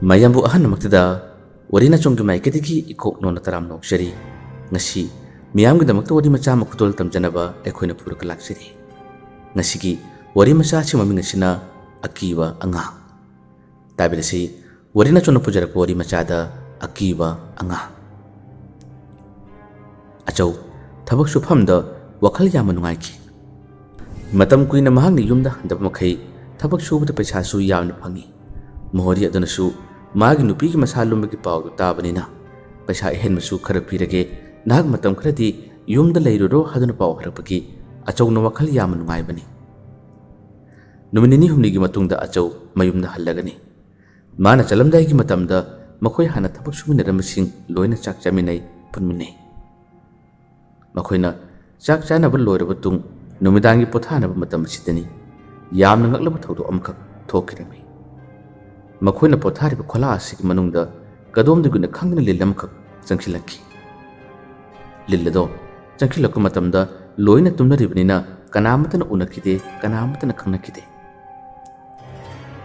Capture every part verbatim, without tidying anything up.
ꯃꯌꯥꯝꯕꯨ ꯑꯍꯥꯟꯕꯃꯛꯇꯗ ꯋꯥꯔꯤ ꯅꯆꯣꯝꯒꯤ ꯃꯥꯏꯀꯩꯗꯒꯤ ꯏꯀꯣꯛ ꯅꯣꯟꯅ ꯇꯔꯥꯝꯅ ꯑꯣꯛꯆꯔꯤ꯫ ꯉꯁꯤ ꯃꯤꯌꯥꯝꯒꯤꯗꯃꯛꯇ ꯋꯥꯔꯤ ꯃꯆꯥ ꯑꯃ ꯈꯨꯗꯣꯜ ꯇꯝꯖꯅꯕ ꯑꯩꯈꯣꯏꯅ ꯄꯨꯔꯒ ꯂꯥꯛꯆꯔꯤ꯫ ꯉꯁꯤꯒꯤ ꯋꯥꯔꯤ ꯃꯆꯥ ꯑꯁꯤ ꯃꯃꯤꯡ ꯑꯁꯤꯅ ꯑꯀꯤꯕ ꯑꯉꯥꯡ꯫ ꯇꯥꯕꯤꯔꯁꯤ, ꯋꯥꯔꯤ ꯅꯆꯣꯝꯅ ꯄꯨꯖꯔꯛꯄ ꯋꯥꯔꯤ ꯃꯆꯥꯗ ꯑꯀꯤꯕ ꯑꯉꯥꯡ꯫ ꯑꯆꯧ ꯊꯕꯛ ꯁꯨꯐꯝꯗ ꯋꯥꯈꯜ ꯌꯥꯝꯅ ꯅꯨꯡꯉꯥꯏꯈꯤ꯫ ꯃꯇꯝ ꯀꯨꯏꯅ ꯃꯍꯥꯛꯅ ꯌꯨꯝꯗ ꯍꯟꯗꯕ ꯃꯈꯩ ꯊꯕꯛ ꯁꯨꯕꯗ ꯄꯩꯁꯥꯁꯨ ꯌꯥꯝꯅ ꯐꯪꯏ꯫ ꯃꯣꯍꯣꯔꯤ ꯑꯗꯨꯅꯁꯨ ꯃꯥꯒꯤ ꯅꯨꯄꯤꯒꯤ ꯃꯁꯥ ꯂꯨꯝꯕꯒꯤ ꯄꯥꯎꯗꯨ ꯇꯥꯕꯅꯤꯅ, "ꯄꯩꯁꯥ ꯑꯍꯦꯟꯕꯁꯨ ꯈꯔ ꯄꯤꯔꯒꯦ, ꯅꯍꯥꯛ ꯃꯇꯝ ꯈꯔꯗꯤ ꯌꯨꯝꯗ ꯂꯩꯔꯨꯔꯣ" ꯍꯥꯏꯗꯨꯅ ꯄꯥꯎ ꯍꯥꯏꯔꯛꯄꯒꯤ ꯑꯆꯧꯅ ꯋꯥꯈꯜ ꯌꯥꯝꯅ ꯅꯨꯡꯉꯥꯏꯕꯅꯤ꯫ ꯅꯨꯃꯤꯠ ꯅꯤꯅꯤ ꯍꯨꯝꯅꯤꯒꯤ ꯃꯇꯨꯡꯗ ꯑꯆꯧ ꯃꯌꯨꯝꯗ ꯍꯜꯂꯒꯅꯤ꯫ ꯃꯥꯅ ꯆꯠꯂꯝꯗꯥꯏꯒꯤ ꯃꯇꯝꯗ ꯃꯈꯣꯏ ꯍꯥꯟꯅ ꯊꯕꯛ ꯁꯨꯃꯤꯟꯅꯔꯝꯕꯁꯤꯡ ꯂꯣꯏꯅ ꯆꯥꯛ ꯆꯥꯃꯤꯟꯅꯩ, ꯄꯨꯟꯃꯤꯟꯅꯩ꯫ ꯃꯈꯣꯏꯅ ꯆꯥꯛ ꯆꯥꯅꯕ ꯂꯣꯏꯔꯕ ꯇꯨꯡ ꯅꯨꯃꯤꯗꯥꯡꯒꯤ ꯄꯣꯊꯥꯅꯕ ꯃꯇꯝ ꯑꯁꯤꯗꯅꯤ ꯌꯥꯝꯅ ꯉꯛꯂꯕ ꯊꯧꯗꯣꯛ ꯑꯃꯈꯛ ꯊꯣꯛꯈꯤꯔꯝꯃꯤ꯫ ꯃꯈꯣꯏꯅ ꯄꯣꯊꯥꯔꯤꯕ ꯈꯣꯂꯥ ꯑꯁꯤꯒꯤ ꯃꯅꯨꯡꯗ ꯀꯗꯣꯝꯗꯒꯤꯅꯣ ꯈꯪꯗꯅ ꯂꯤꯟ ꯑꯃꯈꯛ ꯆꯪꯁꯤꯜꯂꯛꯈꯤ꯫ ꯂꯤꯟ ꯑꯗꯣ ꯆꯪꯁꯤꯜꯂꯛꯄ ꯃꯇꯝꯗ ꯂꯣꯏꯅ ꯇꯨꯝꯅꯔꯤꯕꯅꯤꯅ ꯀꯅꯥꯃꯠꯇꯅ ꯎꯅꯈꯤꯗꯦ, ꯀꯅꯥꯃꯠꯇꯅ ꯈꯪꯅꯈꯤꯗꯦ꯫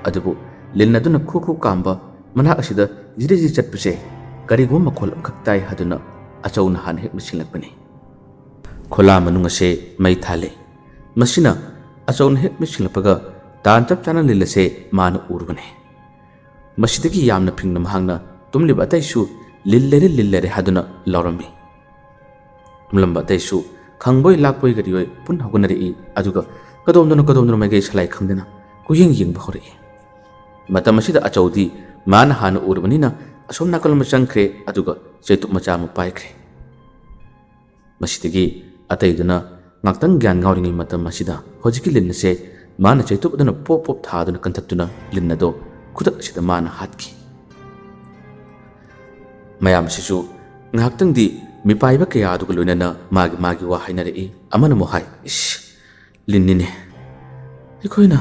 ꯑꯗꯨꯕꯨ ꯂꯤꯟ ꯑꯗꯨꯅ ꯈꯨ ꯈꯨ ꯀꯥꯝꯕ ꯃꯅꯥꯛ ꯑꯁꯤꯗ ꯖꯤꯔꯤ ꯖꯤꯔꯤ ꯆꯠꯄꯁꯦ ꯀꯔꯤꯒꯨꯝꯕ ꯃꯈꯣꯜ ꯑꯃꯈꯛ ꯇꯥꯏ ꯍꯥꯏꯗꯨꯅ ꯑꯆꯧꯅ ꯍꯥꯟꯅ ꯍꯦꯛ ꯃꯤꯠꯁꯤꯡꯂꯛꯄꯅꯤ꯫ ꯈꯣꯂꯥ ꯃꯅꯨꯡ ꯑꯁꯦ ꯃꯩ ꯊꯥꯜꯂꯤ꯫ ꯃꯁꯤꯅ ꯑꯆꯧꯅ ꯍꯦꯛ ꯃꯤꯠꯁꯤꯡꯂꯛꯄꯒ ꯇꯥꯟ ꯆꯞ ꯆꯥꯅ ꯂꯤꯟ ꯑꯁꯦ ꯃꯥꯅ ꯎꯔꯨꯕꯅꯤ꯫ ꯃꯁꯤꯗꯒꯤ ꯌꯥꯝꯅ ꯐꯤꯡꯅ ꯃꯍꯥꯛꯅ ꯇꯨꯝꯂꯤꯕ ꯑꯇꯩꯁꯨ "ꯂꯤꯟ ꯂꯩꯔꯦ, ꯂꯤꯟ ꯂꯩꯔꯦ" ꯍꯥꯏꯗꯨꯅ ꯂꯥꯎꯔꯝꯃꯤ꯫ ꯇꯨꯝꯂꯝꯕ ꯑꯇꯩꯁꯨ ꯈꯪꯕꯣꯏ ꯂꯥꯛꯄꯣꯏ ꯀꯔꯤꯑꯣꯏ ꯄꯨꯟꯅ ꯍꯧꯒꯠꯅꯔꯛꯏ꯫ ꯑꯗꯨꯒ ꯀꯗꯣꯝꯗꯅꯣ ꯀꯗꯣꯝꯗꯅꯣ ꯃꯥꯏꯀꯩ ꯁꯂꯥꯏ ꯈꯪꯗꯅ ꯀꯣꯏꯌꯦꯡ ꯌꯦꯡꯕ ꯍꯧꯔꯛꯏ꯫ ꯃꯇꯝ ꯑꯁꯤꯗ ꯑꯆꯧꯗꯤ ꯃꯥꯅ ꯍꯥꯟꯅ ꯎꯔꯕꯅꯤꯅ ꯑꯁꯣꯝ ꯅꯥꯀꯜ ꯑꯃ ꯆꯪꯈ꯭ꯔꯦ, ꯑꯗꯨꯒ ꯆꯩꯇꯨꯞ ꯃꯆꯥ ꯑꯃ ꯄꯥꯏꯈ꯭ꯔꯦ꯫ ꯃꯁꯤꯗꯒꯤ ꯑꯇꯩꯗꯨꯅ ꯉꯥꯛꯇꯪ ꯒ꯭ꯌꯥꯟ ꯉꯥꯎꯔꯤꯉꯩ ꯃꯇꯝ ꯑꯁꯤꯗ ꯍꯧꯖꯤꯛꯀꯤ ꯂꯤꯟ ꯑꯁꯦ ꯃꯥꯅ ꯆꯩꯇꯨꯞ ꯑꯗꯨꯅ ꯄꯣꯞ ꯄꯣꯞ ꯊꯥꯗꯨꯅ ꯀꯟꯊꯠꯇꯨꯅ ꯂꯤꯟ ꯑꯗꯣ ꯈꯨꯗꯛ ꯑꯁꯤꯗ ꯃꯥꯅ ꯍꯥꯠꯈꯤ꯫ ꯃꯌꯥꯝꯁꯤꯁꯨ ꯉꯥꯏꯍꯥꯛꯇꯪꯗꯤ ꯃꯤꯄꯥꯏꯕ ꯀꯌꯥ ꯑꯗꯨꯒ ꯂꯣꯏꯅꯅ ꯃꯥꯒꯤ ꯃꯥꯒꯤ ꯋꯥ ꯍꯥꯏꯅꯔꯛꯏ꯫ ꯑꯃꯅ ꯑꯃꯨꯛ ꯍꯥꯏ, "ꯏꯁ, ꯂꯤꯟꯅꯤꯅꯦ꯫ ꯑꯩꯈꯣꯏꯅ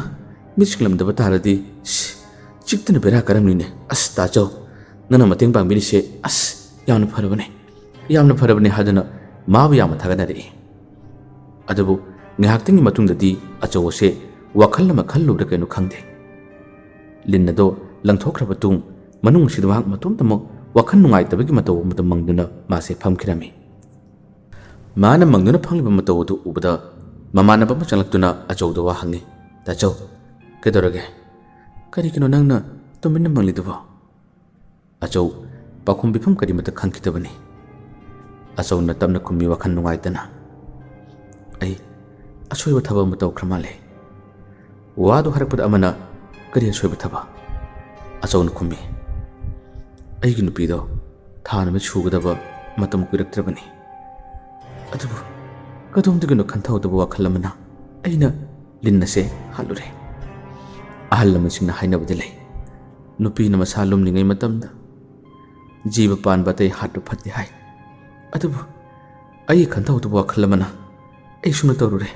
ꯃꯤꯠ ꯁꯤꯡꯂꯝꯗꯕ ꯇꯥꯔꯗꯤ, ꯏꯁ, ꯆꯤꯛꯇꯅ ꯕꯦꯔꯥ ꯀꯥꯔꯝꯅꯤꯅꯦ꯫ ꯑꯁ, ꯇꯥꯆꯧ, ꯅꯪꯅ ꯃꯇꯦꯡ ꯄꯥꯡꯕꯤꯔꯤꯁꯦ, ꯑꯁ, ꯌꯥꯝꯅ ꯐꯔꯕꯅꯦ, ꯌꯥꯝꯅ ꯐꯔꯕꯅꯦ" ꯍꯥꯏꯗꯨꯅ ꯃꯥꯕꯨ ꯌꯥꯝꯅ ꯊꯥꯒꯠꯅꯔꯛꯏ꯫ ꯑꯗꯨꯕꯨ ꯉꯥꯏꯍꯥꯛꯇꯪꯒꯤ ꯃꯇꯨꯡꯗꯗꯤ ꯑꯆꯧ ꯑꯁꯦ ꯋꯥꯈꯜ ꯑꯃ ꯈꯜꯂꯨꯕ꯭ꯔꯥ ꯀꯩꯅꯣ ꯈꯪꯗꯦ, ꯂꯤꯟ ꯑꯗꯣ ꯂꯪꯊꯣꯛꯈ꯭ꯔꯕ ꯇꯨꯡ ꯃꯅꯨꯡ ꯑꯁꯤꯗ ꯃꯍꯥꯛ ꯃꯇꯣꯝꯇꯃꯛ ꯋꯥꯈꯜ ꯅꯨꯡꯉꯥꯏꯇꯕꯒꯤ ꯃꯇꯧ ꯑꯃꯗ ꯃꯪꯗꯨꯅ ꯃꯥꯁꯦ ꯐꯝꯈꯤꯔꯝꯃꯤ꯫ ꯃꯥꯅ ꯃꯪꯗꯨꯅ ꯐꯝꯂꯤꯕ ꯃꯇꯧ ꯑꯗꯨ ꯎꯕꯗ ꯃꯃꯥꯟꯅꯕ ꯑꯃ ꯆꯪꯂꯛꯇꯨꯅ ꯑꯆꯧꯗ ꯋꯥ ꯍꯪꯉꯤ꯫ "ꯇꯥꯆꯧ, ꯀꯩꯗꯧꯔꯒꯦ? ꯀꯔꯤꯒꯤꯅꯣ ꯅꯪꯅ ꯇꯨꯃꯤꯟꯅ ꯃꯪꯂꯤꯗꯨꯕꯣ?" ꯑꯆꯧ ꯄꯥꯎꯈꯨꯝ ꯄꯤꯐꯝ ꯀꯔꯤꯃꯠꯇ ꯈꯪꯈꯤꯗꯕꯅꯤ꯫ ꯑꯆꯧꯅ ꯇꯞꯅ ꯈꯨꯝꯃꯤ, ꯋꯥꯈꯜ ꯅꯨꯡꯉꯥꯏꯇꯅ, "ꯑꯩ ꯑꯁꯣꯏꯕ ꯊꯕꯛ ꯑꯃ ꯇꯧꯈ꯭ꯔ ꯃꯥꯜꯂꯦ꯫" ꯋꯥꯗꯨ ꯍꯥꯏꯔꯛꯄꯗ ꯑꯃꯅ, "ꯀꯔꯤ ꯑꯁꯣꯏꯕ ꯊꯕꯛ?" ꯑꯆꯧꯅ ꯈꯨꯝꯃꯤ, "ꯑꯩꯒꯤ ꯅꯨꯄꯤꯗꯣ ꯊꯥ ꯅꯨꯃꯤꯠ ꯁꯨꯒꯗꯕ ꯃꯇꯝ ꯀꯨꯏꯔꯛꯇ꯭ꯔꯕꯅꯤ꯫ ꯑꯗꯨꯕꯨ ꯀꯗꯣꯝꯗꯒꯤꯅꯣ ꯈꯟꯊꯍꯧꯗꯕ ꯋꯥꯈꯜ ꯑꯃꯅ ꯑꯩꯅ ꯂꯤꯟ ꯑꯁꯦ ꯍꯥꯠꯂꯨꯔꯦ꯫ ꯑꯍꯜ ꯂꯃꯟꯁꯤꯡꯅ ꯍꯥꯏꯅꯕꯗꯤ ꯂꯩ, ꯅꯨꯄꯤꯅ ꯃꯁꯥ ꯂꯨꯝꯂꯤꯉꯩ ꯃꯇꯝꯗ ꯖꯤꯕ ꯄꯥꯟꯕ ꯑꯇꯩ ꯍꯥꯠꯄ ꯐꯠꯇꯦ ꯍꯥꯏ꯫ ꯑꯗꯨꯕꯨ ꯑꯩꯒꯤ ꯈꯟꯊꯍꯧꯗꯕ ꯋꯥꯈꯜ ꯑꯃꯅ ꯑꯩ ꯁꯨꯝꯅ ꯇꯧꯔꯨꯔꯦ꯫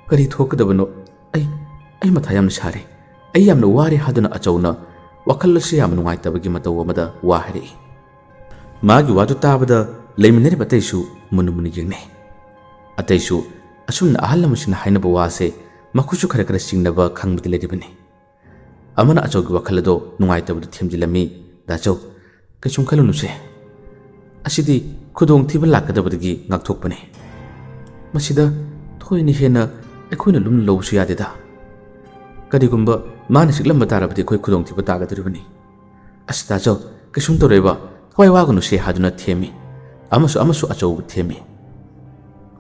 ꯀꯔꯤ ꯊꯣꯛꯀꯗꯕꯅꯣ? ꯑꯩ, ꯑꯩ ꯃꯊꯥ ꯌꯥꯝꯅ ꯁꯥꯔꯦ꯫ ꯑꯩ ꯌꯥꯝꯅ ꯋꯥꯔꯦ" ꯍꯥꯏꯗꯨꯅ ꯑꯆꯧꯅ ꯋꯥꯈꯜ ꯑꯁꯤ ꯌꯥꯝꯅ ꯅꯨꯡꯉꯥꯏꯇꯕꯒꯤ ꯃꯇꯧ ꯑꯃꯗ ꯋꯥ ꯍꯥꯏꯔꯛꯏ꯫ ꯃꯥꯒꯤ ꯋꯥꯗꯨ ꯇꯥꯕꯗ ꯂꯩꯃꯤꯟꯅꯔꯤꯕ ꯑꯇꯩꯁꯨ ꯃꯨꯟꯅ ꯃꯨꯟꯅ ꯌꯦꯡꯅꯩ꯫ ꯑꯇꯩꯁꯨ ꯑꯁꯨꯝꯅ ꯑꯍꯜ ꯂꯃꯟꯁꯤꯡꯅ ꯍꯥꯏꯅꯕ ꯋꯥꯁꯦ ꯃꯈꯣꯏꯁꯨ ꯈꯔ ꯈꯔ ꯆꯤꯡꯅꯕ ꯈꯪꯕꯗꯤ ꯂꯩꯔꯤꯕꯅꯤ꯫ ꯑꯃꯅ ꯑꯆꯧꯒꯤ ꯋꯥꯈꯜ ꯑꯗꯣ ꯅꯨꯡꯉꯥꯏꯇꯕꯗꯨ ꯊꯦꯝꯖꯤꯜꯂꯝꯃꯤ꯫ "ꯗꯥꯆꯧ, ꯀꯩꯁꯨꯝ ꯈꯜꯂꯨꯅꯨꯁꯦ꯫ ꯑꯁꯤꯗꯤ ꯈꯨꯗꯣꯡꯊꯤꯕ ꯂꯥꯛꯀꯗꯕꯗꯒꯤ ꯉꯥꯛꯊꯣꯛꯄꯅꯤ꯫ ꯃꯁꯤꯗ ꯊꯣꯏꯅ ꯍꯦꯟꯅ ꯑꯩꯈꯣꯏꯅ ꯂꯨꯝꯅ ꯂꯧꯕꯁꯨ ꯌꯥꯗꯦꯗ꯫ ꯀꯔꯤꯒꯨꯝꯕ ꯃꯥꯅ ꯆꯤꯛꯂꯝꯕ ꯇꯥꯔꯕꯗꯤ ꯑꯩꯈꯣꯏ ꯈꯨꯗꯣꯡꯊꯤꯕ ꯇꯥꯒꯗꯧꯔꯤꯕꯅꯤ꯫ ꯑꯁ ꯗꯥꯆꯧ, ꯀꯩꯁꯨꯝ ꯇꯧꯔꯣꯏꯕ, ꯊꯋꯥꯏ ꯋꯥꯒꯅꯨꯁꯦ" ꯍꯥꯏꯗꯨꯅ ꯊꯦꯝꯃꯤ꯫ ꯑꯃꯁꯨ ꯑꯃꯁꯨ ꯑꯆꯧꯕꯨ ꯊꯦꯝꯃꯤ꯫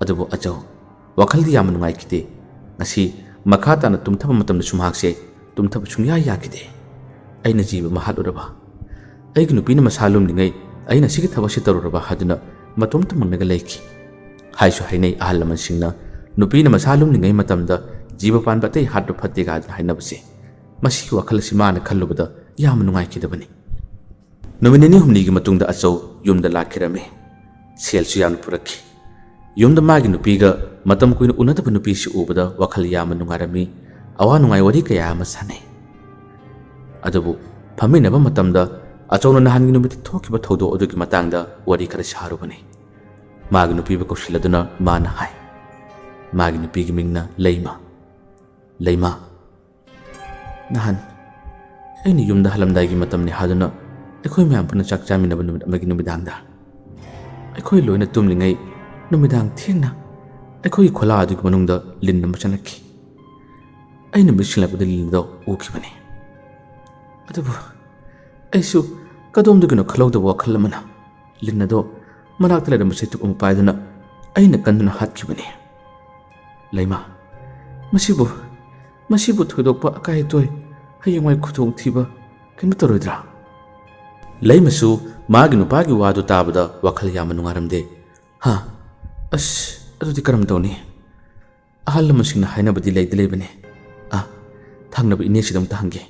ꯑꯗꯨꯕꯨ ꯑꯆꯧ ꯋꯥꯈꯜꯗꯤ ꯌꯥꯝꯅ ꯅꯨꯡꯉꯥꯏꯈꯤꯗꯦ꯫ ꯉꯁꯤ ꯃꯈꯥ ꯇꯥꯅ ꯇꯨꯝꯊꯕ ꯃꯇꯝꯗꯁꯨ ꯃꯍꯥꯛꯁꯦ ꯇꯨꯝꯊꯕ ꯁꯨꯡꯌꯥ ꯌꯥꯈꯤꯗꯦ꯫ "ꯑꯩꯅ ꯖꯤꯕ ꯑꯃ ꯍꯥꯠꯂꯨꯔꯕ, ꯑꯩꯒꯤ ꯅꯨꯄꯤꯅ ꯃꯁꯥ ꯂꯨꯝꯂꯤꯉꯩ ꯑꯩꯅ ꯁꯤꯒꯤ ꯊꯕꯛꯁꯤ ꯇꯧꯔꯨꯔꯕ" ꯍꯥꯏꯗꯨꯅ ꯃꯇꯣꯝꯇ ꯃꯪꯂꯒ ꯂꯩꯈꯤ꯫ ꯍꯥꯏꯁꯨ ꯍꯥꯏꯅꯩ ꯑꯍꯜ ꯂꯃꯟꯁꯤꯡꯅ, ꯅꯨꯄꯤꯅ ꯃꯁꯥ ꯂꯨꯝꯂꯤꯉꯩ ꯃꯇꯝꯗ ꯖꯤꯕ ꯄꯥꯟꯕ ꯑꯇꯩ ꯍꯥꯠꯄ ꯐꯠꯇꯦ ꯀꯥꯏꯗꯅ ꯍꯥꯏꯅꯕꯁꯦ꯫ ꯃꯁꯤꯒꯤ ꯋꯥꯈꯜ ꯑꯁꯤ ꯃꯥꯅ ꯈꯜꯂꯨꯕꯗ ꯌꯥꯝꯅ ꯅꯨꯡꯉꯥꯏꯈꯤꯗꯕꯅꯤ꯫ ꯅꯨꯃꯤꯠ ꯅꯤꯅꯤ ꯍꯨꯝꯅꯤꯒꯤ ꯃꯇꯨꯡꯗ ꯑꯆꯧ ꯌꯨꯝꯗ ꯂꯥꯛꯈꯤꯔꯝꯃꯤ꯫ ꯁꯦꯜꯁꯨ ꯌꯥꯝꯅ ꯄꯨꯔꯛꯈꯤ꯫ ꯌꯨꯝꯗ ꯃꯥꯒꯤ ꯅꯨꯄꯤꯒ ꯃꯇꯝ ꯀꯨꯏꯅ ꯎꯅꯗꯕ ꯅꯨꯄꯤꯁꯤ ꯎꯕꯗ ꯋꯥꯈꯜ ꯌꯥꯝꯅ ꯅꯨꯡꯉꯥꯏꯔꯝꯃꯤ꯫ ꯑꯋꯥ ꯅꯨꯡꯉꯥꯏ ꯋꯥꯔꯤ ꯀꯌꯥ ꯑꯃ ꯁꯥꯟꯅꯩ꯫ ꯑꯗꯨꯕꯨ ꯐꯝꯃꯤꯟꯅꯕ ꯃꯇꯝꯗ ꯑꯆꯧꯅ ꯅꯍꯥꯟꯒꯤ ꯅꯨꯃꯤꯠꯇ ꯊꯣꯛꯈꯤꯕ ꯊꯧꯗꯣꯛ ꯑꯗꯨꯒꯤ ꯃꯇꯥꯡꯗ ꯋꯥꯔꯤ ꯈꯔ ꯁꯥꯔꯨꯕꯅꯤ꯫ ꯃꯥꯒꯤ ꯅꯨꯄꯤꯕꯨ ꯀꯧꯁꯤꯜꯂꯗꯨꯅ ꯃꯥꯅ ꯍꯥꯏ, ꯃꯥꯒꯤ ꯅꯨꯄꯤꯒꯤ ꯃꯤꯡꯅ ꯂꯩꯃ꯫ "ꯂꯩꯃ, ꯅꯍꯥꯟ ꯑꯩꯅ ꯌꯨꯝꯗ ꯍꯜꯂꯝꯗꯥꯏꯒꯤ ꯃꯇꯝꯅꯤ ꯍꯥꯏꯗꯨꯅ ꯑꯩꯈꯣꯏ ꯃꯌꯥꯝ ꯄꯨꯟꯅ ꯆꯥꯛ ꯆꯥꯃꯤꯟꯅꯕ ꯅꯨꯃꯤꯠ ꯑꯃꯒꯤ ꯅꯨꯃꯤꯗꯥꯡꯗ ꯑꯩꯈꯣꯏ ꯂꯣꯏꯅ ꯇꯨꯝꯂꯤꯉꯩ ꯅꯨꯃꯤꯗꯥꯡ ꯊꯦꯡꯅ ꯑꯩꯈꯣꯏꯒꯤ ꯈꯣꯂꯥ ꯑꯗꯨꯒꯤ ꯃꯅꯨꯡꯗ ꯂꯤꯟ ꯑꯃ ꯆꯪꯂꯛꯈꯤ꯫ ꯑꯩꯅ ꯃꯤꯠ ꯁꯤꯡꯂꯛꯄꯗ ꯂꯤꯟ ꯑꯗꯣ ꯎꯈꯤꯕꯅꯤ꯫ ꯑꯗꯨꯕꯨ ꯑꯩꯁꯨ ꯀꯗꯣꯝꯗꯒꯤꯅꯣ ꯈꯜꯍꯧꯗꯕ ꯋꯥꯈꯜ ꯑꯃꯅ ꯂꯤꯟ ꯑꯗꯣ ꯃꯅꯥꯛꯇ ꯂꯩꯔꯝꯕ ꯆꯩꯇꯨꯞ ꯑꯃ ꯄꯥꯏꯗꯨꯅ ꯑꯩꯅ ꯀꯟꯗꯨꯅ ꯍꯥꯠꯈꯤꯕꯅꯤ꯫ "ꯂꯩꯃ, ꯃꯁꯤꯕꯨ, ꯃꯁꯤꯕꯨ ꯊꯣꯏꯗꯣꯛꯄ ꯑꯀꯥꯏ ꯑꯇꯣꯏ, ꯍꯌꯦꯡꯋꯥꯏ ꯈꯨꯗꯣꯡꯊꯤꯕ ꯀꯩꯅꯣ ꯇꯧꯔꯣꯏꯗ꯭ꯔꯥ?" ꯂꯩꯃꯁꯨ ꯃꯥꯒꯤ ꯅꯨꯄꯥꯒꯤ ꯋꯥꯗꯨ ꯇꯥꯕꯗ ꯋꯥꯈꯜ ꯌꯥꯝꯅ ꯅꯨꯡꯉꯥꯏꯔꯝꯗꯦ꯫ "ꯍꯥ, ꯑꯁ, ꯑꯗꯨꯗꯤ ꯀꯔꯝ ꯇꯧꯅꯤ? ꯑꯍꯜ ꯂꯃꯟꯁꯤꯡꯅ ꯍꯥꯏꯅꯕꯗꯤ ꯂꯩꯗꯤ ꯂꯩꯕꯅꯤ꯫ ꯑ, ꯊꯪꯅꯕ ꯏꯅꯦꯁꯤꯗ ꯑꯃꯨꯛꯇ ꯍꯪꯒꯦ꯫"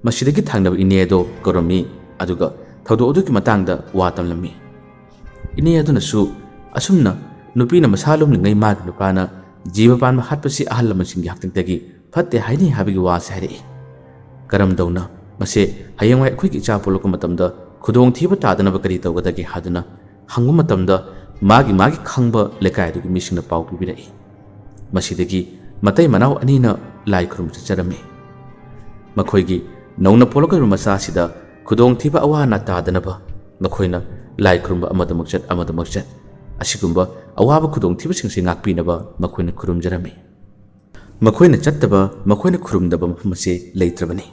ꯃꯁꯤꯗꯒꯤ ꯊꯪꯅꯕ ꯏꯅꯦ ꯑꯗꯣ ꯀꯧꯔꯝꯃꯤ, ꯑꯗꯨꯒ ꯊꯧꯗꯣꯛ ꯑꯗꯨꯒꯤ ꯃꯇꯥꯡꯗ ꯋꯥ ꯇꯝꯂꯝꯃꯤ꯫ ꯏꯅꯦ ꯑꯗꯨꯅꯁꯨ ꯑꯁꯨꯝꯅ ꯅꯨꯄꯤꯅ ꯃꯁꯥ ꯂꯨꯝꯂꯤꯉꯩ ꯃꯥꯒꯤ ꯅꯨꯄꯥꯅ ꯖꯤꯕ ꯄꯥꯟꯕ ꯍꯥꯠꯄꯁꯤ ꯑꯍꯜ ꯂꯃꯟꯁꯤꯡꯒꯤ ꯍꯛꯆꯥꯡꯗꯒꯤ ꯐꯠꯇꯦ ꯍꯥꯏꯅꯩ ꯍꯥꯏꯕꯒꯤ ꯋꯥꯁꯦ ꯍꯥꯏꯔꯛꯏ꯫ ꯀꯔꯝꯗꯧꯅ ꯃꯁꯦ ꯍꯌꯦꯡꯋꯥꯏ ꯑꯩꯈꯣꯏꯒꯤ ꯏꯆꯥ ꯄꯣꯛꯂꯛꯄ ꯃꯇꯝꯗ ꯈꯨꯗꯣꯡꯊꯤꯕ ꯇꯥꯗꯅꯕ ꯀꯔꯤ ꯇꯧꯒꯗꯒꯦ ꯍꯥꯏꯗꯨꯅ ꯍꯪꯕ ꯃꯇꯝꯗ ꯃꯥꯒꯤ ꯃꯥꯒꯤ ꯈꯪꯕ ꯂꯩꯀꯥꯏ ꯑꯗꯨꯒꯤ ꯃꯤꯁꯤꯡꯅ ꯄꯥꯎ ꯄꯤꯕꯤꯔꯛꯏ꯫ ꯃꯁꯤꯗꯒꯤ ꯃꯇꯩ ꯃꯅꯥꯎ ꯑꯅꯤꯅ ꯂꯥꯏ ꯈꯨꯔꯨꯝꯕ ꯆꯠꯆꯔꯝꯃꯤ꯫ ꯃꯈꯣꯏꯒꯤ ꯅꯧꯅ ꯄꯣꯛꯂꯛꯀꯗꯧꯔꯤꯕ ꯃꯆꯥꯁꯤꯗ ꯈꯨꯗꯣꯡꯊꯤꯕ ꯑꯋꯥ ꯑꯅꯥ ꯇꯥꯗꯅꯕ ꯃꯈꯣꯏꯅ ꯂꯥꯏ ꯈꯨꯔꯨꯝꯕ ꯑꯃꯗꯃꯛ ꯆꯠ ꯑꯃꯗꯃꯛ ꯆꯠ ꯑꯁꯤꯒꯨꯝꯕ ꯑꯋꯥꯕ ꯈꯨꯗꯣꯡꯊꯤꯕꯁꯤꯡꯁꯤ ꯉꯥꯛꯄꯤꯅꯕ ꯃꯈꯣꯏꯅ ꯈꯨꯔꯨꯝꯖꯔꯝꯃꯤ꯫ ꯃꯈꯣꯏꯅ ꯆꯠꯇꯕ, ꯃꯈꯣꯏꯅ ꯈꯨꯔꯨꯝꯗꯕ ꯃꯐꯝ ꯑꯁꯤ ꯂꯩꯇ꯭ꯔꯕꯅꯤ꯫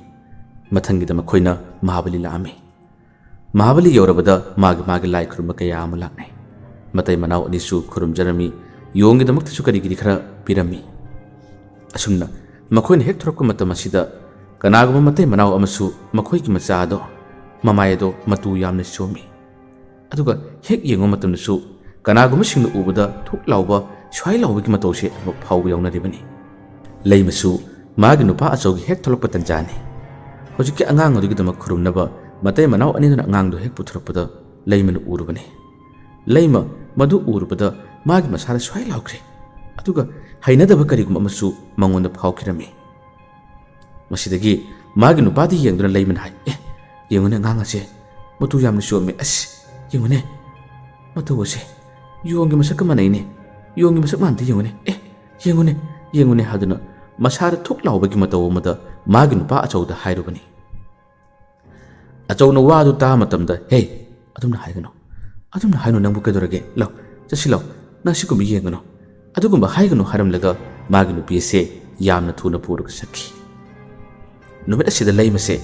ꯃꯊꯪꯒꯤꯗ ꯃꯈꯣꯏꯅ ꯃꯍꯥꯕꯂꯤ ꯂꯥꯛꯑꯝꯃꯤ꯫ ꯃꯍꯥꯕꯂꯤ ꯌꯧꯔꯕꯗ ꯃꯥꯒꯤ ꯃꯥꯒꯤ ꯂꯥꯏ ꯈꯨꯔꯨꯝꯕ ꯀꯌꯥ ꯑꯃ ꯂꯥꯛꯅꯩ꯫ ꯃꯇꯩ ꯃꯅꯥꯎ ꯑꯅꯤꯁꯨ ꯈꯨꯔꯨꯝꯖꯔꯝꯃꯤ, ꯌꯣꯡꯒꯤꯗꯃꯛꯇꯁꯨ ꯀꯔꯤ ꯀꯔꯤ ꯈꯔ ꯄꯤꯔꯝꯃꯤ꯫ ꯑꯁꯨꯝꯅ ꯃꯈꯣꯏꯅ ꯍꯦꯛ ꯊꯣꯔꯛꯄ ꯃꯇꯝ ꯑꯁꯤꯗ ꯀꯅꯥꯒꯨꯝꯕ ꯃꯇꯩ ꯃꯅꯥꯎ ꯑꯃꯁꯨ ꯃꯈꯣꯏꯒꯤ ꯃꯆꯥ ꯑꯗꯣ, ꯃꯃꯥꯏ ꯑꯗꯣ ꯃꯇꯨ ꯌꯥꯝꯅ ꯆꯣꯝꯃꯤ꯫ ꯑꯗꯨꯒ ꯍꯦꯛ ꯌꯦꯡꯕ ꯃꯇꯝꯗꯁꯨ ꯀꯅꯥꯒꯨꯝꯕꯁꯤꯡꯅ ꯎꯕꯗ ꯊꯨꯛ ꯂꯥꯎꯕ, ꯁ꯭ꯋꯥꯏ ꯂꯥꯎꯕꯒꯤ ꯃꯇꯧꯁꯦ ꯑꯗꯨꯃꯛ ꯐꯥꯎꯕ ꯌꯥꯎꯅꯔꯤꯕꯅꯤ꯫ ꯂꯩꯃꯁꯨ ꯃꯥꯒꯤ ꯅꯨꯄꯥ ꯑꯆꯧꯒꯤ ꯍꯦꯛ ꯊꯣꯛꯂꯛꯄ ꯇꯟꯖꯥꯅꯤ꯫ ꯍꯧꯖꯤꯛꯀꯤ ꯑꯉꯥꯡ ꯑꯗꯨꯒꯤꯗꯃꯛ ꯈꯨꯔꯨꯝꯅꯕ ꯃꯇꯩ ꯃꯅꯥꯎ ꯑꯅꯤꯗꯨꯅ ꯑꯉꯥꯡꯗꯨ ꯍꯦꯛ ꯄꯨꯊꯣꯔꯛꯄꯗ ꯂꯩꯃꯅ ꯎꯔꯨꯕꯅꯤ꯫ ꯂꯩꯃ ꯃꯗꯨ ꯎꯔꯨꯕꯗ ꯃꯥꯒꯤ ꯃꯁꯥꯗ ꯁ꯭ꯋꯥꯏ ꯂꯥꯎꯈ꯭ꯔꯦ꯫ ꯑꯗꯨꯒ ꯍꯩꯅꯗꯕ ꯀꯔꯤꯒꯨꯝꯕ ꯑꯃꯁꯨ ꯃꯉꯣꯟꯗ ꯐꯥꯎꯈꯤꯔꯝꯃꯤ꯫ ꯃꯁꯤꯗꯒꯤ ꯃꯥꯒꯤ ꯅꯨꯄꯥꯗ ꯌꯦꯡꯗꯨꯅ ꯂꯩꯃꯅ ꯍꯥꯏ, "ꯑꯦ, ꯌꯦꯡꯉꯨꯅꯦ, ꯑꯉꯥꯡ ꯑꯁꯦ ꯃꯇꯨ ꯌꯥꯝꯅ ꯆꯣꯝꯃꯦ꯫ ꯑꯁ, ꯌꯦꯡꯉꯨꯅꯦ, ꯃꯇꯧ ꯑꯁꯦ ꯌꯣꯡꯒꯤ ꯃꯁꯛꯀ ꯃꯥꯟꯅꯩꯅꯦ꯫ ꯌꯣꯡꯒꯤ ꯃꯁꯛ ꯃꯥꯟꯗꯦ, ꯌꯦꯡꯉꯨꯅꯦ꯫ ꯑꯦ, ꯌꯦꯡꯉꯨꯅꯦ, ꯌꯦꯡꯉꯨꯅꯦ" ꯍꯥꯏꯗꯨꯅ ꯃꯁꯥꯗ ꯊꯨꯛ ꯂꯥꯎꯕꯒꯤ ꯃꯇꯧ ꯑꯃꯗ ꯃꯥꯒꯤ ꯅꯨꯄꯥ ꯑꯆꯧꯗ ꯍꯥꯏꯔꯨꯕꯅꯤ꯫ ꯑꯆꯧꯅ ꯋꯥꯗꯨ ꯇꯥꯕ ꯃꯇꯝꯗ, "ꯍꯦ, ꯑꯗꯨꯝꯅ ꯍꯥꯏꯒꯅꯨ, ꯑꯗꯨꯝꯅ ꯍꯥꯏꯅꯨ, ꯅꯪꯕꯨ ꯀꯩꯗꯧꯔꯒꯦ? ꯂꯥꯎ, ꯆꯠꯁꯤ ꯂꯥꯎ, ꯅꯪ ꯁꯤꯒꯨꯝꯕ ꯌꯦꯡꯒꯅꯨ, ꯑꯗꯨꯒꯨꯝꯕ ꯍꯥꯏꯒꯅꯨ" ꯍꯥꯏꯔꯝꯂꯒ ꯃꯥꯒꯤ ꯅꯨꯄꯤ ꯑꯁꯦ ꯌꯥꯝꯅ ꯊꯨꯅ ꯄꯨꯔꯒ ꯆꯠꯈꯤ꯫ ꯅꯨꯃꯤꯠ ꯑꯁꯤꯗ ꯂꯩꯃꯁꯦ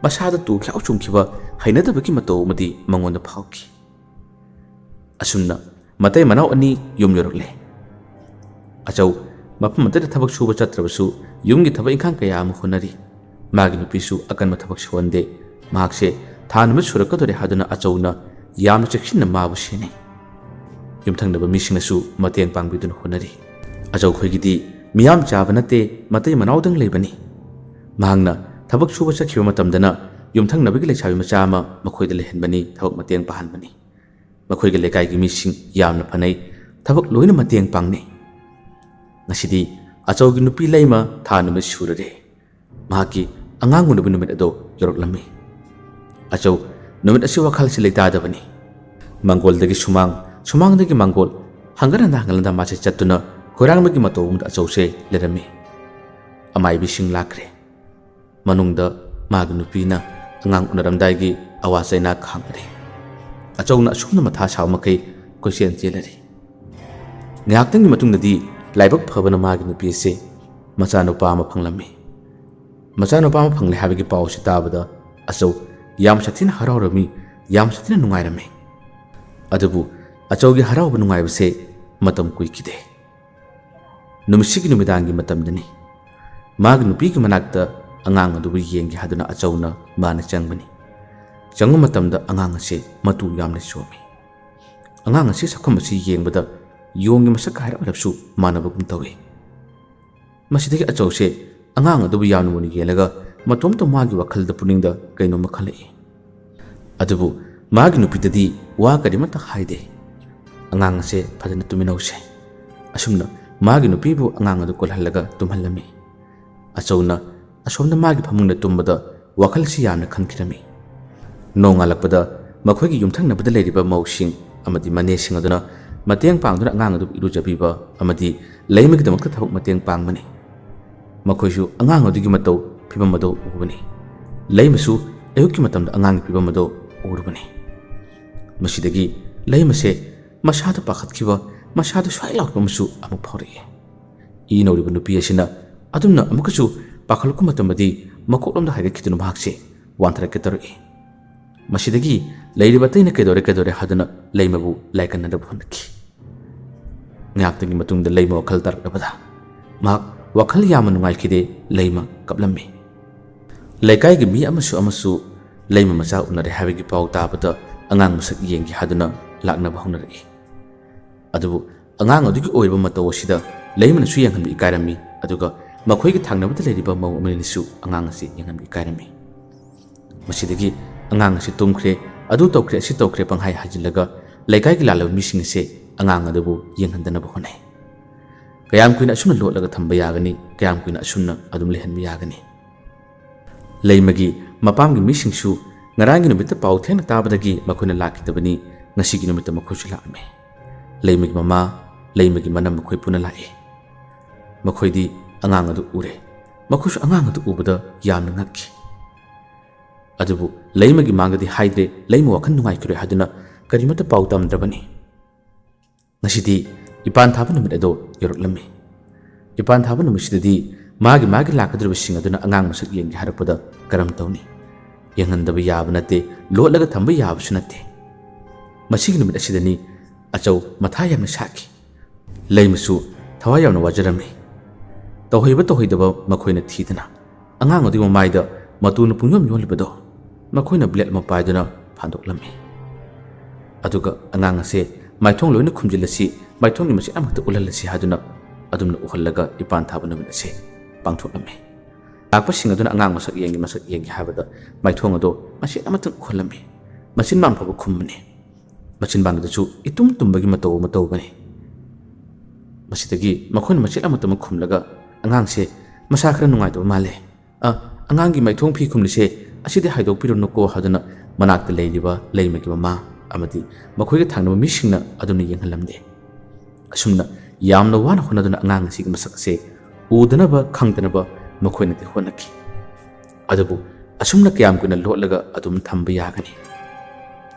ꯃꯁꯥꯗ ꯇꯨ ꯈꯌꯥꯎ ꯆꯨꯝꯈꯤꯕ ꯍꯩꯅꯗꯕꯒꯤ ꯃꯇꯧ ꯑꯃꯗꯤ ꯃꯉꯣꯟꯗ ꯐꯥꯎꯈꯤ꯫ ꯑꯁꯨꯝꯅ ꯃꯇꯩ ꯃꯅꯥꯎ ꯑꯅꯤ ꯌꯨꯝ ꯌꯧꯔꯛꯂꯦ꯫ ꯑꯆꯧ ꯃꯐꯝ ꯑꯇꯩꯗ ꯊꯕꯛ ꯁꯨꯕ ꯆꯠꯇ꯭ꯔꯕꯁꯨ ꯌꯨꯝꯒꯤ ꯊꯕꯛ ꯏꯪꯈꯥꯡ ꯀꯌꯥ ꯑꯃ ꯍꯣꯠꯅꯔꯤ꯫ ꯃꯥꯒꯤ ꯅꯨꯄꯤꯁꯨ ꯑꯀꯟꯕ ꯊꯕꯛ ꯁꯨꯍꯟꯗꯦ꯫ ꯃꯍꯥꯛꯁꯦ ꯊꯥ ꯅꯨꯃꯤꯠ ꯁꯨꯔꯛꯀꯗꯧꯔꯦ ꯍꯥꯏꯗꯨꯅ ꯑꯆꯧꯅ ꯌꯥꯝꯅ ꯆꯦꯛꯁꯤꯟꯅ ꯃꯥꯕꯨ ꯁꯦꯟꯅꯩ꯫ ꯌꯨꯝꯊꯪꯅꯕ ꯃꯤꯁꯤꯡꯅꯁꯨ ꯃꯇꯦꯡ ꯄꯥꯡꯕꯤꯗꯨꯅ ꯍꯣꯠꯅꯔꯤ꯫ ꯑꯆꯧ ꯈꯣꯏꯒꯤꯗꯤ ꯃꯤꯌꯥꯝ ꯆꯥꯕ ꯅꯠꯇꯦ, ꯃꯇꯩ ꯃꯅꯥꯎꯗꯪ ꯂꯩꯕꯅꯤ꯫ ꯃꯍꯥꯛꯅ ꯊꯕꯛ ꯁꯨꯕ ꯆꯠꯈꯤꯕ ꯃꯇꯝꯗꯅ ꯌꯨꯝꯊꯪꯅꯕꯒꯤ ꯂꯩꯁꯥꯕꯤ ꯃꯆꯥ ꯑꯃ ꯃꯈꯣꯏꯗ ꯂꯩꯍꯟꯕꯅꯤ, ꯊꯕꯛ ꯃꯇꯦꯡ ꯄꯥꯡꯍꯟꯕꯅꯤ꯫ ꯃꯈꯣꯏꯒꯤ ꯂꯩꯀꯥꯏꯒꯤ ꯃꯤꯁꯤꯡ ꯌꯥꯝꯅ ꯐꯅꯩ, ꯊꯕꯛ ꯂꯣꯏꯅ ꯃꯇꯦꯡ ꯄꯥꯡꯅꯩ꯫ ꯉꯁꯤꯗꯤ ꯑꯆꯧꯒꯤ ꯅꯨꯄꯤ ꯂꯩꯃ ꯊꯥ ꯅꯨꯃꯤꯠ ꯁꯨꯔꯔꯦ꯫ ꯃꯍꯥꯛꯀꯤ ꯑꯉꯥꯡ ꯎꯅꯕ ꯅꯨꯃꯤꯠ ꯑꯗꯣ ꯌꯧꯔꯛꯂꯝꯃꯤ꯫ ꯑꯆꯧ ꯅꯨꯃꯤꯠ ꯑꯁꯤ ꯋꯥꯈꯜꯁꯤ ꯂꯩꯇꯥꯗꯕꯅꯤ꯫ ꯃꯪꯒꯣꯜꯗꯒꯤ ꯁꯨꯃꯥꯡ, ꯁꯨꯃꯥꯡꯗꯒꯤ ꯃꯪꯒꯣꯜ, ꯍꯪꯒꯠ ꯍꯟꯗ ꯍꯪꯒꯠ ꯍꯟꯗ ꯃꯥꯁꯦ ꯆꯠꯇꯨꯅ ꯈꯣꯏꯔꯥꯡꯕꯒꯤ ꯃꯇꯧ ꯑꯃꯗ ꯑꯆꯧꯁꯦ ꯂꯩꯔꯝꯃꯤ꯫ ꯑꯃꯥꯏꯕꯤꯁꯤꯡ ꯂꯥꯛꯈ꯭ꯔꯦ꯫ ꯃꯅꯨꯡꯗ ꯃꯥꯒꯤ ꯅꯨꯄꯤꯅ ꯑꯉꯥꯡ ꯎꯅꯔꯝꯗꯥꯏꯒꯤ ꯑꯋꯥ ꯆꯩꯅꯥ ꯈꯥꯡꯂꯤ꯫ ꯑꯆꯧꯅ ꯑꯁꯨꯝꯅ ꯃꯊꯥ ꯁꯥꯕ ꯃꯈꯩ ꯀꯣꯏꯆꯦꯟ ꯆꯦꯜꯂꯔꯤ꯫ ꯉꯥꯏꯍꯥꯛꯇꯪꯒꯤ ꯃꯇꯨꯡꯗꯗꯤ ꯂꯥꯏꯕꯛ ꯐꯕꯅ ꯃꯥꯒꯤ ꯅꯨꯄꯤ ꯑꯁꯤ ꯃꯆꯥꯅꯨꯄꯥ ꯑꯃ ꯐꯪꯂꯝꯃꯤ꯫ ꯃꯆꯥꯅꯨꯄꯥ ꯑꯃ ꯐꯪꯂꯦ ꯍꯥꯏꯕꯒꯤ ꯄꯥꯎ ꯑꯁꯤ ꯇꯥꯕꯗ ꯑꯆꯧ ꯌꯥꯝ ꯁꯥꯊꯤꯅ ꯍꯔꯥꯎꯔꯝꯃꯤ, ꯌꯥꯝ ꯁꯥꯊꯤꯅ ꯅꯨꯡꯉꯥꯏꯔꯝꯃꯤ꯫ ꯑꯗꯨꯕꯨ ꯑꯆꯧꯒꯤ ꯍꯔꯥꯎꯕ ꯅꯨꯡꯉꯥꯏꯕꯁꯦ ꯃꯇꯝ ꯀꯨꯏꯈꯤꯗꯦ꯫ ꯅꯨꯃꯤꯠꯁꯤꯒꯤ ꯅꯨꯃꯤꯗꯥꯡꯒꯤ ꯃꯇꯝꯗꯅꯤ꯫ ꯃꯥꯒꯤ ꯅꯨꯄꯤꯒꯤ ꯃꯅꯥꯛꯇ ꯑꯉꯥꯡ ꯑꯗꯨꯕꯨ ꯌꯦꯡꯒꯦ ꯍꯥꯏꯗꯨꯅ ꯑꯆꯧꯅ ꯃꯥꯅ ꯆꯪꯕꯅꯤ꯫ ꯆꯪꯕ ꯃꯇꯝꯗ ꯑꯉꯥꯡ ꯑꯁꯤ ꯃꯇꯨ ꯌꯥꯝꯅ ꯆꯣꯝꯃꯤ꯫ ꯑꯉꯥꯡ ꯑꯁꯤ ꯁꯛꯐꯝ ꯑꯁꯤ ꯌꯦꯡꯕꯗ ꯌꯣꯡꯒꯤ ꯃꯁꯛꯀ ꯍꯥꯏꯔꯞ ꯍꯥꯏꯔꯞꯁꯨ ꯃꯥꯟꯅꯕꯒꯨꯝ ꯇꯧꯏ꯫ ꯃꯁꯤꯗꯒꯤ ꯑꯆꯧꯁꯦ ꯑꯉꯥꯡ ꯑꯗꯨꯕꯨ ꯌꯥꯝꯅ ꯃꯨꯟꯅ ꯌꯦꯡꯂꯒ ꯃꯇꯣꯝꯇ ꯃꯥꯒꯤ ꯋꯥꯈꯜꯗ, ꯄꯨꯛꯅꯤꯡꯗ ꯀꯩꯅꯣꯝꯃ ꯈꯜꯂꯛꯏ꯫ ꯑꯗꯨꯕꯨ ꯃꯥꯒꯤ ꯅꯨꯄꯤꯗꯗꯤ ꯋꯥ ꯀꯔꯤꯃꯠꯇ ꯍꯥꯏꯗꯦ꯫ ꯑꯉꯥꯡ ꯑꯁꯦ ꯐꯖꯅ ꯇꯨꯃꯤꯟꯅꯧꯁꯦ꯫ ꯑꯁꯨꯝꯅ ꯃꯥꯒꯤ ꯅꯨꯄꯤꯕꯨ ꯑꯉꯥꯡ ꯑꯗꯨ ꯀꯣꯜꯍꯜꯂꯒ ꯇꯨꯝꯍꯜꯂꯝꯃꯤ꯫ ꯑꯆꯧꯅ ꯑꯁꯣꯝꯗ ꯃꯥꯒꯤ ꯐꯃꯨꯡꯗ ꯇꯨꯝꯕꯗ ꯋꯥꯈꯜꯁꯤ ꯌꯥꯝꯅ ꯈꯟꯈꯤꯔꯝꯃꯤ꯫ ꯅꯣꯡꯉꯥꯜꯂꯛꯄꯗ ꯃꯈꯣꯏꯒꯤ ꯌꯨꯝꯊꯪꯅꯕꯗ ꯂꯩꯔꯤꯕ ꯃꯧꯁꯤꯡ ꯑꯃꯗꯤ ꯃꯅꯦꯁꯤꯡ ꯑꯗꯨꯅ ꯃꯇꯦꯡ ꯄꯥꯡꯗꯨꯅ ꯑꯉꯥꯡ ꯑꯗꯨꯕꯨ ꯏꯔꯨꯖꯕꯤꯕ ꯑꯃꯗꯤ ꯂꯩꯃꯒꯤꯗꯃꯛꯇ ꯊꯕꯛ ꯃꯇꯦꯡ ꯄꯥꯡꯕꯅꯤ꯫ ꯃꯈꯣꯏꯁꯨ ꯑꯉꯥꯡ ꯑꯗꯨꯒꯤ ꯃꯇꯧ ꯐꯤꯕꯝ ꯑꯗꯨ ꯎꯕꯅꯤ꯫ ꯂꯩꯃꯁꯨ ꯑꯌꯨꯛꯀꯤ ꯃꯇꯝꯗ ꯑꯉꯥꯡꯒꯤ ꯐꯤꯕꯝ ꯑꯗꯨ ꯎꯔꯨꯕꯅꯤ꯫ ꯃꯁꯤꯗꯒꯤ ꯂꯩꯃꯁꯦ ꯃꯁꯥꯗ ꯄꯥꯈꯠꯈꯤꯕ, ꯃꯁꯥꯗ ꯁ꯭ꯋꯥꯏ ꯂꯥꯎꯔꯛꯄ ꯑꯃꯁꯨ ꯑꯃꯨꯛ ꯐꯥꯎꯔꯛꯏ꯫ ꯏ ꯅꯧꯔꯤꯕ ꯅꯨꯄꯤ ꯑꯁꯤꯅ ꯑꯗꯨꯝꯅ ꯑꯃꯨꯛꯀꯁꯨ ꯄꯥꯈꯠꯂꯛꯄ ꯃꯇꯝꯗꯗꯤ ꯃꯀꯣꯛꯂꯣꯝꯗ ꯍꯥꯏꯒꯠꯈꯤꯗꯨꯅ ꯃꯍꯥꯛꯁꯦ ꯋꯥꯟꯊꯔꯛꯀꯦ ꯇꯧꯔꯛꯏ꯫ ꯃꯁꯤꯗꯒꯤ ꯂꯩꯔꯤꯕ ꯑꯇꯩꯅ "ꯀꯩꯗꯧꯔꯦ, ꯀꯩꯗꯧꯔꯦ?" ꯍꯥꯏꯗꯨꯅ ꯂꯩꯃꯕꯨ ꯂꯥꯏꯀꯠꯅꯅꯕ ꯍꯣꯠꯅꯈꯤ꯫ ꯉꯥꯏꯍꯥꯛꯇꯪꯒꯤ ꯃꯇꯨꯡꯗ ꯂꯩꯃ ꯋꯥꯈꯜ ꯇꯥꯔꯛꯂꯕꯗ ꯃꯍꯥꯛ ꯋꯥꯈꯜ ꯌꯥꯝꯅ ꯅꯨꯡꯉꯥꯏꯈꯤꯗꯦ꯫ ꯂꯩꯃ ꯀꯞꯂꯝꯃꯤ꯫ ꯂꯩꯀꯥꯏꯒꯤ ꯃꯤ ꯑꯃꯁꯨ ꯑꯃꯁꯨ ꯂꯩꯃ ꯃꯆꯥ ꯎꯅꯔꯦ ꯍꯥꯏꯕꯒꯤ ꯄꯥꯎ ꯇꯥꯕꯗ ꯑꯉꯥꯡ ꯃꯁꯛ ꯌꯦꯡꯒꯦ ꯍꯥꯏꯗꯨꯅ ꯂꯥꯛꯅꯕ ꯍꯧꯅꯔꯛꯏ꯫ ꯑꯗꯨꯕꯨ ꯑꯉꯥꯡ ꯑꯗꯨꯒꯤ ꯑꯣꯏꯕ ꯃꯇꯧ ꯑꯁꯤꯗ ꯂꯩꯃꯅꯁꯨ ꯌꯦꯡꯍꯟꯕ ꯏꯀꯥꯏꯔꯝꯃꯤ, ꯑꯗꯨꯒ ꯃꯈꯣꯏꯒꯤ ꯊꯪꯅꯕꯗ ꯂꯩꯔꯤꯕ ꯃꯧ ꯑꯃꯅꯤꯅꯁꯨ ꯑꯉꯥꯡ ꯑꯁꯤ ꯌꯦꯡꯍꯟꯕ ꯏꯀꯥꯏꯔꯝꯃꯤ꯫ ꯃꯁꯤꯗꯒꯤ ꯑꯉꯥꯡ ꯑꯁꯤ ꯇꯨꯝꯈ꯭ꯔꯦ, ꯑꯗꯨ ꯇꯧꯈ꯭ꯔꯦ, ꯑꯁꯤ ꯇꯧꯈ꯭ꯔꯦ ꯄꯪꯍꯥꯏ ꯍꯥꯏꯖꯤꯜꯂꯒ ꯂꯩꯀꯥꯏꯒꯤ ꯂꯥꯜꯂꯕ ꯃꯤꯁꯤꯡ ꯑꯁꯦ ꯑꯉꯥꯡ ꯑꯗꯨꯕꯨ ꯌꯦꯡꯍꯟꯗꯅꯕ ꯍꯣꯠꯅꯩ꯫ ꯀꯌꯥꯝ ꯀꯨꯏꯅ ꯑꯁꯨꯝꯅ ꯂꯣꯠꯂꯒ ꯊꯝꯕ ꯌꯥꯒꯅꯤ? ꯀꯌꯥꯝ ꯀꯨꯏꯅ ꯑꯁꯨꯝꯅ ꯑꯗꯨꯝ ꯂꯩꯍꯟꯕ ꯌꯥꯒꯅꯤ? ꯂꯩꯃꯒꯤ ꯃꯄꯥꯝꯒꯤ ꯃꯤꯁꯤꯡꯁꯨ ꯉꯔꯥꯡꯒꯤ ꯅꯨꯃꯤꯠꯇ ꯄꯥꯎ ꯊꯦꯡꯅ ꯇꯥꯕꯗꯒꯤ ꯃꯈꯣꯏꯅ ꯂꯥꯛꯈꯤꯗꯕꯅꯤ꯫ ꯉꯁꯤꯒꯤ ꯅꯨꯃꯤꯠꯇ ꯃꯈꯣꯏꯁꯨ ꯂꯥꯛꯑꯝꯃꯤ꯫ ꯂꯩꯃꯒꯤ ꯃꯃꯥ, ꯂꯩꯃꯒꯤ ꯃꯅꯝ ꯃꯈꯣꯏ ꯄꯨꯟꯅ ꯂꯥꯛꯏ꯫ ꯃꯈꯣꯏꯗꯤ ꯑꯉꯥꯡ ꯑꯗꯨ ꯎꯔꯦ꯫ ꯃꯈꯣꯏꯁꯨ ꯑꯉꯥꯡ ꯑꯗꯨ ꯎꯕꯗ ꯌꯥꯝꯅ ꯉꯛꯈꯤ꯫ ꯑꯗꯨꯕꯨ ꯂꯩꯃꯒꯤ ꯃꯥꯡꯗꯗꯤ ꯍꯥꯏꯗ꯭ꯔꯦ, ꯂꯩꯃ ꯋꯥꯈꯜ ꯅꯨꯡꯉꯥꯏꯈꯤꯔꯣꯏ ꯍꯥꯏꯗꯨꯅ ꯀꯔꯤꯃꯠꯇ ꯄꯥꯎ ꯇꯝꯗ꯭ꯔꯕꯅꯤ꯫ ꯉꯁꯤꯗꯤ ꯏꯄꯥꯟ ꯊꯥꯕ ꯅꯨꯃꯤꯠ ꯑꯗꯣ ꯌꯧꯔꯛꯂꯝꯃꯤ꯫ ꯏꯄꯥꯟ ꯊꯥꯕ ꯅꯨꯃꯤꯠꯁꯤꯗꯗꯤ ꯃꯥꯒꯤ ꯃꯥꯒꯤ ꯂꯥꯛꯀꯗꯧꯔꯤꯕꯁꯤꯡ ꯑꯗꯨꯅ ꯑꯉꯥꯡ ꯃꯁꯛ ꯌꯦꯡꯒꯦ ꯍꯥꯏꯔꯛꯄꯗ ꯀꯔꯝ ꯇꯧꯅꯤ? ꯌꯦꯡꯍꯟꯗꯕ ꯌꯥꯕ ꯅꯠꯇꯦ, ꯂꯣꯠꯂꯒ ꯊꯝꯕ ꯌꯥꯕꯁꯨ ꯅꯠꯇꯦ꯫ ꯃꯁꯤꯒꯤ ꯅꯨꯃꯤꯠ ꯑꯁꯤꯗꯅꯤ ꯑꯆꯧ ꯃꯊꯥ ꯌꯥꯝꯅ ꯁꯥꯈꯤ꯫ ꯂꯩꯃꯁꯨ ꯊꯋꯥꯏ ꯌꯥꯝꯅ ꯋꯥꯖꯔꯝꯃꯤ꯫ ꯇꯧꯍꯩꯕ ꯇꯧꯍꯩꯗꯕ ꯃꯈꯣꯏꯅ ꯊꯤꯗꯅ ꯑꯉꯥꯡ ꯑꯗꯨꯒꯤ ꯃꯃꯥꯏꯗ ꯃꯇꯨꯅ ꯄꯨꯡꯌꯣꯝ ꯌꯣꯝꯂꯤꯕꯗꯣ ꯃꯈꯣꯏꯅ ꯕ꯭ꯂꯦꯗ ꯑꯃ ꯄꯥꯏꯗꯨꯅ ꯐꯥꯟꯗꯣꯛꯂꯝꯃꯤ꯫ ꯑꯗꯨꯒ ꯑꯉꯥꯡ ꯑꯁꯦ ꯃꯥꯏꯊꯣꯡ ꯂꯣꯏꯅ ꯈꯨꯝꯖꯤꯜꯂꯁꯤ, ꯃꯥꯏꯊꯣꯡꯒꯤ ꯃꯆꯦꯠ ꯑꯃꯈꯛꯇ ꯎꯍꯜꯂꯁꯤ ꯍꯥꯏꯗꯨꯅ ꯑꯗꯨꯝꯅ ꯎꯍꯜꯂꯒ ꯏꯄꯥꯟ ꯊꯥꯕ ꯅꯨꯃꯤꯠ ꯑꯁꯦ ꯄꯥꯡꯊꯣꯛꯂꯝꯃꯤ꯫ ꯂꯥꯛꯄꯁꯤꯡ ꯑꯗꯨꯅ ꯑꯉꯥꯡ ꯃꯁꯛ ꯌꯦꯡꯒꯦ, ꯃꯁꯛ ꯌꯦꯡꯒꯦ ꯍꯥꯏꯕꯗ ꯃꯥꯏꯊꯣꯡ ꯑꯗꯣ ꯃꯆꯦꯠ ꯑꯃꯇꯪ ꯎꯍꯜꯂꯝꯃꯤ꯫ ꯃꯆꯤꯟꯕꯥꯡ ꯐꯥꯎꯕ ꯈꯨꯝꯕꯅꯤ꯫ ꯃꯆꯤꯟꯕꯥꯡꯗꯁꯨ ꯏꯇꯨꯝ ꯇꯨꯝꯕꯒꯤ ꯃꯇꯧ ꯑꯃ ꯇꯧꯕꯅꯤ꯫ ꯃꯁꯤꯗꯒꯤ ꯃꯈꯣꯏꯅ ꯃꯆꯦꯠ ꯑꯃꯇꯃꯛ ꯈꯨꯝꯂꯒ ꯑꯉꯥꯡꯁꯦ ꯃꯁꯥ ꯈꯔ ꯅꯨꯡꯉꯥꯏꯇꯕ ꯃꯥꯜꯂꯦ꯫ "ꯑ, ꯑꯉꯥꯡꯒꯤ ꯃꯥꯏꯊꯣꯡ ꯐꯤ ꯈꯨꯝꯂꯤꯁꯦ ꯑꯁꯤꯗꯤ ꯍꯥꯏꯗꯣꯛꯄꯤꯔꯨꯅꯨꯀꯣ" ꯍꯥꯏꯗꯨꯅ ꯃꯅꯥꯛꯇ ꯂꯩꯔꯤꯕ ꯂꯩꯃꯒꯤ ꯃꯃꯥ ꯑꯃꯗꯤ ꯃꯈꯣꯏꯒ ꯊꯪꯅꯕ ꯃꯤꯁꯤꯡꯅ ꯑꯗꯨꯝꯅ ꯌꯦꯡꯍꯜꯂꯝꯗꯦ꯫ ꯑꯁꯨꯝꯅ ꯌꯥꯝꯅ ꯋꯥꯅ ꯍꯣꯠꯅꯗꯨꯅ ꯑꯉꯥꯡ ꯑꯁꯤꯒꯤ ꯃꯁꯛ ꯑꯁꯦ ꯎꯗꯅꯕ ꯈꯪꯗꯅꯕ ꯃꯈꯣꯏꯅꯗꯤ ꯍꯣꯠꯅꯈꯤ꯫ ꯑꯗꯨꯕꯨ ꯑꯁꯨꯝꯅ ꯀꯌꯥꯝ ꯀꯨꯏꯅ ꯂꯣꯠꯂꯒ ꯑꯗꯨꯝ ꯊꯝꯕ ꯌꯥꯒꯅꯤ?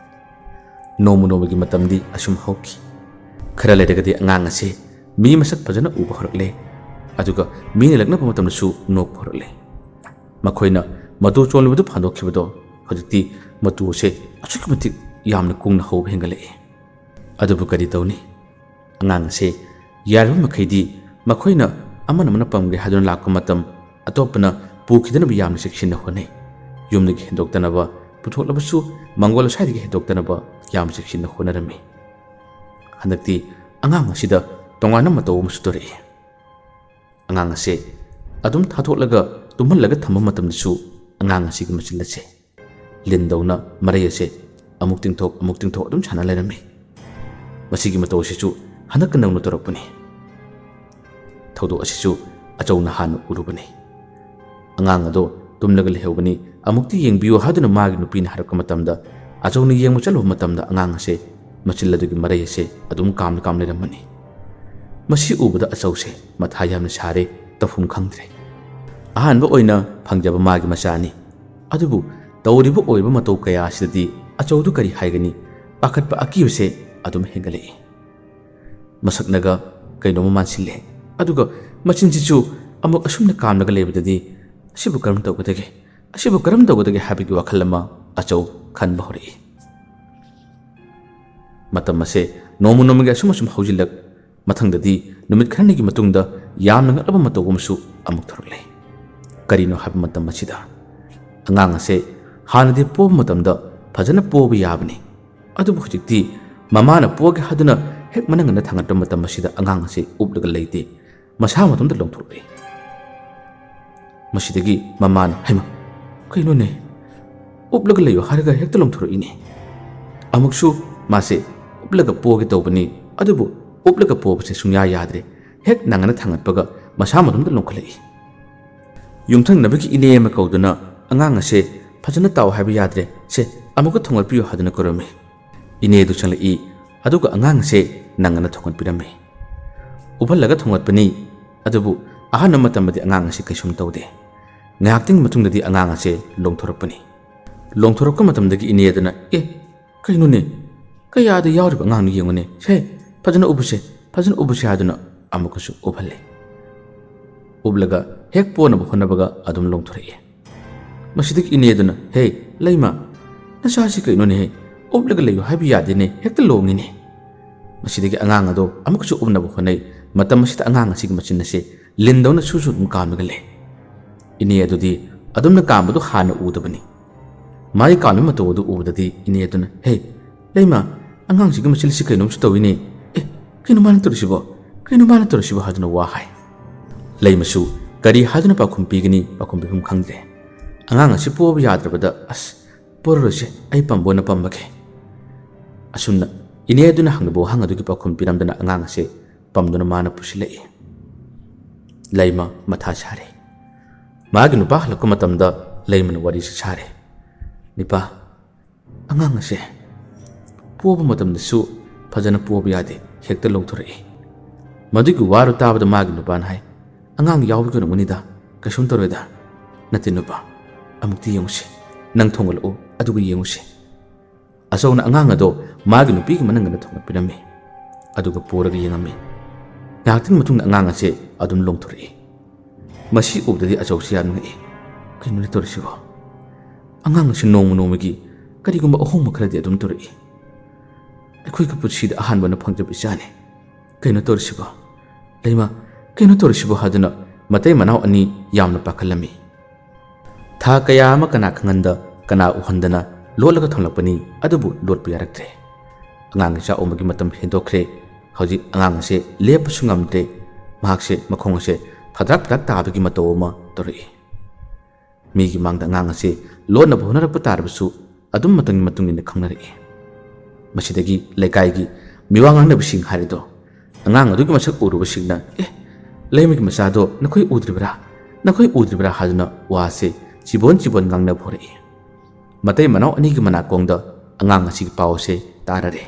ꯅꯣꯡꯃ ꯅꯣꯡꯃꯒꯤ ꯃꯇꯝꯗꯤ ꯑꯁꯨꯝ ꯍꯧꯈꯤ꯫ ꯈꯔ ꯂꯩꯔꯒꯗꯤ ꯑꯉꯥꯡ ꯑꯁꯦ ꯃꯤ ꯃꯁꯛ ꯐꯖꯅ ꯎꯕ ꯍꯧꯔꯛꯂꯦ꯫ ꯑꯗꯨꯒ ꯃꯤꯅ ꯂꯛꯅꯕ ꯃꯇꯝꯗꯁꯨ ꯅꯣꯛꯄ ꯍꯧꯔꯛꯂꯦ꯫ ꯃꯈꯣꯏꯅ ꯃꯇꯨ ꯆꯣꯜꯂꯤꯕꯗꯨ ꯐꯥꯟꯗꯣꯛꯈꯤꯕꯗꯣ ꯍꯧꯖꯤꯛꯇꯤ ꯃꯇꯨ ꯑꯁꯦ ꯑꯁꯨꯛꯀꯤ ꯃꯇꯤꯛ ꯌꯥꯝꯅ ꯀꯨꯡꯅ ꯍꯧꯕ ꯍꯦꯟꯒꯠꯂꯛꯏ꯫ ꯑꯗꯨꯕꯨ ꯀꯔꯤ ꯇꯧꯅꯤ? ꯑꯉꯥꯡ ꯑꯁꯦ ꯌꯥꯔꯤꯕ ꯃꯈꯩꯗꯤ ꯃꯈꯣꯏꯅ ꯑꯃꯅ ꯑꯃꯅ ꯄꯝꯒꯦ ꯍꯥꯏꯗꯨꯅ ꯂꯥꯛꯄ ꯃꯇꯝ ꯑꯇꯣꯞꯄꯅ ꯄꯨꯈꯤꯗꯅꯕ ꯌꯥꯝꯅ ꯆꯦꯛꯁꯤꯟꯅ ꯍꯣꯠꯅꯩ꯫ ꯌꯨꯝꯗꯒꯤ ꯍꯦꯟꯗꯣꯛꯇꯅꯕ, ꯄꯨꯊꯣꯛꯂꯕꯁꯨ ꯃꯪꯒꯣꯜ ꯑꯁ꯭ꯋꯥꯏꯗꯒꯤ ꯍꯦꯟꯗꯣꯛꯇꯅꯕ ꯌꯥꯝ ꯆꯦꯛꯁꯤꯟꯅ ꯍꯣꯠꯅꯔꯝꯃꯤ꯫ ꯍꯟꯗꯛꯇꯤ ꯑꯉꯥꯡ ꯑꯁꯤꯗ ꯇꯣꯉꯥꯟꯕ ꯃꯇꯧ ꯑꯃꯁꯨ ꯇꯧꯔꯛꯏ꯫ ꯑꯉꯥꯡ ꯑꯁꯦ ꯑꯗꯨꯝ ꯊꯥꯗꯣꯛꯂꯒ ꯇꯨꯝꯍꯜꯂꯒ ꯊꯝꯕ ꯃꯇꯝꯗꯁꯨ ꯑꯉꯥꯡ ꯑꯁꯤꯒꯤ ꯃꯆꯤꯜ ꯑꯁꯦ ꯂꯤꯟꯗꯧꯅ ꯃꯔꯩ ꯑꯁꯦ ꯑꯃꯨꯛ ꯇꯤꯡꯊꯣꯛ ꯑꯃꯨꯛ ꯇꯤꯡꯊꯣꯛ ꯑꯗꯨꯝ ꯁꯥꯟꯅ ꯂꯩꯔꯝꯃꯤ꯫ ꯃꯁꯤꯒꯤ ꯃꯇꯧ ꯑꯁꯤꯁꯨ ꯍꯟꯗꯛꯀ ꯅꯧꯅ ꯇꯧꯔꯛꯄꯅꯤ꯫ ꯊꯧꯗꯣꯛ ꯑꯁꯤꯁꯨ ꯑꯆꯧꯅ ꯍꯥꯟꯅ ꯎꯔꯨꯕꯅꯤ꯫ ꯑꯉꯥꯡ ꯑꯗꯣ ꯇꯨꯝꯂꯒ ꯂꯩꯍꯧꯕꯅꯤ, ꯑꯃꯨꯛꯇ ꯌꯦꯡꯕꯤꯌꯨ ꯍꯥꯏꯗꯨꯅ ꯃꯥꯒꯤ ꯅꯨꯄꯤꯅ ꯍꯥꯏꯔꯛꯄ ꯃꯇꯝꯗ, ꯑꯆꯧꯅ ꯌꯦꯡꯕ ꯆꯠꯂꯨꯕ ꯃꯇꯝꯗ ꯑꯉꯥꯡ ꯑꯁꯦ ꯃꯆꯤꯜ ꯑꯗꯨꯒꯤ ꯃꯔꯩ ꯑꯁꯦ ꯑꯗꯨꯝ ꯀꯥꯝꯅ ꯀꯥꯝ ꯂꯩꯔꯝꯕꯅꯤ꯫ ꯃꯁꯤ ꯎꯕꯗ ꯑꯆꯧꯁꯦ ꯃꯊꯥ ꯌꯥꯝꯅ ꯁꯥꯔꯦ, ꯇꯧꯐꯝ ꯈꯪꯗ꯭ꯔꯦ꯫ ꯑꯍꯥꯟꯕ ꯑꯣꯏꯅ ꯐꯪꯖꯕ ꯃꯥꯒꯤ ꯃꯆꯥꯅꯤ꯫ ꯑꯗꯨꯕꯨ ꯇꯧꯔꯤꯕ ꯑꯣꯏꯔꯤꯕ ꯃꯇꯧ ꯀꯌꯥ ꯑꯁꯤꯗꯗꯤ ꯑꯆꯧꯗꯨ ꯀꯔꯤ ꯍꯥꯏꯒꯅꯤ? ꯄꯥꯈꯠꯄ ꯑꯀꯤꯕꯁꯦ ꯑꯗꯨꯝ ꯍꯦꯟꯒꯠꯂꯛꯏ꯫ ꯃꯁꯛꯅꯒ ꯀꯩꯅꯣꯝꯃ ꯃꯥꯟꯁꯤꯜꯂꯦ꯫ ꯑꯗꯨꯒ ꯃꯆꯤꯟꯁꯤꯁꯨ ꯑꯃꯨꯛ ꯑꯁꯨꯝꯅ ꯀꯥꯝꯂꯒ ꯂꯩꯕꯗꯗꯤ, "ꯑꯁꯤꯕꯨ ꯀꯔꯝ ꯇꯧꯒꯗꯒꯦ? ꯑꯁꯤꯕꯨ ꯀꯔꯝ ꯇꯧꯒꯗꯒꯦ?" ꯍꯥꯏꯕꯒꯤ ꯋꯥꯈꯜ ꯑꯃ ꯑꯆꯧ ꯈꯟꯕ ꯍꯧꯔꯛꯏ꯫ ꯃꯇꯝ ꯑꯁꯦ ꯅꯣꯡꯃ ꯅꯣꯡꯃꯒꯤ ꯑꯁꯨꯝ ꯑꯁꯨꯝ ꯍꯧꯖꯤꯜꯂꯛ, ꯃꯊꯪꯗꯗꯤ ꯅꯨꯃꯤꯠ ꯈꯔꯅꯤꯒꯤ ꯃꯇꯨꯡꯗ ꯌꯥꯝꯅ ꯉꯛꯂꯕ ꯃꯇꯧ ꯑꯃꯁꯨ ꯑꯃꯨꯛ ꯊꯣꯔꯛꯂꯦ꯫ ꯀꯔꯤꯅꯣ ꯍꯥꯏꯕ ꯃꯇꯝ ꯑꯁꯤꯗ ꯑꯉꯥꯡ ꯑꯁꯦ ꯍꯥꯟꯅꯗꯤ ꯄꯣꯕ ꯃꯇꯝꯗ ꯐꯖꯅ ꯄꯣꯕ ꯌꯥꯕꯅꯤ, ꯑꯗꯨꯕꯨ ꯍꯧꯖꯤꯛꯇꯤ ꯃꯃꯥꯅ ꯄꯣꯒꯦ ꯍꯥꯏꯗꯨꯅ ꯍꯦꯛ ꯃꯅꯪꯒꯟꯗ ꯊꯥꯡꯒꯠꯄ ꯃꯇꯝ ꯑꯁꯤꯗ ꯑꯉꯥꯡ ꯑꯁꯤ ꯎꯞꯂꯒ ꯂꯩꯇꯦ, ꯃꯁꯥ ꯃꯇꯣꯝꯇ ꯂꯣꯡꯊꯣꯔꯛꯂꯦ꯫ ꯃꯁꯤꯗꯒꯤ ꯃꯃꯥꯅ, "ꯍꯩꯃꯥ, ꯀꯩꯅꯣꯅꯦ? ꯎꯞꯂꯒ ꯂꯩꯌꯨ ꯍꯥꯏꯔꯒ ꯍꯦꯛꯇ ꯂꯣꯡꯊꯣꯔꯛꯏꯅꯦ꯫ ꯑꯃꯨꯛꯁꯨ ꯃꯥꯁꯦ ꯎꯞꯂꯒ ꯄꯣꯒꯦ ꯇꯧꯕꯅꯤ, ꯑꯗꯨꯕꯨ ꯎꯞꯂꯒ ꯄꯣꯕꯁꯦ ꯁꯨꯡꯌꯥ ꯌꯥꯗ꯭ꯔꯦ꯫ ꯍꯦꯛ ꯅꯪꯒꯟꯗ ꯊꯥꯡꯒꯠꯄꯒ ꯃꯁꯥ ꯃꯇꯣꯝꯇ ꯂꯣꯡꯈꯠꯂꯛꯏ꯫" ꯌꯨꯝꯊꯪꯅꯕꯒꯤ ꯏꯅꯦ ꯑꯃ ꯀꯧꯗꯨꯅ, "ꯑꯉꯥꯡ ꯑꯁꯦ ꯐꯖꯅ ꯇꯥꯎ ꯍꯥꯏꯕ ꯌꯥꯗ꯭ꯔꯦ, ꯁꯦ, ꯑꯃꯨꯛꯀ ꯊꯣꯡꯒꯠꯄꯤꯌꯨ" ꯍꯥꯏꯗꯨꯅ ꯀꯧꯔꯝꯃꯤ꯫ ꯏꯅꯦꯗꯨ ꯆꯪꯂꯛꯏ, ꯑꯗꯨꯒ ꯑꯉꯥꯡ ꯑꯁꯦ ꯅꯪꯒꯟꯗ ꯊꯣꯡꯒꯠꯄꯤꯔꯝꯃꯤ꯫ ꯎꯞꯍꯜꯂꯒ ꯊꯣꯡꯒꯠꯄꯅꯤ, ꯑꯗꯨꯕꯨ ꯑꯍꯥꯟꯕ ꯃꯇꯝꯗꯗꯤ ꯑꯉꯥꯡ ꯑꯁꯤ ꯀꯩꯁꯨꯝ ꯇꯧꯗꯦ꯫ ꯉꯥꯏꯍꯥꯛꯇꯪꯒꯤ ꯃꯇꯨꯡꯗꯗꯤ ꯑꯉꯥꯡ ꯑꯁꯦ ꯂꯣꯡꯊꯣꯔꯛꯄꯅꯤ꯫ ꯂꯣꯡꯊꯣꯔꯛꯄ ꯃꯇꯝꯗꯒꯤ ꯏꯅꯦ ꯑꯗꯨꯅ, "ꯑꯦ, ꯀꯩꯅꯣꯅꯦ? ꯀꯌꯥꯗ ꯌꯥꯎꯔꯤꯕ ꯑꯉꯥꯡꯅꯣ ꯌꯦꯡꯉꯨꯅꯦ꯫ ꯁꯦ, ꯐꯖꯅ ꯎꯕꯁꯦ, ꯐꯖꯅ ꯎꯕꯁꯦ" ꯍꯥꯏꯗꯨꯅ ꯑꯃꯨꯛꯀꯁꯨ ꯎꯞꯍꯜꯂꯦ꯫ ꯎꯞꯂꯒ ꯍꯦꯛ ꯄꯣꯅꯕ ꯍꯣꯠꯅꯕꯒ ꯑꯗꯨꯝ ꯂꯣꯡꯊꯣꯔꯛꯑꯦ꯫ ꯃꯁꯤꯗꯒꯤ ꯏꯅꯦ ꯑꯗꯨꯅ, "ꯍꯦ, ꯂꯩꯃ, ꯅꯆꯥꯁꯤ ꯀꯩꯅꯣꯅꯦꯍꯦ? ꯎꯞꯂꯒ ꯂꯩꯌꯨ ꯍꯥꯏꯕ ꯌꯥꯗꯦꯅꯦ, ꯍꯦꯛꯇ ꯂꯣꯡꯉꯤꯅꯦ"꯫ ꯃꯁꯤꯗꯒꯤ ꯑꯉꯥꯡ ꯑꯗꯣ ꯑꯃꯨꯛꯀꯁꯨ ꯎꯞꯅꯕ ꯍꯣꯠꯅꯩ꯫ ꯃꯇꯝ ꯑꯁꯤꯗ ꯑꯉꯥꯡ ꯑꯁꯤꯒꯤ ꯃꯆꯤꯟ ꯑꯁꯦ ꯂꯤꯟꯗꯧꯅ ꯁꯨ ꯁꯨ ꯑꯗꯨꯝ ꯀꯥꯝꯂꯒ ꯂꯩ꯫ ꯏꯅꯦ ꯑꯗꯨꯗꯤ ꯑꯗꯨꯝꯅ ꯀꯥꯝꯕꯗꯨ ꯍꯥꯟꯅ ꯎꯗꯕꯅꯤ꯫ ꯃꯥꯒꯤ ꯀꯥꯝꯂꯤꯕ ꯃꯇꯧ ꯑꯗꯨ ꯎꯕꯗꯗꯤ ꯏꯅꯦ ꯑꯗꯨꯅ, "ꯍꯦ, ꯂꯩꯃ, ꯑꯉꯥꯡꯁꯤꯒꯤ ꯃꯆꯤꯟꯁꯤ ꯀꯩꯅꯣꯝꯁꯨ ꯇꯧꯏꯅꯦ꯫ ꯑꯦ, ꯀꯩꯅꯣ ꯃꯥꯅ ꯇꯧꯔꯤꯁꯤꯕꯣ? ꯀꯩꯅꯣ ꯃꯥꯅ ꯇꯧꯔꯤꯁꯤꯕꯣ?" ꯍꯥꯏꯗꯨꯅ ꯋꯥ ꯍꯥꯏ꯫ ꯂꯩꯃꯁꯨ ꯀꯔꯤ ꯍꯥꯏꯗꯨꯅ ꯄꯥꯎꯈꯨꯝ ꯄꯤꯒꯅꯤ, ꯄꯥꯎꯈꯨꯝ ꯄꯤꯐꯝ ꯈꯪꯗ꯭ꯔꯦ꯫ ꯑꯉꯥꯡ ꯑꯁꯤ ꯄꯣꯕ ꯌꯥꯗ꯭ꯔꯕꯗ, "ꯑꯁ, ꯄꯣꯔꯔꯣꯏꯁꯦ, ꯑꯩ ꯄꯝꯕ ꯑꯣꯏꯅ ꯄꯝꯃꯒꯦ"꯫ ꯑꯁꯨꯝꯅ ꯏꯅꯦ ꯑꯗꯨꯅ ꯍꯪꯂꯤꯕ ꯋꯥꯍꯪ ꯑꯗꯨꯒꯤ ꯄꯥꯎꯈꯨꯝ ꯄꯤꯔꯝꯗꯅ ꯑꯉꯥꯡ ꯑꯁꯦ ꯄꯝꯗꯨꯅ ꯃꯥꯅ ꯄꯨꯁꯤꯜꯂꯛꯏ꯫ ꯂꯩꯃ ꯃꯊꯥ ꯁꯥꯔꯦ꯫ ꯃꯥꯒꯤ ꯅꯨꯄꯥ ꯍꯜꯂꯛꯄ ꯃꯇꯝꯗ ꯂꯩꯃꯅ ꯋꯥꯔꯤꯁꯤ ꯁꯥꯔꯦ꯫ "ꯅꯤꯄꯥ, ꯑꯉꯥꯡ ꯑꯁꯦ ꯄꯣꯕ ꯃꯇꯝꯗꯁꯨ ꯐꯖꯅ ꯄꯣꯕ ꯌꯥꯗꯦ, ꯍꯦꯛꯇ ꯂꯧꯊꯣꯔꯛꯏ꯫ ꯃꯗꯨꯒꯤ ꯋꯥꯗꯨ ꯇꯥꯕꯗ ꯃꯥꯒꯤ ꯅꯨꯄꯥꯅ ꯍꯥꯏ, 'ꯑꯉꯥꯡ ꯌꯥꯎꯕꯒꯤ ꯑꯣꯏꯔꯝꯒꯅꯤꯗ, ꯀꯩꯁꯨꯝ ꯇꯧꯔꯣꯏꯗ꯫ ꯅꯠꯇꯦ ꯅꯨꯄꯥ, ꯑꯃꯨꯛꯇꯤ ꯌꯦꯡꯉꯨꯁꯤ, ꯅꯪ ꯊꯣꯡꯒꯠꯂꯛꯎ, ꯑꯗꯨꯒ ꯌꯦꯡꯉꯨꯁꯤ.' ꯑꯆꯧꯅ ꯑꯉꯥꯡ ꯑꯗꯣ ꯃꯥꯒꯤ ꯅꯨꯄꯤꯒꯤ ꯃꯅꯪꯒꯟꯗ ꯊꯣꯡꯒꯠꯄꯤꯔꯝꯃꯤ, ꯑꯗꯨꯒ ꯄꯨꯔꯒ ꯌꯦꯡꯉꯝꯃꯤ꯫ ꯉꯥꯏꯍꯥꯛꯇꯪꯒꯤ ꯃꯇꯨꯡꯗ ꯑꯉꯥꯡ ꯑꯁꯦ ꯑꯗꯨꯝ ꯂꯣꯡꯊꯣꯔꯛꯏ꯫ ꯃꯁꯤ ꯎꯕꯗꯗꯤ ꯑꯆꯧꯁꯤ ꯌꯥꯝ ꯉꯛꯏ꯫ "ꯀꯩꯅꯣꯅꯦ ꯇꯧꯔꯤꯁꯤꯕꯣ? ꯑꯉꯥꯡ ꯑꯁꯤ ꯅꯣꯡꯃ ꯅꯣꯡꯃꯒꯤ ꯀꯔꯤꯒꯨꯝꯕ ꯑꯍꯣꯡꯕ ꯈꯔꯗꯤ ꯑꯗꯨꯝ ꯇꯧꯔꯛꯏ꯫ ꯑꯩꯈꯣꯏꯒꯤ ꯄꯨꯟꯁꯤꯗ ꯑꯍꯥꯟꯕꯅ ꯐꯪꯖꯕ ꯏꯆꯥꯅꯤ꯫ ꯀꯩꯅꯣ ꯇꯧꯔꯤꯁꯤꯕꯣ? ꯂꯩꯃ, ꯀꯩꯅꯣ ꯇꯧꯔꯤꯁꯤꯕꯣ?" ꯍꯥꯏꯗꯨꯅ ꯃꯇꯩ ꯃꯅꯥꯎ ꯑꯅꯤ ꯌꯥꯝꯅ ꯄꯥꯈꯠꯂꯝꯃꯤ꯫ ꯊꯥ ꯀꯌꯥ ꯑꯃ ꯀꯅꯥ ꯈꯪꯍꯟꯗ, ꯀꯅꯥ ꯎꯍꯟꯗꯅ ꯂꯣꯠꯂꯒ ꯊꯝꯂꯛꯄꯅꯤ, ꯑꯗꯨꯕꯨ ꯂꯣꯠꯄ ꯌꯥꯔꯛꯇ꯭ꯔꯦ꯫ ꯑꯉꯥꯡ ꯏꯆꯥ ꯎꯕꯒꯤ ꯃꯇꯝ ꯍꯦꯟꯗꯣꯛꯈ꯭ꯔꯦ꯫ ꯍꯧꯖꯤꯛ ꯑꯉꯥꯡ ꯑꯁꯦ ꯂꯦꯞꯄꯁꯨ ꯉꯝꯗ꯭ꯔꯦ꯫ ꯃꯍꯥꯛꯁꯦ ꯃꯈꯣꯡ ꯑꯁꯦ ꯐꯗ꯭ꯔꯥꯛ ꯐꯗ꯭ꯔꯥꯛ ꯇꯥꯕꯒꯤ ꯃꯇꯧ ꯑꯃ ꯇꯧꯔꯛꯏ꯫ ꯃꯤꯒꯤ ꯃꯥꯡꯗ ꯑꯉꯥꯡ ꯑꯁꯦ ꯂꯣꯠꯅꯕ ꯍꯣꯠꯅꯔꯛꯄ ꯇꯥꯔꯕꯁꯨ, ꯑꯗꯨꯝ ꯃꯇꯝꯒꯤ ꯃꯇꯨꯡ ꯏꯟꯅ ꯈꯪꯅꯔꯛꯏ꯫ ꯃꯁꯤꯗꯒꯤ ꯂꯩꯀꯥꯏꯒꯤ ꯃꯤꯋꯥ ꯉꯥꯡꯅꯕꯁꯤꯡ ꯍꯥꯏꯔꯤꯗꯣ, "ꯑꯉꯥꯡ ꯑꯗꯨꯒꯤ ꯃꯁꯛ ꯎꯔꯨꯕꯁꯤꯡꯅ, 'ꯑꯦ, ꯂꯩꯃꯒꯤ ꯃꯆꯥꯗꯣ ꯅꯈꯣꯏ ꯎꯗ꯭ꯔꯤꯕ꯭ꯔꯥ? ꯅꯈꯣꯏ ꯎꯗ꯭ꯔꯤꯕ꯭ꯔꯥ?' ꯍꯥꯏꯗꯨꯅ ꯋꯥꯁꯦ ꯆꯤꯕꯣꯟ ꯆꯤꯕꯣꯟ ꯉꯥꯡꯅꯕ ꯍꯧꯔꯛꯏ꯫ ꯃꯇꯩ ꯃꯅꯥꯎ ꯑꯅꯤꯒꯤ ꯃꯅꯥꯀꯣꯡꯗ ꯑꯉꯥꯡ ꯑꯁꯤꯒꯤ ꯄꯥꯎ ꯑꯁꯦ ꯇꯥꯔꯔꯦ꯫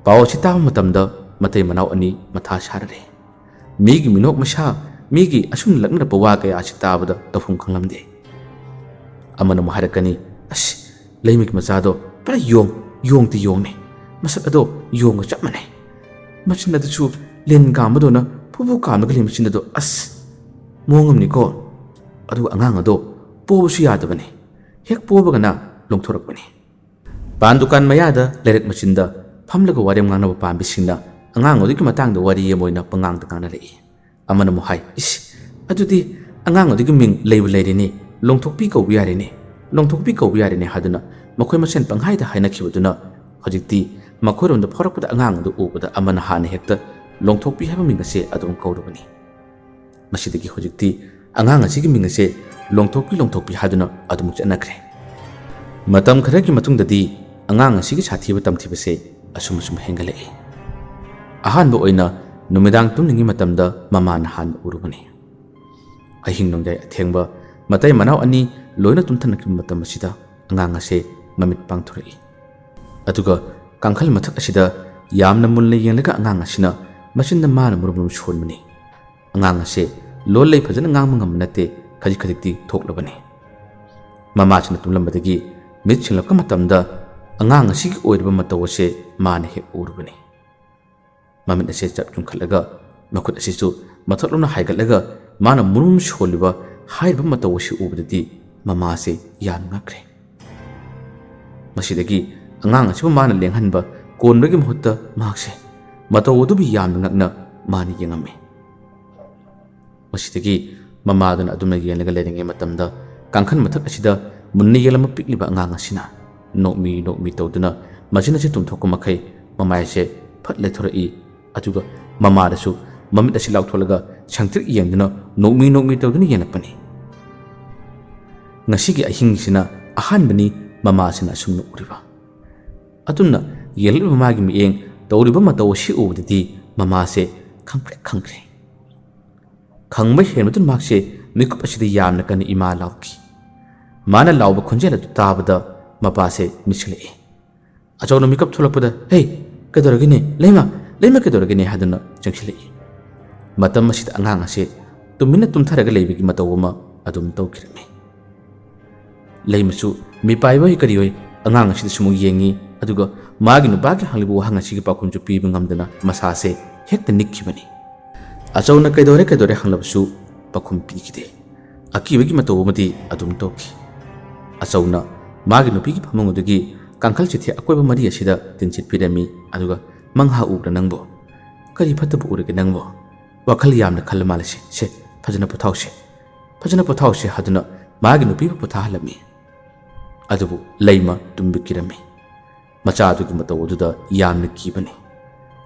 ꯄꯥꯎ ꯑꯁꯤ ꯇꯥꯕ ꯃꯇꯝꯗ ꯃꯇꯩ ꯃꯅꯥꯎ ꯑꯅꯤ ꯃꯊꯥ ꯁꯥꯔꯔꯦ꯫ ꯃꯤꯒꯤ ꯃꯤꯅꯣꯛ ꯃꯩꯁꯥ ꯃꯤꯒꯤ ꯑꯁꯨꯝꯅ ꯂꯛꯅꯔꯛꯄ ꯋꯥ ꯀꯌꯥ ꯑꯁꯤ ꯇꯥꯕꯗ ꯇꯧꯐꯝ ꯈꯪꯂꯝꯗꯦ꯫ ꯑꯃꯅ ꯑꯃꯨꯛ ꯍꯥꯏꯔꯛꯀꯅꯤ, "ꯑꯁ, ꯂꯩꯃꯒꯤ ꯃꯆꯥꯗꯣ ꯄꯨꯔꯥ ꯌꯣꯡ, ꯌꯣꯡꯇꯤ ꯌꯣꯡꯅꯦ, ꯃꯁꯛ ꯑꯗꯣ ꯌꯣꯡꯒ ꯆꯞ ꯃꯥꯟꯅꯩ, ꯃꯆꯤꯟ ꯑꯗꯨꯁꯨ ꯂꯤꯟ ꯀꯥꯝꯕꯗꯧꯅ ꯐꯨꯐꯨ ꯀꯥꯝꯂꯒ ꯂꯩ, ꯃꯆꯤꯟ ꯑꯗꯣ, ꯑꯁ, ꯃꯑꯣꯡ ꯑꯃꯅꯤꯀꯣ꯫ ꯑꯗꯨꯒ ꯑꯉꯥꯡ ꯑꯗꯣ ꯄꯣꯕꯁꯨ ꯌꯥꯗꯕꯅꯦ, ꯍꯦꯛ ꯄꯣꯕꯒꯅ ꯂꯣꯡꯊꯣꯔꯛꯄꯅꯤ"꯫ ꯄꯥꯟ ꯗꯨꯀꯥꯟ ꯃꯌꯥꯗ ꯂꯩꯔꯛ ꯃꯆꯤꯟꯗ ꯐꯝꯂꯒ ꯋꯥꯔꯦꯝ ꯉꯥꯡꯅꯕ ꯄꯥꯝꯕꯤꯁꯤꯡꯅ ꯑꯉꯥꯡ ꯑꯗꯨꯒꯤ ꯃꯇꯥꯡꯗ ꯋꯥꯔꯤ ꯑꯃ ꯑꯣꯏꯅ ꯄꯉꯥꯡꯗ ꯉꯥꯡꯅꯔꯛꯏ꯫ ꯑꯃꯅ ꯑꯃꯨꯛ ꯍꯥꯏ, "ꯏꯁ, ꯑꯗꯨꯗꯤ ꯑꯉꯥꯡ ꯑꯗꯨꯒꯤ ꯃꯤꯡ ꯂꯩꯕꯨ ꯂꯩꯔꯤꯅꯦ, ꯂꯣꯡꯊꯣꯛꯄꯤ ꯀꯧꯕ ꯌꯥꯔꯦꯅꯦ, ꯂꯣꯡꯊꯣꯛꯄꯤ ꯀꯧꯕ ꯌꯥꯔꯦꯅꯦ" ꯍꯥꯏꯗꯨꯅ ꯃꯈꯣꯏ ꯃꯁꯦꯟ ꯄꯪꯍꯥꯏꯗ ꯍꯥꯏꯅꯈꯤꯕꯗꯨꯅ ꯍꯧꯖꯤꯛꯇꯤ ꯃꯈꯣꯏꯔꯣꯝꯗ ꯐꯥꯎꯔꯛꯄꯗ ꯑꯉꯥꯡ ꯑꯗꯨ ꯎꯕꯗ ꯑꯃꯅ ꯍꯥꯟꯅ ꯍꯦꯛꯇ ꯂꯣꯡꯊꯣꯛꯄꯤ ꯍꯥꯏꯕ ꯃꯤꯡ ꯑꯁꯦ ꯑꯗꯨꯝ ꯀꯧꯔꯨꯕꯅꯤ꯫ ꯃꯁꯤꯗꯒꯤ ꯍꯧꯖꯤꯛꯇꯤ ꯑꯉꯥꯡ ꯑꯁꯤꯒꯤ ꯃꯤꯡ ꯑꯁꯦ ꯂꯣꯡꯊꯣꯛꯄꯤ, ꯂꯣꯡꯊꯣꯛꯄꯤ ꯍꯥꯏꯗꯨꯅ ꯑꯗꯨꯃꯛ ꯆꯠꯅꯈ꯭ꯔꯦ꯫ ꯃꯇꯝ ꯈꯔꯒꯤ ꯃꯇꯨꯡꯗꯗꯤ ꯑꯉꯥꯡ ꯑꯁꯤꯒꯤ ꯁꯥꯊꯤꯕ ꯇꯝꯊꯤꯕꯁꯦ ꯑꯁꯨꯝ ꯑꯁꯨꯝ ꯍꯦꯟꯒꯠꯂꯛꯏ꯫ ꯑꯍꯥꯟꯕ ꯑꯣꯏꯅ ꯅꯨꯃꯤꯗꯥꯡ ꯇꯨꯝꯂꯤꯉꯩ ꯃꯇꯝꯗ ꯃꯃꯥꯅ ꯍꯥꯟꯅ ꯎꯔꯨꯕꯅꯤ꯫ ꯑꯍꯤꯡ ꯅꯣꯡꯌꯥꯏ ꯑꯊꯦꯡꯕ ꯃꯇꯩ ꯃꯅꯥꯎ ꯑꯅꯤ ꯂꯣꯏꯅ ꯇꯨꯝꯊꯅꯈꯤꯕ ꯃꯇꯝ ꯑꯁꯤꯗ ꯑꯉꯥꯡ ꯑꯁꯦ ꯃꯃꯤꯠ ꯄꯥꯡꯊꯣꯔꯛꯏ꯫ ꯑꯗꯨꯒ ꯀꯥꯡꯈꯜ ꯃꯊꯛ ꯑꯁꯤꯗ ꯌꯥꯝꯅ ꯃꯨꯟꯅ ꯌꯦꯡꯂꯒ ꯑꯉꯥꯡ ꯑꯁꯤꯅ ꯃꯆꯤꯟꯗ ꯃꯥꯅ ꯃꯔꯨꯝ ꯃꯔꯨꯝ ꯁꯣꯟꯕꯅꯤ꯫ ꯑꯉꯥꯡ ꯑꯁꯦ ꯂꯣꯜ ꯂꯩ ꯐꯖꯅ ꯉꯥꯡꯕ ꯉꯝꯕ ꯅꯠꯇꯦ, ꯈꯖꯤꯛ ꯈꯖꯤꯛꯇꯤ ꯊꯣꯛꯂꯕꯅꯤ꯫ ꯃꯃꯥꯁꯤꯅ ꯇꯨꯝꯂꯝꯕꯗꯒꯤ ꯃꯤꯠ ꯁꯤꯡꯂꯛꯄ ꯃꯇꯝꯗ ꯑꯉꯥꯡ ꯑꯁꯤꯒꯤ ꯑꯣꯏꯔꯤꯕ ꯃꯇꯧ ꯑꯁꯦ ꯃꯥꯅ ꯍꯦꯛ ꯎꯔꯨꯕꯅꯤ꯫ ꯃꯃꯤꯠ ꯑꯁꯦ ꯆꯞ ꯌꯨꯡꯈꯠꯂꯒ ꯃꯈꯨꯠ ꯑꯁꯤꯁꯨ ꯃꯊꯛꯂꯣꯝꯅ ꯍꯥꯏꯒꯠꯂꯒ ꯃꯥꯅ ꯃꯨꯔꯨꯝ ꯁꯣꯜꯂꯤꯕ ꯍꯥꯏꯔꯤꯕ ꯃꯇꯧ ꯑꯁꯤ ꯎꯕꯗꯗꯤ ꯃꯃꯥꯁꯦ ꯌꯥꯝ ꯉꯛꯈ꯭ꯔꯦ꯫ ꯃꯁꯤꯗꯒꯤ ꯑꯉꯥꯡ ꯑꯁꯤꯕꯨ ꯃꯥꯅ ꯂꯦꯡꯍꯟꯕ ꯀꯣꯟꯕꯒꯤ ꯃꯍꯨꯠꯇ ꯃꯍꯥꯛꯁꯦ ꯃꯇꯧ ꯑꯗꯨꯕꯨ ꯌꯥꯝꯅ ꯉꯛꯅ ꯃꯥꯅ ꯌꯦꯡꯉꯝꯃꯤ꯫ ꯃꯁꯤꯗꯒꯤ ꯃꯃꯥꯗꯨꯅ ꯑꯗꯨꯝꯅ ꯌꯦꯡꯂꯒ ꯂꯩꯔꯤꯉꯩ ꯃꯇꯝꯗ ꯀꯥꯡꯈꯜ ꯃꯊꯛ ꯑꯁꯤꯗ ꯃꯨꯟꯅ ꯌꯦꯡꯂꯝꯕ ꯄꯤꯛꯂꯤꯕ ꯑꯉꯥꯡ ꯑꯁꯤꯅ ꯅꯣꯛꯃꯤ ꯅꯣꯛꯃꯤ ꯇꯧꯗꯨꯅ ꯃꯆꯤꯟ ꯑꯁꯤ ꯇꯨꯝꯊꯣꯛꯄ ꯃꯈꯩ ꯃꯃꯥꯏ ꯑꯁꯦ ꯐꯠ ꯂꯩꯊꯣꯔꯛꯏ꯫ ꯑꯗꯨꯒ ꯃꯃꯥꯗꯁꯨ ꯃꯃꯤꯠ ꯑꯁꯤ ꯂꯥꯎꯊꯣꯛꯂꯒ ꯁꯪꯇ꯭ꯔꯤꯛ ꯌꯦꯡꯗꯨꯅ ꯅꯣꯛꯃꯤ ꯅꯣꯛꯃꯤ ꯇꯧꯗꯨꯅ ꯌꯦꯡꯂꯛꯄꯅꯤ꯫ ꯉꯁꯤꯒꯤ ꯑꯍꯤꯡꯁꯤꯅ ꯑꯍꯥꯟꯕꯅꯤ ꯃꯃꯥꯁꯤꯅ ꯑꯁꯨꯝꯅ ꯎꯔꯤꯕ꯫ ꯑꯗꯨꯝꯅ ꯌꯦꯡꯂꯛꯂꯤꯕ ꯃꯥꯒꯤ ꯃꯤꯠꯌꯦꯡ ꯇꯧꯔꯤꯕ ꯃꯇꯧ ꯑꯁꯤ ꯎꯕꯗꯗꯤ ꯃꯃꯥꯁꯦ ꯈꯪꯄ꯭ꯔꯦꯛ ꯈꯪꯈ꯭ꯔꯦ꯫ ꯈꯪꯕ ꯍꯦꯟꯕꯗꯨꯅ ꯃꯍꯥꯛꯁꯦ ꯃꯤꯀꯨꯞ ꯑꯁꯤꯗ ꯌꯥꯝꯅ ꯀꯟꯅ ꯏꯃꯥ ꯂꯥꯎꯈꯤ꯫ ꯃꯥꯅ ꯂꯥꯎꯕ ꯈꯣꯟꯖꯦꯜ ꯑꯗꯨ ꯇꯥꯕꯗ ꯃꯄꯥꯁꯦ ꯃꯤꯠꯁꯤꯜꯂꯛꯏ꯫ ꯑꯆꯧꯅ ꯃꯤꯀꯞ ꯊꯣꯛꯂꯛꯄꯗ, "ꯍꯦ, ꯀꯩꯗꯧꯔꯒꯦꯅꯦ? ꯂꯩꯃ, ꯂꯩꯃ ꯀꯩꯗꯧꯔꯒꯦꯅꯦ?" ꯍꯥꯏꯗꯨꯅ ꯆꯪꯁꯤꯜꯂꯛꯏ꯫ ꯃꯇꯝ ꯑꯁꯤꯗ ꯑꯉꯥꯡ ꯑꯁꯦ ꯇꯨꯃꯤꯟꯅ ꯇꯨꯝꯊꯔꯒ ꯂꯩꯕꯒꯤ ꯃꯇꯧ ꯑꯃ ꯑꯗꯨꯝ ꯇꯧꯈꯤꯔꯝꯃꯤ꯫ ꯂꯩꯃꯁꯨ ꯃꯤꯄꯥꯏꯕ ꯍꯣꯏ ꯀꯔꯤ ꯍꯣꯏ ꯑꯉꯥꯡ ꯑꯁꯤꯗꯁꯨ ꯑꯃꯨꯛ ꯌꯦꯡꯉꯤ, ꯑꯗꯨꯒ ꯃꯥꯒꯤ ꯅꯨꯄꯥꯒꯤ ꯍꯪꯂꯤꯕ ꯋꯥꯍꯪ ꯑꯁꯤꯒꯤ ꯄꯥꯎꯈꯨꯝꯁꯨ ꯄꯤꯕ ꯉꯝꯗꯅ ꯃꯁꯥꯁꯦ ꯍꯦꯛꯇ ꯅꯤꯛꯈꯤꯕꯅꯤ꯫ ꯑꯆꯧꯅ "ꯀꯩꯗꯧꯔꯦ, ꯀꯩꯗꯧꯔꯦ?" ꯍꯪꯂꯕꯁꯨ ꯄꯥꯎꯈꯨꯝ ꯄꯤꯈꯤꯗꯦ꯫ ꯑꯀꯤꯕꯒꯤ ꯃꯇꯧ ꯑꯃꯗꯤ ꯑꯗꯨꯝ ꯇꯧꯈꯤ꯫ ꯑꯆꯧꯅ ꯃꯥꯒꯤ ꯅꯨꯄꯤꯒꯤ ꯐꯃꯨꯡ ꯑꯗꯨꯒꯤ ꯀꯥꯡꯈꯜ ꯆꯤꯊꯦ ꯑꯀꯣꯏꯕ ꯃꯔꯤ ꯑꯁꯤꯗ ꯇꯤꯟꯁꯤꯠꯄꯤꯔꯝꯃꯤ, ꯑꯗꯨꯒ "ꯃꯪꯍꯥ ꯎꯕ꯭ꯔꯥ ꯅꯪꯕꯣ? ꯀꯔꯤ ꯐꯠꯇꯕ ꯎꯔꯒꯦ ꯅꯪꯕꯣ? ꯋꯥꯈꯜ ꯌꯥꯝꯅ ꯈꯜꯂ ꯃꯥꯜꯂꯦ꯫ ꯁꯦ, ꯁꯦ, ꯐꯖꯅ ꯄꯣꯊꯥꯎꯁꯦ, ꯐꯖꯅ ꯄꯣꯊꯥꯎꯁꯦ" ꯍꯥꯏꯗꯨꯅ ꯃꯥꯒꯤ ꯅꯨꯄꯤꯕꯨ ꯄꯣꯊꯥꯍꯜꯂꯝꯃꯤ꯫ ꯑꯗꯨꯕꯨ ꯂꯩꯃ ꯇꯨꯝꯕ ꯀꯤꯔꯝꯃꯤ꯫ ꯃꯆꯥꯗꯨꯒꯤ ꯃꯇꯧ ꯑꯗꯨꯗ ꯌꯥꯝꯅ ꯀꯤꯕꯅꯤ꯫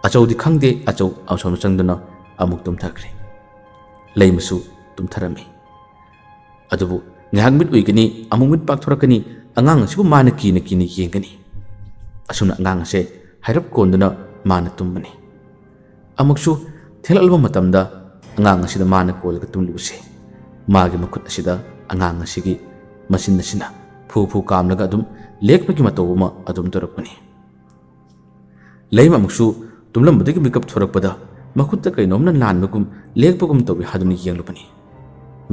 ꯑꯆꯧꯗꯤ ꯈꯪꯗꯦ, ꯑꯆꯧ ꯑꯁꯣꯝꯗ ꯆꯪꯗꯨꯅ ꯑꯃꯨꯛ ꯇꯨꯝꯊꯈ꯭ꯔꯦ꯫ ꯂꯩꯃꯁꯨ ꯇꯨꯝꯊꯔꯝꯃꯤ꯫ ꯑꯗꯨꯕꯨ ꯉꯥꯏꯍꯥꯛ ꯃꯤꯠ ꯎꯏꯒꯅꯤ, ꯑꯃꯨꯛ ꯃꯤꯠ ꯄꯥꯛꯊꯣꯔꯛꯀꯅꯤ, ꯑꯉꯥꯡ ꯑꯁꯤꯕꯨ ꯃꯥꯅ ꯀꯤꯅ ꯀꯤꯅ ꯌꯦꯡꯒꯅꯤ꯫ ꯑꯁꯨꯝꯅ ꯑꯉꯥꯡ ꯑꯁꯦ ꯍꯥꯏꯔꯞ ꯀꯣꯟꯗꯨꯅ ꯃꯥꯅ ꯇꯨꯝꯕꯅꯤ꯫ ꯑꯃꯨꯛꯁꯨ ꯊꯦꯡꯂꯛꯂꯕ ꯃꯇꯝꯗ ꯑꯉꯥꯡ ꯑꯁꯤꯗ ꯃꯥꯅ ꯀꯣꯜꯂꯒ ꯇꯨꯝꯂꯤꯕꯁꯦ, ꯃꯥꯒꯤ ꯃꯈꯨꯠ ꯑꯁꯤꯗ ꯑꯉꯥꯡ ꯑꯁꯤꯒꯤ ꯃꯆꯤꯟ ꯑꯁꯤꯅ ꯐꯨ ꯐꯨ ꯀꯥꯝꯂꯒ ꯑꯗꯨꯝ ꯂꯦꯛꯄꯒꯤ ꯃꯇꯧ ꯑꯃ ꯑꯗꯨꯝ ꯇꯧꯔꯛꯄꯅꯤ꯫ ꯂꯩꯃ ꯑꯃꯨꯛꯁꯨ ꯇꯨꯝꯂꯝꯕꯗꯒꯤ ꯃꯤꯀꯞ ꯊꯣꯔꯛꯄꯗ ꯃꯈꯨꯠꯇ ꯀꯩꯅꯣꯝꯅ ꯅꯥꯟꯕꯒꯨꯝ ꯂꯦꯛꯄꯒꯨꯝ ꯇꯧꯏ ꯍꯥꯏꯗꯨꯅ ꯌꯦꯡꯂꯨꯕꯅꯤ꯫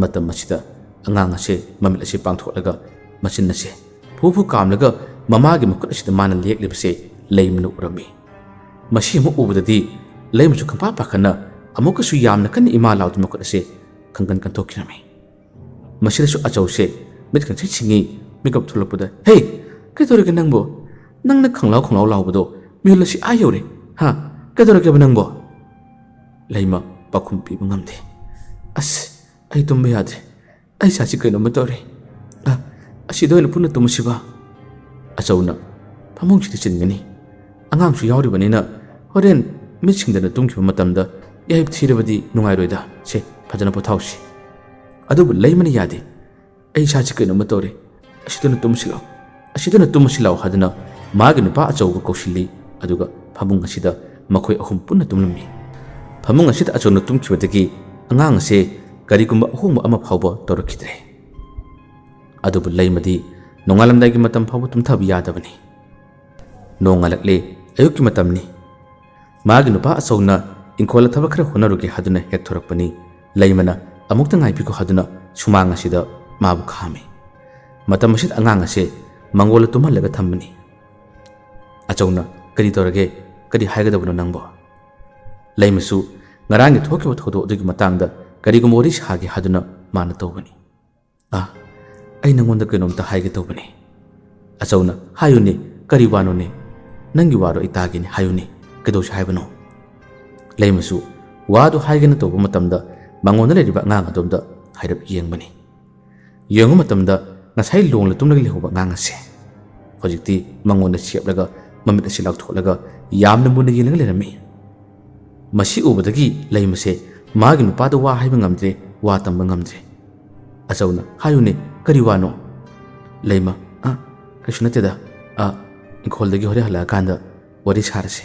ꯃꯇꯝ ꯑꯁꯤꯗ ꯑꯉꯥꯡ ꯑꯁꯦ ꯃꯃꯤꯠ ꯑꯁꯤ ꯄꯥꯡꯊꯣꯛꯂꯒ ꯃꯆꯤꯟ ꯑꯁꯦ ꯐꯨ ꯐꯨ ꯀꯥꯝꯂꯒ ꯃꯃꯥꯒꯤ ꯃꯈꯨꯠ ꯑꯁꯤꯗ ꯃꯥꯅ ꯂꯦꯛꯂꯤꯕꯁꯦ ꯂꯩꯃꯅ ꯎꯔꯝꯃꯤ꯫ ꯃꯁꯤ ꯑꯃꯨꯛ ꯎꯕꯗꯗꯤ ꯂꯩꯃꯁꯨ ꯈꯪꯄꯥ ꯄꯥꯈꯠꯅ ꯑꯃꯨꯛꯀꯁꯨ ꯌꯥꯝꯅ ꯀꯟꯅ ꯏꯃꯥ ꯂꯥꯎꯗꯨꯅ ꯃꯈꯨꯠ ꯑꯁꯦ ꯈꯪꯀꯟ ꯀꯟꯊꯣꯛꯈꯤꯔꯝꯃꯤ꯫ ꯃꯁꯤꯗꯁꯨ ꯑꯆꯧꯁꯦ ꯃꯤꯠ ꯈꯪꯁꯤꯡ ꯁꯤꯡꯉꯤ꯫ ꯃꯤꯀꯞ ꯊꯣꯛꯂꯛꯄꯗ, "ꯍꯦ, ꯀꯩꯗꯧꯔꯒꯦ ꯅꯪꯕꯣ? ꯅꯪꯅ ꯈꯪꯂꯥꯎ ꯈꯪꯂꯥꯎ ꯂꯥꯎꯕꯗꯣ ꯃꯤꯍꯨꯜ ꯑꯁꯤ ꯑꯥ ꯌꯧꯔꯦ꯫ ꯍꯥ? ꯀꯩꯗꯧꯔꯒꯦꯕ ꯅꯪꯕꯣ?" ꯂꯩꯃ ꯄꯥꯎꯈꯨꯝ ꯄꯤꯕ ꯉꯝꯗꯦ꯫ "ꯑꯁ, ꯑꯩ ꯇꯨꯝꯕ ꯌꯥꯗ꯭ꯔꯦ꯫ ꯑꯩ ꯏꯁꯥꯁꯤ ꯀꯩꯅꯣꯝꯃ ꯇꯧꯔꯦ꯫ ꯑ, ꯑꯁꯤꯗ ꯑꯣꯏꯅ ꯄꯨꯟꯅ ꯇꯨꯝꯃꯁꯤꯕ?" ꯑꯆꯧꯅ, "ꯐꯃꯨꯡꯁꯤꯗꯤ ꯆꯤꯟꯒꯅꯤ꯫ ꯑꯉꯥꯡꯁꯨ ꯌꯥꯎꯔꯤꯕꯅꯤꯅ ꯍꯣꯔꯦꯟ ꯃꯤꯠ ꯁꯤꯡꯗꯅ ꯇꯨꯝꯈꯤꯕ ꯃꯇꯝꯗ ꯌꯥꯍꯤꯞ ꯊꯤꯔꯕꯗꯤ ꯅꯨꯡꯉꯥꯏꯔꯣꯏꯗ꯫ ꯁꯦ, ꯐꯖꯅ ꯄꯣꯊꯥꯎꯁꯤ꯫" ꯑꯗꯨꯕꯨ ꯂꯩꯃꯅ ꯌꯥꯗꯦ꯫ "ꯑꯩ ꯏꯁꯥꯁꯤ ꯀꯩꯅꯣꯝꯃ ꯇꯧꯔꯦ꯫ ꯑꯁꯤꯗꯅ ꯇꯨꯝꯃꯁꯤ ꯂꯥꯎ꯫ ꯑꯁꯤꯗꯅ ꯇꯨꯝꯃꯁꯤ ꯂꯥꯎ" ꯍꯥꯏꯗꯨꯅ ꯃꯥꯒꯤ ꯅꯨꯄꯥ ꯑꯆꯧꯕ ꯀꯧꯁꯤꯜꯂꯤ꯫ ꯑꯗꯨꯒ ꯐꯃꯨꯡ ꯑꯁꯤꯗ ꯃꯈꯣꯏ ꯑꯍꯨꯝ ꯄꯨꯟꯅ ꯇꯨꯝꯂꯝꯃꯤ꯫ ꯐꯃꯨꯡ ꯑꯁꯤꯗ ꯑꯆꯧꯅ ꯇꯨꯝꯈꯤꯕꯗꯒꯤ ꯑꯉꯥꯡ ꯑꯁꯦ ꯀꯔꯤꯒꯨꯝꯕ ꯑꯍꯣꯡꯕ ꯑꯃ ꯐꯥꯎꯕ ꯇꯧꯔꯛꯈꯤꯗ꯭ꯔꯦ꯫ ꯑꯗꯨꯕꯨ ꯂꯩꯃꯗꯤ ꯅꯣꯡꯉꯥꯜꯂꯝꯗꯥꯏꯒꯤ ꯃꯇꯝ ꯐꯥꯎꯕ ꯇꯨꯝꯊꯕ ꯌꯥꯗꯕꯅꯤ꯫ ꯅꯣꯡꯉꯥꯜꯂꯛꯂꯦ꯫ ꯑꯌꯨꯛꯀꯤ ꯃꯇꯝꯅꯤ꯫ ꯃꯥꯒꯤ ꯅꯨꯄꯥ ꯑꯆꯧꯅ ꯏꯪꯈꯣꯜꯗ ꯊꯕꯛ ꯈꯔ ꯍꯣꯠꯅꯔꯨꯒꯦ ꯍꯥꯏꯗꯨꯅ ꯍꯦꯛ ꯊꯣꯔꯛꯄꯅꯤ꯫ ꯂꯩꯃꯅ ꯑꯃꯨꯛꯇ ꯉꯥꯏꯕꯤꯈꯣ" ꯍꯥꯏꯗꯨꯅ ꯁꯨꯃꯥꯡ ꯑꯁꯤꯗ ꯃꯥꯕꯨ ꯈꯥꯝꯃꯤ꯫ ꯃꯇꯝ ꯑꯁꯤꯗ ꯑꯉꯥꯡ ꯑꯁꯦ ꯃꯉꯣꯟꯗ ꯇꯨꯝꯍꯜꯂꯒ ꯊꯝꯕꯅꯤ꯫ ꯑꯆꯧꯅ "ꯀꯔꯤ ꯇꯧꯔꯒꯦ? ꯀꯔꯤ ꯍꯥꯏꯒꯗꯕꯅꯣ ꯅꯪꯕꯣ?" ꯂꯩꯃꯁꯨ ꯉꯔꯥꯡꯒꯤ ꯊꯣꯛꯈꯤꯕ ꯊꯧꯗꯣꯛ ꯑꯗꯨꯒꯤ ꯃꯇꯥꯡꯗ ꯀꯔꯤꯒꯨꯝꯕ ꯋꯥꯔꯤ ꯁꯥꯒꯦ ꯍꯥꯏꯗꯨꯅ ꯃꯥꯅ ꯇꯧꯕꯅꯤ꯫ "ꯑꯥ, ꯑꯩ ꯅꯪꯉꯣꯟꯗ ꯀꯩꯅꯣꯝꯇ ꯍꯥꯏꯒꯦ ꯇꯧꯕꯅꯤ꯫" ꯑꯆꯧꯅ "ꯍꯥꯏꯌꯨꯅꯦ, ꯀꯔꯤ ꯋꯥꯅꯣꯅꯦ? ꯅꯪꯒꯤ ꯋꯥꯗꯣ ꯑꯩ ꯇꯥꯒꯦꯅꯦ, ꯍꯥꯏꯌꯨꯅꯦ, ꯀꯩꯗꯧꯁꯦ ꯍꯥꯏꯕꯅꯣ?" ꯂꯩꯃꯁꯨ ꯋꯥꯗꯨ ꯍꯥꯏꯒꯦꯅ ꯇꯧꯕ ꯃꯇꯝꯗ ꯃꯉꯣꯟꯗ ꯂꯩꯔꯤꯕ ꯑꯉꯥꯡ ꯑꯗꯣꯝꯗ ꯍꯥꯏꯔꯞ ꯌꯦꯡꯕꯅꯤ꯫ ꯌꯦꯡꯕ ꯃꯇꯝꯗ ꯉꯁꯥꯏ ꯂꯣꯡꯂ ꯇꯨꯝꯂꯒ ꯂꯩꯍꯧꯕ ꯑꯉꯥꯡ ꯑꯁꯦ ꯍꯧꯖꯤꯛꯇꯤ ꯃꯉꯣꯟꯗ ꯆꯦꯞꯂꯒ ꯃꯃꯤꯠ ꯑꯁꯤ ꯂꯥꯎꯊꯣꯛꯂꯒ ꯌꯥꯝꯅ ꯃꯨꯟꯅ ꯌꯦꯡꯂꯒ ꯂꯩꯔꯝꯃꯤ꯫ ꯃꯁꯤ ꯎꯕꯗꯒꯤ ꯂꯩꯃꯁꯦ ꯃꯥꯒꯤ ꯅꯨꯄꯥꯗ ꯋꯥ ꯍꯥꯏꯕ ꯉꯝꯗ꯭ꯔꯦ, ꯋꯥ ꯇꯝꯕ ꯉꯝꯗ꯭ꯔꯦ꯫ ꯑꯆꯧꯅ "ꯍꯥꯏꯌꯨꯅꯦ, ꯀꯔꯤ ꯋꯥꯅꯣ?" ꯂꯩꯃ "ꯑ, ꯀꯩꯁꯨ ꯅꯠꯇꯦꯗ꯫ ꯑ, ꯏꯪꯈꯣꯜꯗꯒꯤ ꯍꯣꯔꯦꯟ ꯍꯜꯂꯛꯑꯀꯥꯟꯗ ꯋꯥꯔꯤ ꯁꯥꯔꯁꯦ꯫"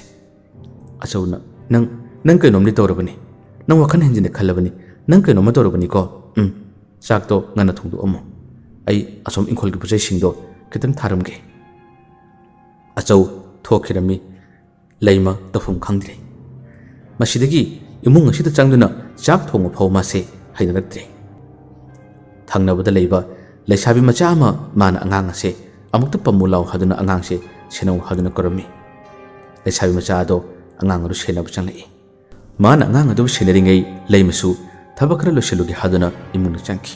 ꯑꯆꯧꯅ "ꯅꯪ, ꯅꯪ ꯀꯩꯅꯣꯝꯗꯤ ꯇꯧꯔꯕꯅꯤ꯫ ꯅꯪ ꯋꯥꯈꯜ ꯍꯦꯟꯖꯤꯟꯅ ꯈꯜꯂꯕꯅꯤ꯫ ꯅꯪ ꯀꯩꯅꯣꯝꯃ ꯇꯧꯔꯕꯅꯤꯀꯣ꯫ ꯎꯝ, ꯆꯥꯛꯇꯣ ꯉꯟꯅ ꯊꯣꯡꯗꯣꯛꯑꯝꯃꯣ꯫ ꯑꯩ ꯑꯁꯣꯝ ꯏꯪꯈꯣꯜꯒꯤ ꯄꯣꯠ ꯆꯩꯁꯤꯡꯗꯣ ꯈꯤꯇꯪ ꯊꯥꯔꯝꯒꯦ꯫" ꯑꯆꯧ ꯊꯣꯛꯈꯤꯔꯝꯃꯤ꯫ ꯂꯩꯃ ꯇꯧꯐꯝ ꯈꯪꯗ꯭ꯔꯦ꯫ ꯃꯁꯤꯗꯒꯤ ꯏꯃꯨꯡ ꯑꯁꯤꯗ ꯆꯪꯗꯨꯅ ꯆꯥꯛ ꯊꯣꯡꯕ ꯐꯥꯎ ꯃꯥꯁꯦ ꯍꯩꯅꯔꯛꯇ꯭ꯔꯦ꯫ ꯊꯪꯅꯕꯗ ꯂꯩꯕ ꯂꯩꯁꯥꯕꯤ ꯃꯆꯥ ꯑꯃ ꯃꯥꯅ ꯑꯉꯥꯡ ꯑꯁꯦ "ꯑꯃꯨꯛꯇ ꯄꯝꯃꯨ ꯂꯥꯎ" ꯍꯥꯏꯗꯨꯅ ꯑꯉꯥꯡꯁꯦ ꯁꯦꯟꯅꯧ ꯍꯥꯏꯗꯨꯅ ꯀꯧꯔꯝꯃꯤ꯫ ꯂꯩꯁꯥꯕꯤ ꯃꯆꯥ ꯑꯗꯣ ꯑꯉꯥꯡ ꯑꯗꯨ ꯁꯦꯟꯅꯕ ꯆꯪꯂꯛꯏ꯫ ꯃꯥꯅ ꯑꯉꯥꯡ ꯑꯗꯨꯕꯨ ꯁꯦꯟꯅꯔꯤꯉꯩ ꯂꯩꯃꯁꯨ ꯊꯕꯛ ꯈꯔ ꯂꯣꯏꯁꯤꯜꯂꯨꯒꯦ ꯍꯥꯏꯗꯨꯅ ꯏꯃꯨꯡꯗ ꯆꯪꯈꯤ꯫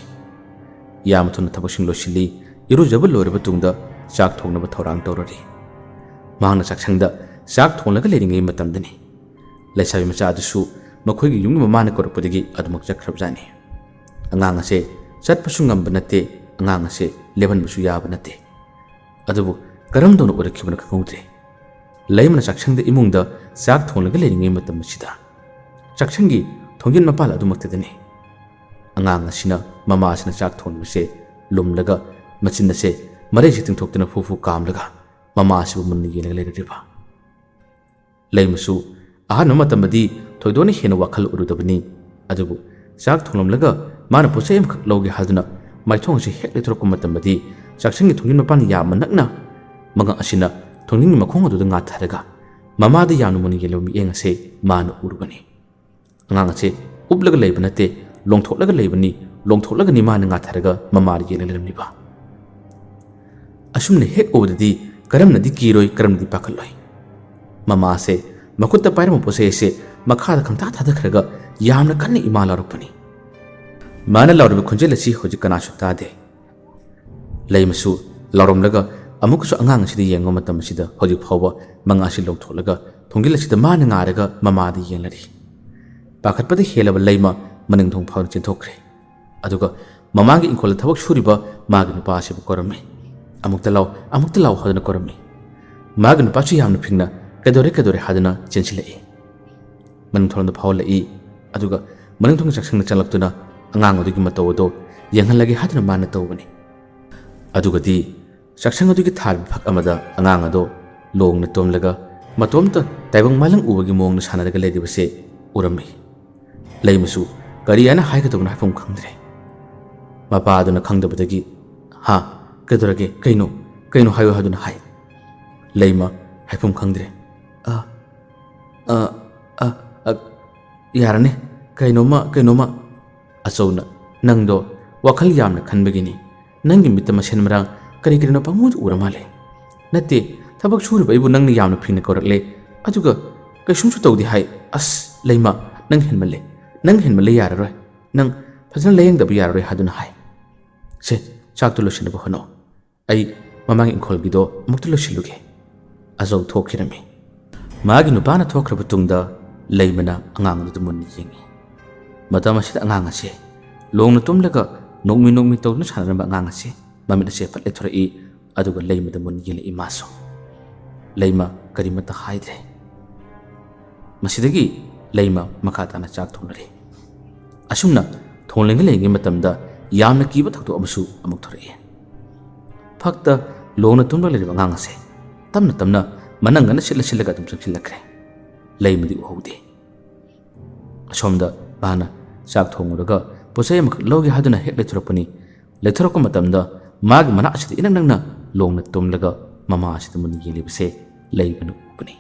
ꯌꯥꯝ ꯊꯨꯅ ꯊꯕꯛꯁꯤꯡ ꯂꯣꯏꯁꯤꯜꯂꯤ꯫ ꯏꯔꯨꯖꯕ ꯂꯣꯏꯔꯕ ꯇꯨꯡꯗ ꯆꯥꯛ ꯊꯣꯡꯅꯕ ꯊꯧꯔꯥꯡ ꯇꯧꯔꯔꯤ꯫ ꯃꯍꯥꯛꯅ ꯆꯥꯛꯁꯪꯗ ꯆꯥꯛ ꯊꯣꯡꯂꯒ ꯂꯩꯔꯤꯉꯩ ꯃꯇꯝꯗꯅꯤ꯫ ꯂꯩꯁꯥꯕꯤ ꯃꯆꯥ ꯑꯗꯨꯁꯨ ꯃꯈꯣꯏꯒꯤ ꯌꯨꯝꯒꯤ ꯃꯃꯥꯅ ꯀꯧꯔꯛꯄꯗꯒꯤ ꯑꯗꯨꯃꯛ ꯆꯠꯈ꯭ꯔꯕꯖꯥꯠꯅꯤ꯫ ꯑꯉꯥꯡ ꯑꯁꯦ ꯆꯠꯄꯁꯨ ꯉꯝꯕ ꯅꯠꯇꯦ, ꯑꯉꯥꯡ ꯑꯁꯦ ꯂꯦꯞꯍꯟꯕꯁꯨ ꯌꯥꯕ ꯅꯠꯇꯦ꯫ ꯑꯗꯨꯕꯨ ꯀꯔꯝꯗꯧꯅ ꯑꯣꯏꯔꯛꯈꯤꯕꯅꯣ ꯈꯪꯍꯧꯗ꯭ꯔꯦ꯫ ꯂꯩꯃꯅ ꯆꯥꯛꯁꯪꯗ ꯏꯃꯨꯡꯗ ꯆꯥꯛ ꯊꯣꯡꯂꯒ ꯂꯩꯔꯤꯉꯩ ꯃꯇꯝ ꯑꯁꯤꯗ ꯆꯥꯛꯁꯪꯒꯤ ꯊꯣꯡꯖꯤꯟ ꯃꯄꯥꯜ ꯑꯗꯨꯃꯛꯇꯗꯅꯤ ꯑꯉꯥꯡ ꯑꯁꯤꯅ ꯃꯃꯥ ꯑꯁꯤꯅ ꯆꯥꯛ ꯊꯣꯡꯂꯤꯕꯁꯦ ꯂꯨꯝꯂꯒ ꯃꯆꯤꯟ ꯑꯁꯦ ꯃꯔꯩꯁꯦ ꯇꯤꯡꯊꯣꯛꯇꯨꯅ ꯐꯨ ꯐꯨ ꯀꯥꯝꯂꯒ ꯃꯃꯥ ꯑꯁꯤꯕꯨ ꯃꯨꯟꯅ ꯌꯦꯡꯂꯒ ꯂꯩꯔꯔꯤꯕ꯫ ꯂꯩꯃꯁꯨ ꯑꯍꯥꯟꯕ ꯃꯇꯝꯗꯗꯤ ꯊꯣꯏꯗꯣꯛꯅ ꯍꯦꯟꯅ ꯋꯥꯈꯜ ꯎꯔꯨꯗꯕꯅꯤ꯫ ꯑꯗꯨꯕꯨ ꯆꯥꯛ ꯊꯣꯡꯂꯝꯂꯒ ꯃꯥꯅ ꯄꯣꯠꯆꯩ ꯑꯃꯈꯛ ꯂꯧꯒꯦ ꯍꯥꯏꯗꯨꯅ ꯃꯥꯏꯊꯣꯡ ꯑꯁꯤ ꯍꯦꯛ ꯂꯩꯊꯣꯔꯛꯄ ꯃꯇꯝꯗꯗꯤ ꯆꯥꯛꯁꯪꯒꯤ ꯊꯣꯡꯖꯤꯟ ꯃꯄꯥꯟ ꯌꯥꯝꯅ ꯅꯛꯅ ꯃꯉꯛ ꯑꯁꯤꯅ ꯊꯣꯡꯖꯤꯟꯒꯤ ꯃꯈꯣꯡ ꯑꯗꯨꯗ ꯉꯥꯊꯔꯒ ꯃꯃꯥꯗ ꯌꯥꯝꯅ ꯃꯨꯟꯅ ꯌꯦꯡꯂꯕ ꯃꯤꯠꯌꯦꯡ ꯑꯁꯦ ꯃꯥꯅ ꯎꯔꯨꯕꯅꯤ꯫ ꯑꯉꯥꯡ ꯑꯁꯦ ꯎꯞꯂꯒ ꯂꯩꯕ ꯅꯠꯇꯦ, ꯂꯣꯡꯊꯣꯛꯂꯒ ꯂꯩꯕꯅꯤ, ꯂꯣꯡꯊꯣꯛꯂꯒꯅꯤ ꯃꯥꯅ ꯉꯥꯊꯔꯒ ꯃꯃꯥꯗ ꯌꯦꯡꯂꯒ ꯂꯩꯔꯝꯂꯤꯕ꯫ ꯑꯁꯨꯝꯅ ꯍꯦꯛ ꯎꯕꯗꯗꯤ ꯀꯔꯝꯅꯗꯤ ꯀꯤꯔꯣꯏ, ꯀꯔꯝꯅꯗꯤ ꯄꯥꯈꯠꯂꯣꯏ꯫ ꯃꯃꯥꯁꯦ ꯃꯈꯨꯠꯇ ꯄꯥꯏꯔꯝꯕ ꯄꯣꯠ ꯆꯩ ꯑꯁꯦ ꯃꯈꯥꯗ ꯈꯪꯇꯥ ꯊꯥꯗꯈ꯭ꯔꯒ ꯌꯥꯝꯅ ꯀꯟꯅ ꯏꯃꯥ ꯂꯥꯎꯔꯛꯄꯅꯤ꯫ ꯃꯥꯅ ꯂꯥꯎꯔꯤꯕ ꯈꯣꯟꯖꯦꯜ ꯑꯁꯤ ꯍꯧꯖꯤꯛ ꯀꯅꯥꯁꯨ ꯇꯥꯗꯦ꯫ ꯂꯩꯃꯁꯨ ꯂꯥꯎꯔꯝꯂꯒ ꯑꯃꯨꯛꯀꯁꯨ ꯑꯉꯥꯡ ꯑꯁꯤꯗ ꯌꯦꯡꯕ ꯃꯇꯝ ꯑꯁꯤꯗ ꯍꯧꯖꯤꯛ ꯐꯥꯎꯕ ꯃꯉꯥ ꯑꯁꯤ ꯂꯣꯡꯊꯣꯛꯂꯒ ꯊꯣꯡꯖꯤꯜ ꯑꯁꯤꯗ ꯃꯥꯅ ꯉꯥꯏꯔꯒ ꯃꯃꯥꯗ ꯌꯦꯡꯂꯔꯤ꯫ ꯄꯥꯈꯠꯄꯗ ꯍꯦꯜꯂꯕ ꯂꯩꯃ ꯃꯅꯤꯡ ꯊꯣꯡ ꯐꯥꯎꯗꯨꯅ ꯆꯦꯟꯊꯣꯛꯈ꯭ꯔꯦ꯫ ꯑꯗꯨꯒ ꯃꯃꯥꯡꯒꯤ ꯏꯪꯈꯣꯜꯗ ꯊꯕꯛ ꯁꯨꯔꯤꯕ ꯃꯥꯒꯤ ꯅꯨꯄꯥ ꯑꯁꯤꯕꯨ ꯀꯧꯔꯝꯃꯤ꯫ "ꯑꯃꯨꯛꯇ ꯂꯥꯎ, ꯑꯃꯨꯛꯇ ꯂꯥꯎ" ꯍꯥꯏꯗꯨꯅ ꯀꯧꯔꯝꯃꯤ꯫ ꯃꯥꯒꯤ ꯅꯨꯄꯥꯁꯨ ꯌꯥꯝꯅ ꯐꯤꯡꯅ "ꯀꯩꯗꯧꯔꯦ, ꯀꯩꯗꯧꯔꯦ" ꯍꯥꯏꯗꯨꯅ ꯆꯦꯟꯁꯤꯜꯂꯛꯏ꯫ ꯃꯅꯤꯡ ꯊꯣꯡꯗ ꯐꯥꯎꯍꯜꯂꯛꯏ꯫ ꯑꯗꯨꯒ ꯃꯅꯤꯡ ꯊꯣꯡꯒꯤ ꯆꯥꯛꯁꯪꯗ ꯆꯪꯂꯛꯇꯨꯅ ꯑꯉꯥꯡ ꯑꯗꯨꯒꯤ ꯃꯇꯧ ꯑꯗꯨ ꯌꯦꯡꯍꯜꯂꯒꯦ ꯍꯥꯏꯗꯨꯅ ꯃꯥꯅ ꯇꯧꯕꯅꯤ꯫ ꯑꯗꯨꯒꯗꯤ ꯆꯥꯛꯁꯪ ꯑꯗꯨꯒꯤ ꯊꯥꯔꯤꯕ ꯐꯛ ꯑꯃꯗ ꯑꯉꯥꯡ ꯑꯗꯣ ꯂꯣꯡꯅ ꯇꯨꯝꯂꯒ ꯃꯇꯣꯝꯇ ꯇꯥꯏꯕꯪ ꯃꯥꯂꯪ ꯎꯕꯒꯤ ꯃꯑꯣꯡꯗ ꯁꯥꯟꯅꯔꯒ ꯂꯩꯔꯤꯕꯁꯦ ꯎꯔꯝꯃꯤ꯫ ꯂꯩꯃꯁꯨ ꯀꯔꯤ ꯍꯥꯏꯅ ꯍꯥꯏꯒꯗꯕꯅꯣ ꯍꯥꯏꯐꯝ ꯈꯪꯗ꯭ꯔꯦ꯫ ꯃꯄꯥ ꯑꯗꯨꯅ ꯈꯪꯗꯕꯗꯒꯤ, "ꯍꯥ? ꯀꯩꯗꯧꯔꯒꯦ? ꯀꯩꯅꯣ? ꯀꯩꯅꯣ ꯍꯥꯏꯌꯨ" ꯍꯥꯏꯗꯨꯅ ꯍꯥꯏ꯫ ꯂꯩꯃ ꯍꯥꯏꯐꯝ ꯈꯪꯗ꯭ꯔꯦ꯫ "ꯑ, ꯑ, ꯑ, ꯑ, ꯌꯥꯔꯅꯤ꯫ ꯀꯩꯅꯣꯝꯃ, ꯀꯩꯅꯣꯝꯃ"꯫ ꯑꯆꯧꯅ, "ꯅꯪꯗꯣ ꯋꯥꯈꯜ ꯌꯥꯝꯅ ꯈꯟꯕꯒꯤꯅꯤ꯫ ꯅꯪꯒꯤ ꯃꯤꯠꯇ ꯃꯁꯦꯟ ꯃꯔꯥꯡ ꯀꯔꯤ ꯀꯔꯤꯅꯣ ꯄꯪꯎꯗ ꯎꯔ ꯃꯥꯜꯂꯦ꯫ ꯅꯠꯇꯦ, ꯊꯕꯛ ꯁꯨꯔꯤꯕ ꯑꯩꯕꯨ ꯅꯪꯅ ꯌꯥꯝꯅ ꯐꯤꯡꯅ ꯀꯧꯔꯛꯂꯦ, ꯑꯗꯨꯒ ꯀꯩꯁꯨꯝꯁꯨ ꯇꯧꯗꯦ ꯍꯥꯏ꯫ ꯑꯁ, ꯂꯩꯃ, ꯅꯪ ꯍꯦꯟꯃꯜꯂꯦ꯫ ꯅꯪ ꯍꯦꯟꯃꯜꯂꯦ, ꯌꯥꯔꯔꯣꯏ꯫ ꯅꯪ ꯐꯖꯅ ꯂꯥꯌꯦꯡꯗꯕ ꯌꯥꯔꯔꯣꯏ" ꯍꯥꯏꯗꯨꯅ ꯍꯥꯏ꯫ "ꯁꯦ, ꯆꯥꯛꯇꯨ ꯂꯣꯏꯁꯤꯟꯅꯕ ꯍꯣꯠꯅꯧ꯫ ꯑꯩ ꯃꯃꯥꯡꯒꯤ ꯏꯪꯈꯣꯜꯒꯤꯗꯣ ꯑꯃꯨꯛꯇ ꯂꯣꯏꯁꯤꯜꯂꯨꯒꯦ"꯫ ꯑꯆꯧ ꯊꯣꯛꯈꯤꯔꯝꯃꯤ꯫ ꯃꯥꯒꯤ ꯅꯨꯄꯥꯅ ꯊꯣꯛꯈ꯭ꯔꯕ ꯇꯨꯡꯗ ꯂꯩꯃꯅ ꯑꯉꯥꯡ ꯑꯗꯨꯗ ꯃꯨꯟꯅ ꯌꯦꯡꯉꯤ꯫ ꯃꯇꯝ ꯑꯁꯤꯗ ꯑꯉꯥꯡ ꯑꯁꯦ ꯂꯣꯡꯅ ꯇꯨꯝꯂꯒ ꯅꯣꯛꯃꯤ ꯅꯣꯛꯃꯤ ꯇꯧꯗꯨꯅ ꯁꯥꯟꯅꯔꯝꯕ ꯑꯉꯥꯡ ꯑꯁꯦ ꯃꯃꯤꯠ ꯑꯁꯦ ꯐꯠ ꯂꯩꯊꯣꯔꯛꯏ, ꯑꯗꯨꯒ ꯂꯩꯃꯗ ꯃꯨꯟꯅ ꯌꯦꯡꯂꯛꯏ ꯃꯥꯁꯨ꯫ ꯂꯩꯃ ꯀꯔꯤꯃꯠꯇ ꯍꯥꯏꯗ꯭ꯔꯦ꯫ ꯃꯁꯤꯗꯒꯤ ꯂꯩꯃ ꯃꯈꯥ ꯇꯥꯅ ꯆꯥꯛ ꯊꯣꯡꯅꯔꯦ꯫ ꯑꯁꯨꯝꯅ ꯊꯣꯡꯂꯤꯉꯩ ꯂꯩꯔꯤꯉꯩ ꯃꯇꯝꯗ ꯌꯥꯝꯅ ꯀꯤꯕ ꯊꯧꯗꯣꯛ ꯑꯃꯁꯨ ꯑꯃꯨꯛ ꯊꯣꯔꯛꯏ꯫ ꯐꯛꯇ ꯂꯣꯡꯅ ꯇꯨꯝꯂꯒ ꯂꯩꯔꯤꯕ ꯑꯉꯥꯡ ꯑꯁꯦ ꯇꯞꯅ ꯇꯞꯅ ꯃꯅꯪꯒꯅ ꯁꯤꯠꯂ ꯁꯤꯠꯂꯒ ꯑꯗꯨꯝ ꯆꯪꯁꯤꯜꯂꯛꯈ꯭ꯔꯦ꯫ ꯂꯩꯃꯗꯤ ꯎꯍꯧꯗꯦ꯫ ꯑꯁꯣꯝꯗ ꯃꯥꯅ ꯆꯥꯛ ꯊꯣꯡꯉꯨꯔꯒ ꯄꯣꯠꯆꯩ ꯑꯃꯈꯛ ꯂꯧꯒꯦ ꯍꯥꯏꯗꯨꯅ ꯍꯦꯛ ꯂꯩꯊꯣꯔꯛꯄꯅꯤ꯫ ꯂꯩꯊꯣꯔꯛꯄ ꯃꯇꯝꯗ ꯃꯥꯒꯤ ꯃꯅꯥꯛ ꯑꯁꯤꯗ ꯏꯅꯛ ꯅꯛꯅ ꯂꯣꯡꯅ ꯇꯨꯝꯂꯒ ꯃꯃꯥ ꯑꯁꯤꯗ ꯃꯨꯟꯅ ꯌꯦꯡꯂꯤꯕꯁꯦ ꯂꯩꯃꯅ ꯎꯕꯅꯤ꯫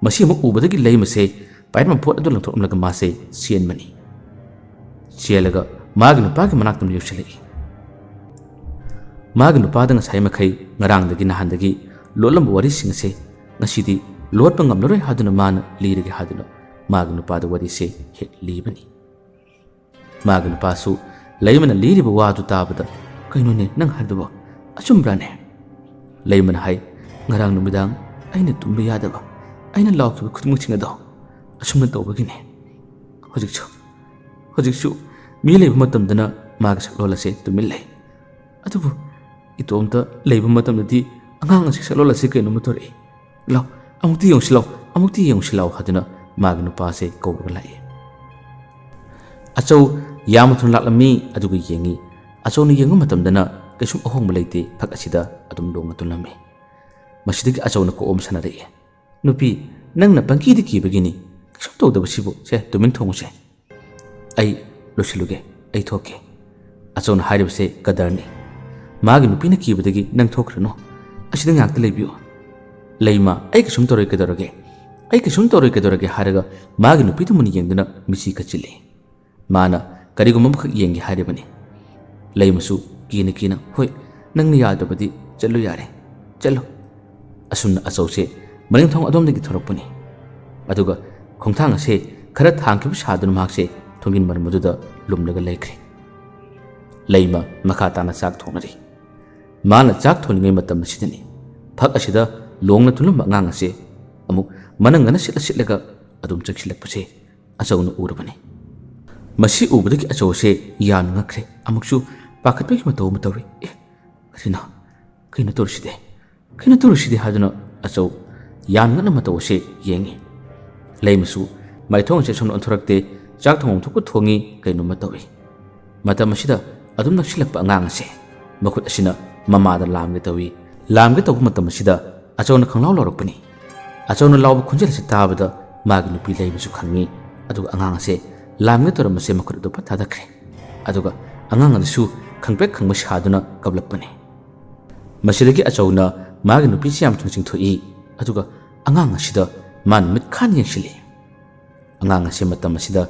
ꯃꯁꯤ ꯑꯃꯨꯛ ꯎꯕꯗꯒꯤ ꯂꯩꯃꯁꯦ ꯄꯥꯏꯔꯝꯕ ꯄꯣꯠ ꯑꯗꯨ ꯂꯪꯊꯣꯛꯂꯝꯂꯒ ꯃꯥꯁꯦ ꯆꯦꯟꯕꯅꯤ꯫ ꯆꯦꯜꯂꯒ ꯃꯥꯒꯤ ꯅꯨꯄꯥꯒꯤ ꯃꯅꯥꯛꯇ ꯌꯧꯁꯤꯜꯂꯛꯏ꯫ ꯃꯥꯒꯤ ꯅꯨꯄꯥꯗ ꯉꯁꯥꯏ ꯃꯈꯩ ꯉꯔꯥꯡꯗꯒꯤ ꯅꯍꯥꯟꯗꯒꯤ ꯂꯣꯠꯂꯝꯕ ꯋꯥꯔꯤꯁꯤꯡ ꯑꯁꯦ ꯉꯁꯤꯗꯤ ꯂꯣꯠꯄ ꯉꯝꯂꯔꯣꯏ ꯍꯥꯏꯗꯨꯅ ꯃꯥꯅ ꯂꯤꯔꯒꯦ ꯍꯥꯏꯗꯨꯅ ꯃꯥꯒꯤ ꯅꯨꯄꯥꯗ ꯋꯥꯔꯤꯁꯦ ꯍꯦꯛ ꯂꯤꯕꯅꯤ꯫ ꯃꯥꯒꯤ ꯅꯨꯄꯥꯁꯨ ꯂꯩꯃꯅ ꯂꯤꯔꯤꯕ ꯋꯥꯗꯨ ꯇꯥꯕꯗ, "ꯀꯩꯅꯣꯅꯦ ꯅꯪ ꯍꯥꯏꯗꯨꯕꯣ? ꯑꯆꯨꯝꯕ꯭ꯔꯥꯅꯦ?" ꯂꯩꯃꯅ ꯍꯥꯏ, "ꯉꯔꯥꯡ ꯅꯨꯃꯤꯗꯥꯡ ꯑꯩꯅ ꯇꯨꯝꯕ ꯌꯥꯗꯕ, ꯑꯩꯅ ꯂꯥꯎꯈꯤꯕ ꯈꯨꯗꯤꯡꯃꯛꯁꯤꯡ ꯑꯗꯣ ꯑꯁꯨꯝꯅ ꯇꯧꯕꯒꯤꯅꯦ꯫ ꯍꯧꯖꯤꯛꯁꯨ, ꯍꯧꯖꯤꯛꯁꯨ ꯃꯤ ꯂꯩꯕ ꯃꯇꯝꯗꯅ ꯃꯥꯒꯤ ꯁꯛꯂꯣꯟ ꯑꯁꯦ ꯇꯨꯃꯤꯟ ꯂꯩ꯫ ꯑꯗꯨꯕꯨ ꯏꯇꯣꯝꯇ ꯂꯩꯕ ꯃꯇꯝꯗꯗꯤ ꯑꯉꯥꯡ ꯑꯁꯤ ꯁꯛꯂꯣꯟ ꯑꯁꯤ ꯀꯩꯅꯣꯝꯃ ꯇꯧꯔꯛꯏ꯫ ꯂꯥꯎ, ꯑꯃꯨꯛꯇ ꯌꯦꯡꯉꯨꯁꯤ ꯂꯥꯎ, ꯑꯃꯨꯛꯇ ꯌꯦꯡꯉꯨꯁꯤ ꯂꯥꯎ" ꯍꯥꯏꯗꯨꯅ ꯃꯥꯒꯤ ꯅꯨꯄꯥꯁꯦ ꯀꯧꯔꯒ ꯂꯥꯛꯏ꯫ ꯑꯆꯧ ꯌꯥꯝꯅ ꯊꯨꯅ ꯂꯥꯛꯂꯝꯃꯤ꯫ ꯑꯗꯨꯒ ꯌꯦꯡꯉꯤ꯫ ꯑꯆꯧꯅ ꯌꯦꯡꯕ ꯃꯇꯝꯗꯅ ꯀꯩꯁꯨꯝ ꯑꯍꯣꯡꯕ ꯂꯩꯇꯦ꯫ ꯐꯛ ꯑꯁꯤꯗ ꯑꯗꯨꯝ ꯂꯣꯡꯅ ꯇꯨꯝꯂꯝꯃꯤ꯫ ꯃꯁꯤꯗꯒꯤ ꯑꯆꯧꯅ ꯀꯣꯛ ꯑꯃ ꯁꯥꯟꯅꯔꯛꯏ꯫ "ꯅꯨꯄꯤ, ꯅꯪꯅ ꯄꯪꯀꯤꯗ ꯀꯤꯕꯒꯤꯅꯤ꯫ ꯀꯩꯁꯨꯝ ꯇꯧꯗꯕꯁꯤꯕꯨ꯫ ꯁꯦ, ꯇꯨꯃꯤꯟ ꯊꯣꯡꯉꯨꯁꯦ꯫ ꯑꯩ ꯂꯣꯏꯁꯤꯜꯂꯨꯒꯦ, ꯑꯩ ꯊꯣꯛꯀꯦ꯫" ꯑꯆꯧꯅ ꯍꯥꯏꯔꯤꯕꯁꯦ ꯀꯗꯔꯅꯤ꯫ ꯃꯥꯒꯤ ꯅꯨꯄꯤꯅ ꯀꯤꯕꯗꯒꯤ ꯅꯪ ꯊꯣꯛꯈ꯭ꯔꯅꯨ, ꯑꯁꯤꯗ ꯉꯥꯏꯍꯥꯛꯇ ꯂꯩꯕꯤꯌꯨ꯫ "ꯂꯩꯃ, ꯑꯩ ꯀꯩꯁꯨꯝ ꯇꯧꯔꯣꯏ, ꯀꯩꯗꯧꯔꯒꯦ? ꯑꯩ ꯀꯩꯁꯨꯝ ꯇꯧꯔꯣꯏ, ꯀꯩꯗꯧꯔꯒꯦ?" ꯍꯥꯏꯔꯒ ꯃꯥꯒꯤ ꯅꯨꯄꯤꯗꯨ ꯃꯨꯟꯅ ꯌꯦꯡꯗꯨꯅ ꯃꯤꯠꯁꯤ ꯀꯠꯁꯤꯜꯂꯤ꯫ ꯃꯥꯅ ꯀꯔꯤꯒꯨꯝꯕ ꯑꯃꯈꯛ ꯌꯦꯡꯒꯦ ꯍꯥꯏꯔꯤꯕꯅꯤ꯫ ꯂꯩꯃꯁꯨ ꯀꯤꯅ ꯀꯤꯅ, "ꯍꯣꯏ, ꯅꯪꯅ ꯌꯥꯗ꯭ꯔꯕꯗꯤ ꯆꯠꯂꯨ ꯌꯥꯔꯦ, ꯆꯠꯂꯨ꯫" ꯑꯁꯨꯝꯅ ꯑꯆꯧꯁꯦ ꯃꯅꯤꯡꯊꯣꯡ ꯑꯗꯣꯝꯗꯒꯤ ꯊꯣꯔꯛꯄꯅꯤ꯫ ꯑꯗꯨꯒ ꯈꯣꯡꯊꯥꯡ ꯑꯁꯦ ꯈꯔ ꯊꯥꯡꯈꯤꯕ ꯁꯥꯗꯨꯅ ꯃꯍꯥꯛꯁꯦ ꯊꯣꯡꯖꯤꯟ ꯃꯔꯝ ꯑꯗꯨꯗ ꯂꯨꯝꯂꯒ ꯂꯩꯈ꯭ꯔꯦ꯫ ꯂꯩꯃ ꯃꯈꯥ ꯇꯥꯅ ꯆꯥꯛ ꯊꯣꯡꯅꯔꯤ꯫ ꯃꯥꯅ ꯆꯥꯛ ꯊꯣꯡꯂꯤꯉꯩ ꯃꯇꯝ ꯑꯁꯤꯗꯅꯤ ꯐꯛ ꯑꯁꯤꯗ ꯂꯣꯡꯅ ꯇꯨꯝꯂꯝꯕ ꯑꯉꯥꯡ ꯑꯁꯦ ꯑꯃꯨꯛ ꯃꯅꯪꯒꯅ ꯁꯤꯠꯂ ꯁꯤꯠꯂꯒ ꯑꯗꯨꯝ ꯆꯪꯁꯤꯜꯂꯛꯄꯁꯦ ꯑꯆꯧꯅ ꯎꯔꯕꯅꯤ꯫ ꯃꯁꯤ ꯎꯕꯗꯒꯤ ꯑꯆꯧ ꯑꯁꯦ ꯌꯥꯝꯅ ꯉꯛꯈ꯭ꯔꯦ꯫ ꯑꯃꯨꯛꯁꯨ ꯄꯥꯈꯠꯄꯒꯤ ꯃꯇꯧ ꯑꯃ ꯇꯧꯔꯤ꯫ "ꯑꯦ, ꯀꯔꯤꯅꯣ? ꯀꯩꯅꯣ ꯇꯧꯔꯤꯁꯤꯗꯤ? ꯀꯩꯅꯣ ꯇꯧꯔꯤꯁꯤꯗꯤ?" ꯍꯥꯏꯗꯨꯅ ꯑꯆꯧ ꯌꯥꯝꯅ ꯉꯛꯅ ꯃꯇꯧ ꯑꯁꯦ ꯌꯦꯡꯉꯤ꯫ ꯂꯩꯃꯁꯨ ꯃꯥꯏꯊꯣꯡ ꯑꯁꯦ ꯁꯣꯝꯗ ꯑꯣꯟꯊꯣꯔꯛꯇꯦ꯫ ꯆꯥꯛ ꯊꯣꯡꯐꯝ ꯊꯣꯛꯄ ꯊꯣꯡꯉꯤ, ꯀꯩꯅꯣꯝꯃ ꯇꯧꯏ꯫ ꯃꯇꯝ ꯑꯁꯤꯗ ꯑꯗꯨꯝ ꯅꯛꯁꯤꯜꯂꯛꯄ ꯑꯉꯥꯡ ꯑꯁꯦ ꯃꯈꯨꯠ ꯑꯁꯤꯅ ꯃꯃꯥꯗ ꯂꯥꯝꯒꯦ ꯇꯧꯏ꯫ ꯂꯥꯝꯒꯦ ꯇꯧꯕ ꯃꯇꯝ ꯑꯁꯤꯗ ꯑꯆꯧꯅ ꯈꯪꯂꯥꯎ ꯂꯥꯎꯔꯛꯄꯅꯤ꯫ ꯑꯆꯧꯅ ꯂꯥꯎꯕ ꯈꯣꯟꯖꯦꯜ ꯑꯁꯤ ꯇꯥꯕꯗ ꯃꯥꯒꯤ ꯅꯨꯄꯤ ꯂꯩꯃꯁꯨ ꯈꯪꯉꯤ꯫ ꯑꯗꯨꯒ ꯑꯉꯥꯡ ꯑꯁꯦ ꯂꯥꯝꯒꯦ ꯇꯧꯔꯝꯕꯁꯦ ꯃꯈꯨꯠ ꯑꯗꯨ ꯐꯠ ꯊꯥꯗꯈ꯭ꯔꯦ꯫ ꯑꯗꯨꯒ ꯑꯉꯥꯡ ꯑꯗꯨꯁꯨ ꯈꯪꯄ꯭ꯔꯦꯛ ꯈꯪꯕ ꯁꯥꯗꯨꯅ ꯀꯞꯂꯛꯄꯅꯤ꯫ ꯃꯁꯤꯗꯒꯤ ꯑꯆꯧꯅ ꯃꯥꯒꯤ ꯅꯨꯄꯤꯁꯤ ꯌꯥꯝ ꯊꯨꯅ ꯆꯤꯡꯊꯣꯛꯏ꯫ ꯑꯗꯨꯒ ꯑꯉꯥꯡ ꯑꯁꯤꯗ ꯃꯥꯅ ꯃꯤꯠ ꯈꯥꯅ ꯌꯦꯡꯁꯤꯜꯂꯤ꯫ ꯑꯉꯥꯡ ꯑꯁꯤ ꯃꯇꯝ ꯑꯁꯤꯗ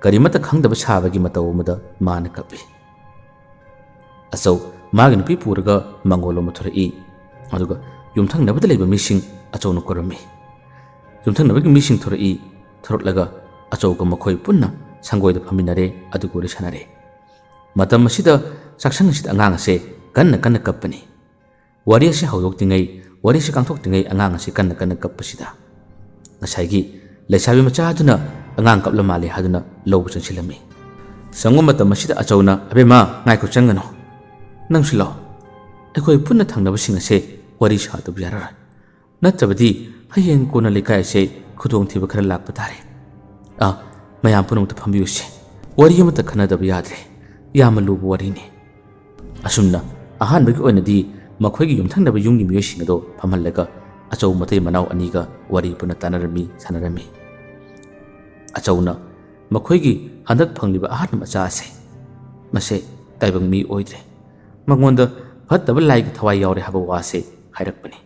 ꯀꯔꯤꯃꯠꯇ ꯈꯪꯗꯕ ꯁꯥꯕꯒꯤ ꯃꯇꯧ ꯑꯃꯗ ꯃꯥꯅ ꯀꯞꯄꯤ꯫ ꯑꯆꯧ ꯃꯥꯒꯤ ꯅꯨꯄꯤ ꯄꯨꯔꯒ ꯃꯪꯒꯣꯜ ꯂꯣꯝꯗ ꯊꯣꯔꯛꯏ꯫ ꯑꯗꯨꯒ ꯌꯨꯝꯊꯪꯅꯕꯗ ꯂꯩꯕ ꯃꯤꯁꯤꯡ ꯑꯆꯧꯅ ꯀꯣꯏꯔꯝꯃꯤ꯫ ꯌꯨꯝꯊꯪꯅꯕꯒꯤ ꯃꯤꯁꯤꯡ ꯊꯣꯔꯛꯏ꯫ ꯊꯣꯔꯛꯂꯒ ꯑꯆꯧꯒ ꯃꯈꯣꯏ ꯄꯨꯟꯅ ꯁꯪꯒꯣꯏꯗ ꯐꯝꯃꯤꯟꯅꯔꯦ, ꯑꯗꯨꯒ ꯋꯥꯔꯤ ꯁꯥꯟꯅꯔꯦ꯫ ꯃꯇꯝ ꯑꯁꯤꯗ ꯆꯥꯛꯁꯪ ꯑꯁꯤꯗ ꯑꯉꯥꯡ ꯑꯁꯦ ꯀꯟꯅ ꯀꯟꯅ ꯀꯞꯄꯅꯤ꯫ ꯋꯥꯔꯤ ꯑꯁꯤ ꯍꯧꯗꯣꯛꯇ꯭ꯔꯤꯉꯩ, ꯋꯥꯔꯤ ꯑꯁꯤ ꯀꯥꯡꯊꯣꯛꯇ꯭ꯔꯤꯉꯩ ꯑꯉꯥꯡ ꯑꯁꯤ ꯀꯟꯅ ꯀꯟꯅ ꯀꯞꯄꯁꯤꯗ ꯉꯁꯥꯏꯒꯤ ꯂꯩꯁꯥꯕꯤ ꯃꯆꯥ ꯑꯗꯨꯅ ꯑꯉꯥꯡ ꯀꯞꯂ ꯃꯥꯜꯂꯦ ꯍꯥꯏꯗꯨꯅ ꯂꯧꯕ ꯆꯪꯁꯤꯜꯂꯝꯃꯤ꯫ ꯆꯪꯕ ꯃꯇꯝ ꯑꯁꯤꯗ ꯑꯆꯧꯅ, "ꯑꯕꯦꯝꯃ, ꯉꯥꯏꯈꯣ, ꯆꯪꯒꯅꯨ꯫ ꯅꯪꯁꯨ ꯂꯥꯛꯑꯣ꯫ ꯑꯩꯈꯣꯏ ꯄꯨꯟꯅ ꯊꯪꯅꯕꯁꯤꯡ ꯑꯁꯦ ꯋꯥꯔꯤ ꯁꯥꯗꯕ ꯌꯥꯔꯔꯣꯏ꯫ ꯅꯠꯇ꯭ꯔꯕꯗꯤ ꯍꯌꯦꯡ ꯀꯣꯟꯅ ꯂꯩꯀꯥꯏ ꯑꯁꯦ ꯈꯨꯗꯣꯡꯊꯤꯕ ꯈꯔ ꯂꯥꯛꯄ ꯇꯥꯔꯦ꯫ ꯑꯥ, ꯃꯌꯥꯝ ꯄꯨꯝꯅꯃꯛꯇ ꯐꯝꯕꯤꯌꯨꯁꯦ꯫ ꯋꯥꯔꯤ ꯑꯃꯠꯇ ꯈꯟꯅꯗꯕ ꯌꯥꯗ꯭ꯔꯦ꯫ ꯌꯥꯝꯅ ꯂꯨꯕ ꯋꯥꯔꯤꯅꯤ꯫" ꯑꯁꯨꯝꯅ ꯑꯍꯥꯟꯕꯒꯤ ꯑꯣꯏꯅꯗꯤ ꯃꯈꯣꯏꯒꯤ ꯌꯨꯝꯊꯪꯅꯕ ꯌꯨꯝꯒꯤ ꯃꯤꯑꯣꯏꯁꯤꯡ ꯑꯗꯨ ꯐꯝꯍꯜꯂꯒ ꯑꯆꯧ ꯃꯇꯩ ꯃꯅꯥꯎ ꯑꯅꯤꯒ ꯋꯥꯔꯤ ꯄꯨꯟꯅ ꯇꯥꯟꯅꯔꯝꯃꯤ, ꯁꯥꯟꯅꯔꯝꯃꯤ꯫ ꯑꯆꯧꯅ ꯃꯈꯣꯏꯒꯤ ꯍꯟꯗꯛ ꯐꯪꯂꯤꯕ ꯑꯍꯥꯟꯕ ꯃꯆꯥ ꯑꯁꯦ, ꯃꯁꯦ ꯇꯥꯏꯕꯪ ꯃꯤ ꯑꯣꯏꯗ꯭ꯔꯦ, ꯃꯉꯣꯟꯗ ꯐꯠꯇꯕ ꯂꯥꯏꯒꯤ ꯊꯋꯥꯏ ꯌꯥꯎꯔꯦ ꯍꯥꯏꯕ ꯋꯥꯁꯦ ꯍꯥꯏꯔꯛꯄꯅꯤ꯫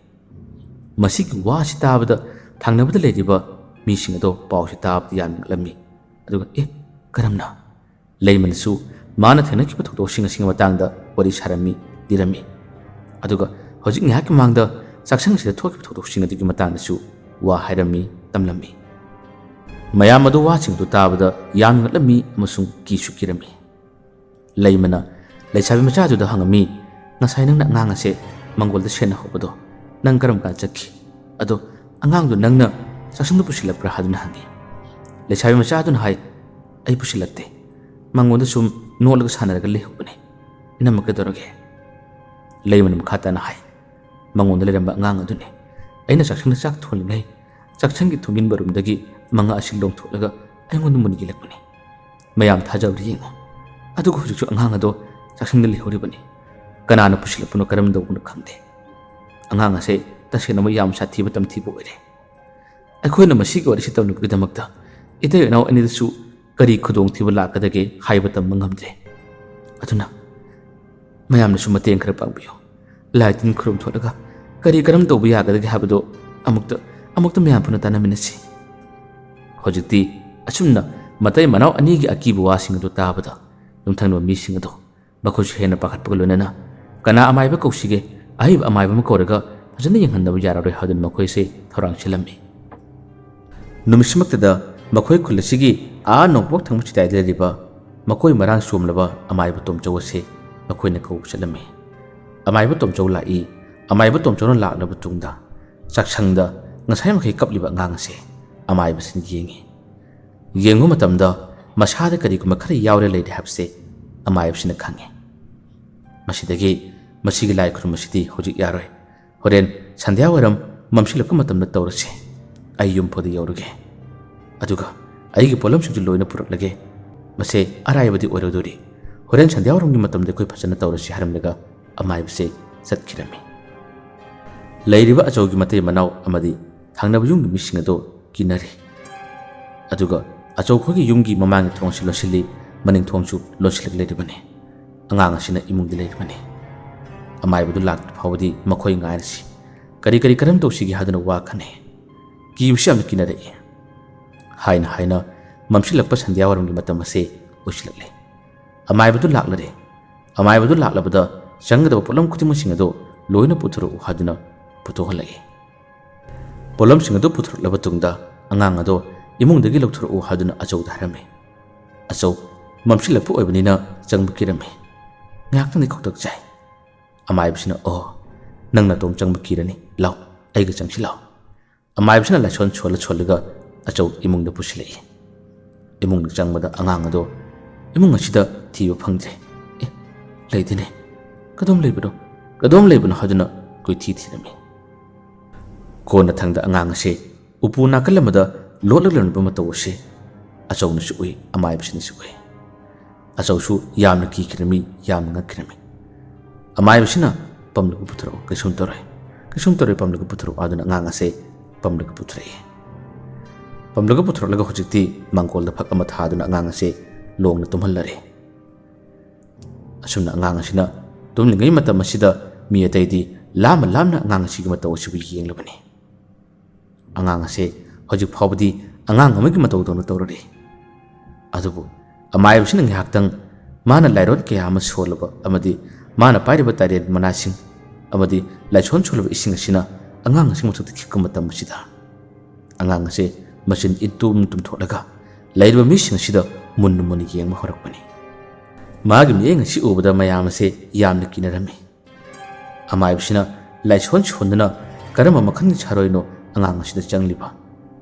ꯃꯁꯤꯒꯤ ꯋꯥꯁꯤ ꯇꯥꯕꯗ ꯊꯪꯅꯕꯗ ꯂꯩꯔꯤꯕ ꯃꯤꯁꯤꯡ ꯑꯗꯣ ꯄꯥꯎꯁꯤ ꯇꯥꯕꯗ ꯌꯥꯝꯅ ꯉꯛꯂꯝꯃꯤ꯫ ꯑꯗꯨꯒ, "ꯑꯦ, ꯀꯔꯝꯅ?" ꯂꯩꯃꯅꯁꯨ ꯃꯥꯅ ꯊꯦꯡꯅꯈꯤꯕ ꯊꯧꯗꯣꯛꯁꯤꯡ ꯑꯁꯤꯒꯤ ꯃꯇꯥꯡꯗ ꯋꯥꯔꯤ ꯁꯥꯔꯝꯃꯤ, ꯂꯤꯔꯝꯃꯤ꯫ ꯑꯗꯨꯒ ꯍꯧꯖꯤꯛ ꯉꯥꯏꯍꯥꯛꯀꯤ ꯃꯃꯥꯡꯗ ꯆꯥꯛꯁꯪꯁꯤꯗ ꯊꯣꯛꯈꯤꯕ ꯊꯧꯗꯣꯛꯁꯤꯡ ꯑꯗꯨꯒꯤ ꯃꯇꯥꯡꯗꯁꯨ ꯋꯥ ꯍꯥꯏꯔꯝꯃꯤ, ꯇꯝꯂꯝꯃꯤ꯫ ꯃꯌꯥꯝ ꯑꯗꯨ ꯋꯥꯁꯤꯡ ꯑꯗꯨ ꯇꯥꯕꯗ ꯌꯥꯝꯅ ꯉꯛꯂꯝꯃꯤ ꯑꯃꯁꯨꯡ ꯀꯤꯁꯨ ꯀꯤꯔꯝꯃꯤ꯫ ꯂꯩꯃꯅ ꯂꯩꯁꯥꯕꯤ ꯃꯆꯥꯗꯨꯗ ꯍꯪꯉꯝꯃꯤ, "ꯉꯁꯥꯏ ꯅꯪꯅ ꯑꯉꯥꯡ ꯑꯁꯦ ꯃꯪꯒꯣꯜꯗ ꯁꯦꯟꯅꯍꯧꯕꯗꯣ ꯅꯪ ꯀꯔꯝ ꯀꯥꯟ ꯆꯠꯈꯤ? ꯑꯗꯣ ꯑꯉꯥꯡꯗꯣ ꯅꯪꯅ ꯆꯥꯛꯁꯪꯗ ꯄꯨꯁꯤꯜꯂꯛꯄ꯭ꯔꯥ?" ꯍꯥꯏꯗꯨꯅ ꯍꯪꯉꯤ꯫ ꯂꯩꯁꯥꯕꯤ ꯃꯆꯥꯗꯨꯅ ꯍꯥꯏ, "ꯑꯩ ꯄꯨꯁꯤꯜꯂꯛꯇꯦ꯫ ꯃꯉꯣꯟꯗ ꯁꯨꯝ ꯅꯣꯠꯂꯒ ꯁꯥꯟꯅꯔꯒ ꯂꯩꯍꯧꯕꯅꯦ꯫ ꯏꯅꯝꯃ ꯀꯩꯗꯧꯔꯒꯦ?" ꯂꯩꯃꯅ ꯃꯈꯥ ꯇꯥꯅ ꯍꯥꯏ, "ꯃꯉꯣꯟꯗ ꯂꯩꯔꯝꯕ ꯑꯉꯥꯡ ꯑꯗꯨꯅꯤ꯫ ꯑꯩꯅ ꯆꯥꯛꯁꯪꯗ ꯆꯥꯛ ꯊꯣꯡꯂꯤꯉꯩ ꯆꯥꯛꯁꯪꯒꯤ ꯊꯣꯡꯖꯤꯟ ꯕꯥꯔꯨꯝꯗꯒꯤ ꯃꯉꯥ ꯑꯁꯤ ꯂꯣꯡꯊꯣꯛꯂꯒ ꯑꯩꯉꯣꯟꯗ ꯃꯨꯟꯒꯤꯜꯂꯛꯄꯅꯤ꯫ ꯃꯌꯥꯝ ꯊꯥꯖꯕ꯭ꯔꯥ ꯌꯦꯡꯉꯣ꯫ ꯑꯗꯨꯒ ꯍꯧꯖꯤꯛꯁꯨ ꯑꯉꯥꯡ ꯑꯗꯣ ꯆꯥꯛꯁꯪꯗ ꯂꯩꯍꯧꯔꯤꯕꯅꯤ꯫ ꯀꯅꯥꯅ ꯄꯨꯁꯤꯜꯂꯛꯄꯅꯣ, ꯀꯔꯝ ꯇꯧꯕꯅꯣ ꯈꯪꯗꯦ꯫ ꯑꯉꯥꯡ ꯑꯁꯦ ꯇꯁꯦꯡꯅꯃꯛ ꯌꯥꯝ ꯁꯥꯊꯤꯕ ꯇꯝꯊꯤꯕ ꯑꯣꯏꯔꯦ꯫ ꯑꯩꯈꯣꯏꯅ ꯃꯁꯤꯒꯤ ꯋꯥꯔꯤꯁꯤ ꯇꯝꯅꯕꯒꯤꯗꯃꯛꯇ ꯏꯇꯩ ꯏꯅꯥꯎ ꯑꯅꯤꯗꯁꯨ ꯀꯔꯤ ꯈꯨꯗꯣꯡꯊꯤꯕ ꯂꯥꯛꯀꯗꯒꯦ ꯍꯥꯏꯕ ꯇꯝꯕ ꯉꯝꯗ꯭ꯔꯦ꯫ ꯑꯗꯨꯅ ꯃꯌꯥꯝꯅꯁꯨ ꯃꯇꯦꯡ ꯈꯔ ꯄꯥꯡꯕꯤꯌꯨ꯫ ꯂꯥꯏ ꯇꯤꯟ ꯈꯨꯔꯨꯝ ꯊꯣꯛꯂꯒ ꯀꯔꯤ ꯀꯔꯝ ꯇꯧꯕ ꯌꯥꯒꯗꯒꯦ ꯍꯥꯏꯕꯗꯨ ꯑꯃꯨꯛꯇ, ꯑꯃꯨꯛꯇ ꯃꯌꯥꯝ ꯄꯨꯟꯅ ꯇꯥꯟꯅꯃꯤꯟꯅꯁꯤ꯫" ꯍꯧꯖꯤꯛꯇꯤ ꯑꯁꯨꯝꯅ ꯃꯇꯩ ꯃꯅꯥꯎ ꯑꯅꯤꯒꯤ ꯑꯀꯤꯕ ꯋꯥꯁꯤꯡ ꯑꯗꯨ ꯇꯥꯕꯗ ꯌꯨꯝꯊꯪꯅꯕ ꯃꯤꯁꯤꯡ ꯑꯗꯨ ꯃꯈꯣꯏꯁꯨ ꯍꯦꯟꯅ ꯄꯥꯈꯠꯄꯒ ꯂꯣꯏꯅꯅ, "ꯀꯅꯥ ꯑꯃꯥꯏꯕ ꯀꯧꯁꯤꯒꯦ? ꯑꯍꯩꯕ ꯑꯃꯥꯏꯕ ꯑꯃ ꯀꯧꯔꯒ ꯐꯖꯅ ꯌꯦꯡꯍꯟꯗꯕ ꯌꯥꯔꯔꯣꯏ" ꯍꯥꯏꯗꯨꯅ ꯃꯈꯣꯏꯁꯦ ꯊꯧꯔꯥꯡ ꯁꯤꯜꯂꯝꯃꯤ꯫ ꯅꯨꯃꯤꯠꯁꯤꯃꯛꯇꯗ ꯃꯈꯣꯏ ꯈꯨꯜ ꯑꯁꯤꯒꯤ ꯑꯥ ꯅꯣꯡꯄꯣꯛ ꯊꯪꯕ ꯆꯤꯗꯥꯏꯗ ꯂꯩꯔꯤꯕ ꯃꯈꯣꯏ ꯃꯔꯥꯡ ꯆꯣꯝꯂꯕ ꯑꯃꯥꯏꯕ ꯇꯣꯝꯆꯧ ꯑꯁꯤ ꯃꯈꯣꯏꯅ ꯀꯧꯕ ꯆꯠꯂꯝꯃꯤ꯫ ꯑꯃꯥꯏꯕ ꯇꯣꯝꯆꯧ ꯂꯥꯛꯏ꯫ ꯑꯃꯥꯏꯕ ꯇꯣꯝꯆꯧꯅ ꯂꯥꯛꯂꯕ ꯇꯨꯡꯗ ꯆꯥꯛꯁꯪꯗ ꯉꯁꯥꯏ ꯃꯈꯩ ꯀꯞꯂꯤꯕ ꯑꯉꯥꯡ ꯑꯁꯦ ꯑꯃꯥꯏꯕꯁꯤꯅ ꯌꯦꯡꯉꯤ꯫ ꯌꯦꯡꯕ ꯃꯇꯝꯗ ꯃꯁꯥꯗ ꯀꯔꯤꯒꯨꯝꯕ ꯈꯔ ꯌꯥꯎꯔꯦ ꯂꯩꯔꯦ ꯍꯥꯏꯕꯁꯦ ꯑꯃꯥꯏꯕꯁꯤꯅ ꯈꯪꯉꯤ꯫ ꯃꯁꯤꯗꯒꯤ ꯃꯁꯤꯒꯤ ꯂꯥꯏ ꯈꯨꯔꯨꯝꯕꯁꯤꯗꯤ ꯍꯧꯖꯤꯛ ꯌꯥꯔꯣꯏ꯫ ꯍꯣꯔꯦꯟ ꯁꯟꯙ꯭ꯌꯥ ꯋꯥꯏꯔꯝ ꯃꯝꯁꯤꯜꯂꯛꯄ ꯃꯇꯝꯗ ꯇꯧꯔꯁꯤ꯫ ꯑꯩ ꯌꯨꯝ ꯐꯥꯎꯗ ꯌꯧꯔꯒꯦ꯫ ꯑꯗꯨꯒ ꯑꯩꯒꯤ ꯄꯣꯠꯂꯝꯁꯤꯡꯁꯨ ꯂꯣꯏꯅ ꯄꯨꯔꯛꯂꯒꯦ꯫ ꯃꯁꯦ ꯑꯔꯥꯏꯕꯗꯤ ꯑꯣꯏꯔꯣꯏꯗꯧꯔꯤ꯫ ꯍꯣꯔꯦꯟ ꯁꯟꯙ꯭ꯌꯥ ꯋꯥꯏꯔꯝꯒꯤ ꯃꯇꯝꯗ ꯑꯩꯈꯣꯏ ꯐꯖꯅ ꯇꯧꯔꯁꯤ ꯍꯥꯏꯔꯝꯂꯒ ꯑꯃꯥꯏꯕꯁꯦ ꯆꯠꯈꯤꯔꯝꯃꯤ꯫ ꯂꯩꯔꯤꯕ ꯑꯆꯧꯒꯤ ꯃꯇꯩ ꯃꯅꯥꯎ ꯑꯃꯗꯤ ꯊꯪꯅꯕ ꯌꯨꯝꯒꯤ ꯃꯤꯁꯤꯡ ꯑꯗꯨ ꯀꯤꯅꯔꯤ꯫ ꯑꯗꯨꯒ ꯑꯆꯧ ꯈꯣꯏꯒꯤ ꯌꯨꯝꯒꯤ ꯃꯃꯥꯡꯒꯤ ꯊꯣꯡꯁꯤ ꯂꯣꯟꯁꯤꯜꯂꯤ, ꯃꯅꯤꯡ ꯊꯣꯡꯁꯨ ꯂꯣꯟꯁꯤꯜꯂꯛ ꯂꯩꯔꯤꯕꯅꯤ꯫ ꯑꯉꯥꯡ ꯑꯁꯤꯅ ꯏꯃꯨꯡꯗ ꯂꯩꯔꯤꯕꯅꯤ꯫ ꯑꯃꯥꯏꯕꯗꯨ ꯂꯥꯛꯇ꯭ꯔꯤ ꯐꯥꯎꯕꯗꯤ ꯃꯈꯣꯏ ꯉꯥꯏꯔꯁꯤ꯫ ꯀꯔꯤ ꯀꯔꯤ ꯀꯔꯝ ꯇꯧꯁꯤꯒꯦ ꯍꯥꯏꯗꯨꯅ ꯋꯥ ꯈꯟꯅꯩ꯫ ꯀꯤꯕꯁꯤ ꯌꯥꯝꯅ ꯀꯤꯅꯔꯛꯏ꯫ ꯍꯥꯏꯅ ꯍꯥꯏꯅ ꯃꯝꯁꯤꯜꯂꯛꯄ ꯁꯟꯙ꯭ꯌꯥ ꯋꯥꯏꯔꯝꯒꯤ ꯃꯇꯝ ꯑꯁꯤ ꯑꯣꯏꯁꯤꯜꯂꯛꯂꯦ꯫ ꯑꯃꯥꯏꯕꯗꯨ ꯂꯥꯛꯂꯔꯦ꯫ ꯑꯃꯥꯏꯕꯗꯨ ꯂꯥꯛꯂꯕꯗ ꯆꯪꯒꯗꯕ ꯄꯣꯠꯂꯝ ꯈꯨꯗꯤꯡꯃꯛꯁꯤꯡ ꯑꯗꯨ ꯂꯣꯏꯅ ꯄꯨꯊꯣꯔꯛꯎ ꯍꯥꯏꯗꯨꯅ ꯄꯨꯊꯣꯛꯍꯜꯂꯛꯏ꯫ ꯄꯣꯠꯂꯝꯁꯤꯡ ꯑꯗꯨ ꯄꯨꯊꯣꯔꯛꯂꯕ ꯇꯨꯡꯗ ꯑꯉꯥꯡ ꯑꯗꯨ ꯏꯃꯨꯡꯗꯒꯤ ꯂꯧꯊꯣꯔꯛꯎ ꯍꯥꯏꯗꯨꯅ ꯑꯆꯧꯗ ꯍꯥꯏꯔꯝꯃꯤ꯫ ꯑꯆꯧ ꯃꯝꯁꯤꯜꯂꯛꯄ ꯑꯣꯏꯕꯅꯤꯅ ꯆꯪꯕ ꯀꯤꯔꯝꯃꯤ꯫ ꯉꯥꯏꯍꯥꯛꯇꯪꯗꯤ ꯈꯧꯇꯛ ꯆꯥꯏ꯫ ꯑꯃꯥꯏꯕꯁꯤꯅ, "ꯑꯣ, ꯅꯪ ꯅꯇꯣꯝ ꯆꯪꯕ ꯀꯤꯔꯅꯤ, ꯂꯥꯎ, ꯑꯩꯒ ꯆꯪꯁꯤ ꯂꯥꯎ"꯫ ꯑꯃꯥꯏꯕꯁꯤꯅ ꯂꯥꯏꯁꯣꯟ ꯁꯣꯜꯂ ꯁꯣꯜꯂꯒ ꯑꯆꯧ ꯏꯃꯨꯡꯗ ꯄꯨꯁꯤꯜꯂꯛꯏ꯫ ꯏꯃꯨꯡꯗ ꯆꯪꯕꯗ ꯑꯉꯥꯡ ꯑꯗꯣ ꯏꯃꯨꯡ ꯑꯁꯤꯗ ꯊꯤꯕ ꯐꯪꯗ꯭ꯔꯦ꯫ ꯑꯦ, ꯂꯩꯇꯦꯅꯦ꯫ ꯀꯗꯣꯝ ꯂꯩꯕꯅꯣ? ꯀꯗꯣꯝ ꯂꯩꯕꯅꯣ ꯍꯥꯏꯗꯨꯅ ꯀꯣꯏꯊꯤ ꯊꯤꯔꯝꯃꯤ꯫ ꯀꯣꯟꯅ ꯊꯪꯗ ꯑꯉꯥꯡ ꯑꯁꯦ ꯎꯄꯨ ꯅꯥꯀꯜ ꯑꯃꯗ ꯂꯣꯠꯂꯒ ꯂꯩꯔꯝꯕ ꯃꯇꯧ ꯑꯁꯦ ꯑꯆꯧꯅꯁꯨ ꯎꯏ, ꯑꯃꯥꯏꯕꯁꯤꯅꯁꯨ ꯎꯏ꯫ ꯑꯆꯧꯁꯨ ꯌꯥꯝꯅ ꯀꯤꯈꯤꯔꯝꯃꯤ, ꯌꯥꯝꯅ ꯉꯛꯈꯤꯔꯝꯃꯤ꯫ ꯑꯃꯥꯏꯕꯁꯤꯅ, "ꯄꯝꯂꯒ ꯄꯨꯊꯣꯔꯛꯎ, ꯀꯩꯁꯨꯝ ꯇꯧꯔꯣꯏ, ꯀꯩꯁꯨꯝ ꯇꯧꯔꯣꯏ, ꯄꯝꯂꯒ ꯄꯨꯊꯣꯔꯛꯎ" ꯍꯥꯏꯗꯨꯅ ꯑꯉꯥꯡ ꯑꯁꯦ ꯄꯝꯂꯒ ꯄꯨꯊꯣꯔꯛꯏ꯫ ꯄꯝꯂꯒ ꯄꯨꯊꯣꯔꯛꯂꯒ ꯍꯧꯖꯤꯛꯇꯤ ꯃꯥꯡꯒꯣꯜꯗ ꯐꯛ ꯑꯃ ꯊꯥꯗꯨꯅ ꯑꯉꯥꯡ ꯑꯁꯦ ꯂꯣꯡꯅ ꯇꯨꯝꯍꯜꯂꯔꯦ꯫ ꯑꯁꯨꯝꯅ ꯑꯉꯥꯡ ꯑꯁꯤꯅ ꯇꯨꯝꯂꯤꯉꯩ ꯃꯇꯝ ꯑꯁꯤꯗ ꯃꯤ ꯑꯇꯩꯗꯤ ꯂꯥꯞꯅ ꯂꯥꯞꯅ ꯑꯉꯥꯡ ꯑꯁꯤꯒꯤ ꯃꯇꯧ ꯑꯁꯤꯕꯨ ꯌꯦꯡꯂꯕꯅꯤ꯫ ꯑꯉꯥꯡ ꯑꯁꯦ ꯍꯧꯖꯤꯛ ꯐꯥꯎꯕꯗꯤ ꯑꯉꯥꯡ ꯑꯃꯒꯤ ꯃꯇꯧꯗꯧꯅ ꯇꯧꯔꯔꯤ꯫ ꯑꯗꯨꯕꯨ ꯑꯃꯥꯏꯕꯁꯤꯅ ꯉꯥꯏꯍꯥꯛꯇꯪ ꯃꯥꯅ ꯂꯥꯏꯔꯣꯟ ꯀꯌꯥ ꯑꯃ ꯁꯣꯜꯂꯕ ꯑꯃꯗꯤ ꯃꯥꯅ ꯄꯥꯏꯔꯤꯕ ꯇꯥꯏꯔꯦꯟ ꯃꯅꯥꯁꯤꯡ ꯑꯃꯗꯤ ꯂꯥꯏꯁꯣꯟ ꯁꯣꯜꯂꯕ ꯏꯁꯤꯡ ꯑꯁꯤꯅ ꯑꯉꯥꯡ ꯑꯁꯤꯒꯤ ꯃꯊꯛꯇ ꯈꯤꯛꯄ ꯃꯇꯝ ꯑꯁꯤꯗ, ꯑꯉꯥꯡ ꯑꯁꯦ ꯃꯆꯤꯟ ꯏꯇꯨꯝ ꯇꯨꯝꯊꯣꯛꯂꯒ ꯂꯩꯔꯤꯕ ꯃꯤꯁꯤꯡ ꯑꯁꯤꯗ ꯃꯨꯟꯅ ꯃꯨꯟꯅ ꯌꯦꯡꯕ ꯍꯧꯔꯛꯄꯅꯤ꯫ ꯃꯥꯒꯤ ꯃꯤꯠꯌꯦꯡ ꯑꯁꯤ ꯎꯕꯗ ꯃꯌꯥꯝ ꯑꯁꯦ ꯌꯥꯝꯅ ꯀꯤꯅꯔꯝꯃꯤ꯫ ꯑꯃꯥꯏꯕꯁꯤꯅ ꯂꯥꯏꯁꯣꯟ ꯁꯣꯟꯗꯨꯅ ꯀꯔꯝꯕ ꯃꯈꯜꯒꯤ ꯁꯥꯔꯣꯏꯅꯣ ꯑꯉꯥꯡ ꯑꯁꯤꯗ ꯆꯪꯂꯤꯕ?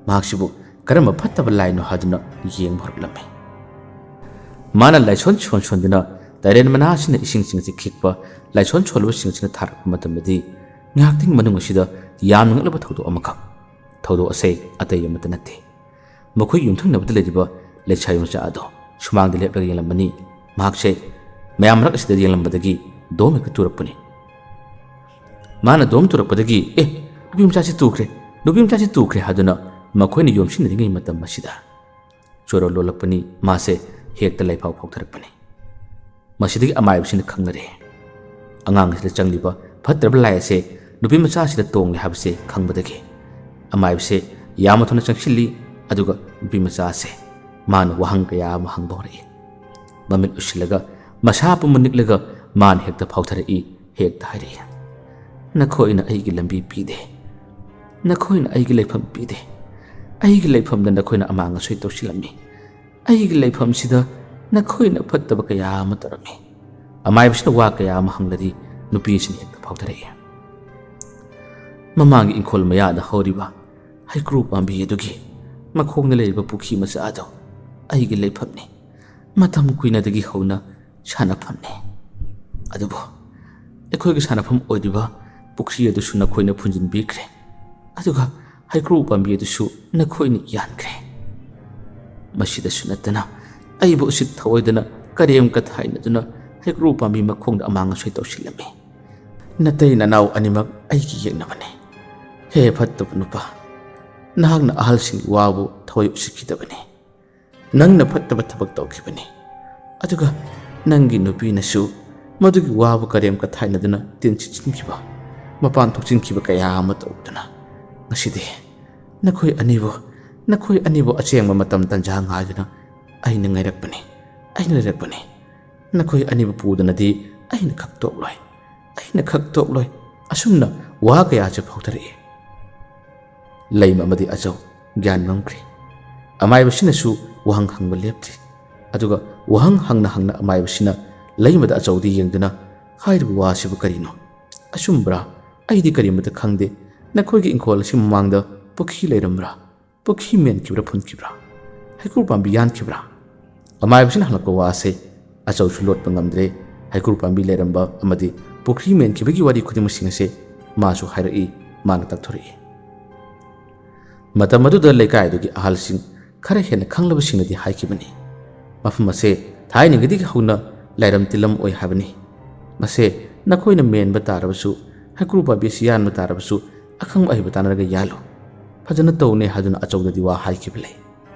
ꯃꯍꯥꯛꯁꯤꯕꯨ ꯀꯔꯝꯕ ꯐꯠꯇꯕ ꯂꯥꯏꯅꯣ ꯍꯥꯏꯗꯨꯅ ꯌꯦꯡꯕ ꯍꯧꯔꯛꯂꯝꯃꯤ꯫ ꯃꯥꯅ ꯂꯥꯏꯁꯣꯟ ꯁꯣꯟ ꯁꯣꯟꯗꯨꯅ ꯇꯥꯏꯔꯦꯟ ꯃꯅꯥ ꯑꯁꯤꯅ ꯏꯁꯤꯡꯁꯤꯡ ꯑꯁꯤ ꯈꯤꯛꯄ, ꯂꯥꯏꯁꯣꯟ ꯁꯣꯜꯂꯕꯁꯤꯡ ꯑꯁꯤꯅ ꯊꯥꯔꯛꯄ ꯃꯇꯝꯗꯗꯤ, ꯉꯥꯏꯍꯥꯛꯇꯪꯒꯤ ꯃꯅꯨꯡ ꯑꯁꯤꯗ ꯌꯥꯝꯅ ꯉꯛꯂꯕ ꯊꯧꯗꯣꯛ ꯑꯃꯈꯛ꯫ ꯊꯧꯗꯣꯛ ꯑꯁꯦ ꯑꯇꯩ ꯑꯃꯠꯇ ꯅꯠꯇꯦ꯫ ꯃꯈꯣꯏꯒꯤ ꯌꯨꯝꯊꯪꯅꯕꯗ ꯂꯩꯔꯤꯕ ꯂꯩꯁꯥꯕꯤ ꯃꯆꯥ ꯑꯗꯣ ꯁꯨꯃꯥꯡꯗ ꯂꯦꯞꯂꯒ ꯌꯦꯡꯂꯝꯕꯅꯤ꯫ ꯃꯍꯥꯛꯁꯦ ꯃꯌꯥꯝ ꯃꯔꯛ ꯑꯁꯤꯗ ꯌꯦꯡꯂꯝꯕꯗꯒꯤ ꯗꯣꯝ ꯍꯦꯛꯇ ꯇꯨꯔꯛꯄꯅꯤ꯫ ꯃꯥꯅ ꯗꯣꯝ ꯇꯨꯔꯛꯄꯗꯒꯤ, "ꯑꯦ, ꯅꯨꯄꯤ ꯃꯆꯥꯁꯤ ꯇꯨꯈ꯭ꯔꯦ, ꯅꯨꯄꯤ ꯃꯆꯥꯁꯤ ꯇꯨꯈ꯭ꯔꯦ" ꯍꯥꯏꯗꯨꯅ ꯃꯈꯣꯏꯅ ꯌꯣꯝꯁꯤꯟꯅꯔꯤꯉꯩ ꯃꯇꯝ ꯑꯁꯤꯗ ꯆꯣꯔꯣ ꯂꯣꯜꯂꯛꯄꯅꯤ꯫ ꯃꯥꯁꯦ ꯍꯦꯛꯇ ꯂꯩꯐꯥꯎ ꯐꯥꯎꯊꯔꯛꯄꯅꯤ꯫ ꯃꯁꯤꯗꯒꯤ ꯑꯃꯥꯏꯕꯁꯤꯅ ꯈꯪꯅꯔꯦ, ꯑꯉꯥꯡ ꯑꯁꯤꯗ ꯆꯪꯂꯤꯕ ꯐꯠꯇ꯭ꯔꯕ ꯂꯥꯏ ꯑꯁꯦ ꯅꯨꯄꯤ ꯃꯆꯥ ꯑꯁꯤꯗ ꯇꯣꯡꯂꯦ ꯍꯥꯏꯕꯁꯦ ꯈꯪꯕꯗꯒꯤ꯫ ꯑꯃꯥꯏꯕꯁꯦ ꯌꯥꯝꯅ ꯊꯨꯅ ꯆꯪꯁꯤꯜꯂꯤ, ꯑꯗꯨꯒ ꯅꯨꯄꯤ ꯃꯆꯥ ꯑꯁꯦ ꯃꯥꯅ ꯋꯥꯍꯪ ꯀꯌꯥ ꯑꯃ ꯍꯪꯕ ꯍꯧꯔꯛꯏ꯫ ꯃꯃꯤꯠ ꯎꯏꯁꯤꯜꯂꯒ, ꯃꯁꯥ ꯄꯨꯝꯕ ꯅꯤꯛꯂꯒ ꯃꯥꯅ ꯍꯦꯛꯇ ꯐꯥꯎꯊꯔꯛꯏ, ꯍꯦꯛꯇ ꯍꯥꯏꯔꯛꯏ, "ꯅꯈꯣꯏꯅ ꯑꯩꯒꯤ ꯂꯝꯕꯤ ꯄꯤꯗꯦ, ꯅꯈꯣꯏꯅ ꯑꯩꯒꯤ ꯂꯩꯐꯝ ꯄꯤꯗꯦ, ꯑꯩꯒꯤ ꯂꯩꯐꯝꯗ ꯅꯈꯣꯏꯅ ꯑꯃꯥꯡ ꯑꯁꯣꯏ ꯇꯧꯁꯤꯜꯂꯝꯃꯤ, ꯑꯩꯒꯤ ꯂꯩꯐꯝꯁꯤꯗ ꯅꯈꯣꯏꯅ ꯐꯠꯇꯕ ꯀꯌꯥ ꯑꯃ ꯇꯧꯔꯝꯃꯤ"꯫ ꯑꯃꯥꯏꯕꯁꯤꯅ ꯋꯥ ꯀꯌꯥ ꯑꯃ ꯍꯪꯂꯗꯤ ꯅꯨꯄꯤꯁꯤꯅ ꯍꯦꯛꯇ ꯐꯥꯎꯊꯔꯛꯏ꯫ ꯃꯃꯥꯡꯒꯤ ꯏꯪꯈꯣꯜ ꯃꯌꯥꯗ ꯍꯧꯔꯤꯕ ꯍꯩꯀ꯭ꯔꯨ ꯄꯥꯝꯕꯤ ꯑꯗꯨꯒꯤ ꯃꯈꯣꯡꯗ ꯂꯩꯔꯤꯕ ꯄꯨꯈ꯭ꯔꯤ ꯃꯆꯥ ꯑꯗꯨ ꯑꯩꯒꯤ ꯂꯩꯐꯝꯅꯤ꯫ ꯃꯇꯝ ꯀꯨꯏꯅꯗꯒꯤ ꯍꯧꯅ ꯁꯥꯟꯅꯐꯝꯅꯤ꯫ ꯑꯗꯨꯕꯨ ꯑꯩꯈꯣꯏꯒꯤ ꯁꯥꯟꯅꯐꯝ ꯑꯣꯏꯔꯤꯕ ꯄꯨꯈ꯭ꯔꯤ ꯑꯗꯨꯁꯨ ꯅꯈꯣꯏꯅ ꯐꯨꯟꯖꯤꯟꯕꯤꯈ꯭ꯔꯦ, ꯑꯗꯨꯒ ꯍꯩꯀ꯭ꯔꯨ ꯄꯥꯝꯕꯤ ꯑꯗꯨꯁꯨ ꯅꯈꯣꯏꯅ ꯌꯥꯟꯈ꯭ꯔꯦ꯫ ꯃꯁꯤꯗꯁꯨ ꯅꯠꯇꯅ, ꯑꯩꯕꯨ ꯎꯁꯤꯠ ꯊꯑꯣꯏꯗꯅ ꯀꯔꯦꯝ ꯀꯊꯥꯏꯅꯗꯨꯅ ꯍꯩꯀ꯭ꯔꯨ ꯄꯥꯝꯕꯤ ꯃꯈꯣꯡꯗ ꯑꯃꯥꯡ ꯑꯁꯣꯏ ꯇꯧꯁꯤꯜꯂꯝꯃꯤ꯫ ꯅꯇꯩ ꯅꯅꯥꯎ ꯑꯅꯤꯃꯛ ꯑꯩꯒꯤ ꯌꯦꯛꯅꯕꯅꯤ꯫ ꯍꯦ ꯐꯠꯇꯕ ꯅꯨꯄꯥ, ꯅꯍꯥꯛꯅ ꯑꯍꯜꯁꯤꯡꯒꯤ ꯋꯥꯕꯨ ꯊꯑꯣꯏ ꯎꯁꯤꯠꯈꯤꯗꯕꯅꯤ꯫ ꯅꯪꯅ ꯐꯠꯇꯕ ꯊꯕꯛ ꯇꯧꯈꯤꯕꯅꯤ꯫ ꯑꯗꯨꯒ ꯅꯪꯒꯤ ꯅꯨꯄꯤꯅꯁꯨ ꯃꯗꯨꯒꯤ ꯋꯥꯕꯨ ꯀꯔꯦꯝ ꯀꯊꯥꯏꯅꯗꯨꯅ ꯇꯤꯟ ꯁꯤꯠꯆꯤꯟꯈꯤꯕ, ꯃꯄꯥꯟ ꯊꯣꯛꯆꯤꯟꯈꯤꯕ ꯀꯌꯥ ꯑꯃ ꯇꯧꯗꯨꯅ ꯉꯁꯤꯗꯤ ꯅꯈꯣꯏ ꯑꯅꯤꯕꯨ, ꯅꯈꯣꯏ ꯑꯅꯤꯕꯨ ꯑꯆꯦꯡꯕ ꯃꯇꯝ ꯇꯟꯖꯥ ꯉꯥꯏꯗꯨꯅ ꯑꯩꯅ ꯉꯥꯏꯔꯛꯄꯅꯤ, ꯑꯩꯅ ꯂꯩꯔꯛꯄꯅꯤ꯫ ꯅꯈꯣꯏ ꯑꯅꯤꯕꯨ ꯄꯨꯗꯅꯗꯤ ꯑꯩꯅ ꯈꯛ ꯇꯣꯛꯂꯣꯏ, ꯑꯩꯅ ꯈꯛ ꯇꯣꯛꯂꯣꯏ꯫ ꯑꯁꯨꯝꯅ ꯋꯥ ꯀꯌꯥꯁꯦ ꯐꯥꯎꯊꯔꯛꯏ꯫ ꯂꯩꯃ ꯑꯃꯗꯤ ꯑꯆꯧ ꯒ꯭ꯌꯥꯟ ꯃꯝꯈ꯭ꯔꯦ꯫ ꯑꯃꯥꯏꯕꯁꯤꯅꯁꯨ ꯋꯥꯍꯪ ꯍꯪꯕ ꯂꯦꯞꯇ꯭ꯔꯤ꯫ ꯑꯗꯨꯒ ꯋꯥꯍꯪ ꯍꯪꯅ ꯍꯪꯅ ꯑꯃꯥꯏꯕꯁꯤꯅ ꯂꯩꯃꯗ ꯑꯆꯧꯗ ꯌꯦꯡꯗꯨꯅ ꯍꯥꯏꯔꯤꯕ ꯋꯥꯁꯤꯕꯨ ꯀꯔꯤꯅꯣ? ꯑꯆꯨꯝꯕ꯭ꯔꯥ? ꯑꯩꯗꯤ ꯀꯔꯤꯃꯠꯇ ꯈꯪꯗꯦ꯫ ꯅꯈꯣꯏꯒꯤ ꯏꯪꯈꯣꯜ ꯑꯁꯤ ꯃꯃꯥꯡꯗ ꯄꯨꯈ꯭ꯔꯤ ꯂꯩꯔꯝꯕ꯭ꯔꯥ? ꯄꯨꯈ꯭ꯔꯤ ꯃꯦꯟꯈꯤꯕ꯭ꯔꯥ ꯐꯨꯟꯈꯤꯕ꯭ꯔꯥ? ꯍꯩꯀ꯭ꯔꯨ ꯄꯥꯝꯕꯤ ꯌꯥꯟꯈꯤꯕ꯭ꯔꯥ? ꯑꯃꯥꯏꯕꯁꯤꯅ ꯍꯪꯂꯛꯄ ꯋꯥ ꯑꯁꯤ ꯑꯆꯧꯁꯨ ꯂꯣꯠꯄ ꯉꯝꯗ꯭ꯔꯦ꯫ ꯍꯩꯀ꯭ꯔꯨ ꯄꯥꯝꯕꯤ ꯂꯩꯔꯝꯕ ꯑꯃꯗꯤ ꯄꯨꯈ꯭ꯔꯤ ꯃꯦꯟꯈꯤꯕꯒꯤ ꯋꯥꯔꯤ ꯈꯨꯗꯤꯡꯃꯛꯁꯤꯡ ꯑꯁꯦ ꯃꯥꯁꯨ ꯍꯥꯏꯔꯛꯏ, ꯃꯥꯅ ꯇꯛꯊꯣꯔꯛꯏ꯫ ꯃꯇꯝ ꯑꯗꯨꯗ ꯂꯩꯀꯥꯏ ꯑꯗꯨꯒꯤ ꯑꯍꯜꯁꯤꯡ ꯈꯔ ꯍꯦꯟꯅ ꯈꯪꯂꯕꯁꯤꯡꯅꯗꯤ ꯍꯥꯏꯈꯤꯕꯅꯤ, ꯃꯐꯝ ꯑꯁꯦ ꯊꯥꯏꯅꯉꯩꯗꯒꯤ ꯍꯧꯅ ꯂꯥꯏꯔꯝ ꯇꯤꯜꯂꯝ ꯑꯣꯏ ꯍꯥꯏꯕꯅꯤ꯫ ꯃꯁꯦ ꯅꯈꯣꯏꯅ ꯃꯦꯟꯕ ꯇꯥꯔꯕꯁꯨ, ꯍꯩꯀ꯭ꯔꯨ ꯄꯥꯝꯕꯤ ꯑꯁꯤ ꯌꯥꯟꯕ ꯇꯥꯔꯕꯁꯨ, ꯑꯈꯪꯕ ꯑꯍꯩꯕ ꯇꯥꯟꯅꯔꯒ ꯌꯥꯜꯂꯨ, ꯐꯖꯅ ꯇꯧꯅꯦ ꯍꯥꯏꯗꯨꯅ ꯑꯆꯧꯗꯗꯤ ꯋꯥ ꯍꯥꯏꯈꯤꯕ ꯂꯩ꯫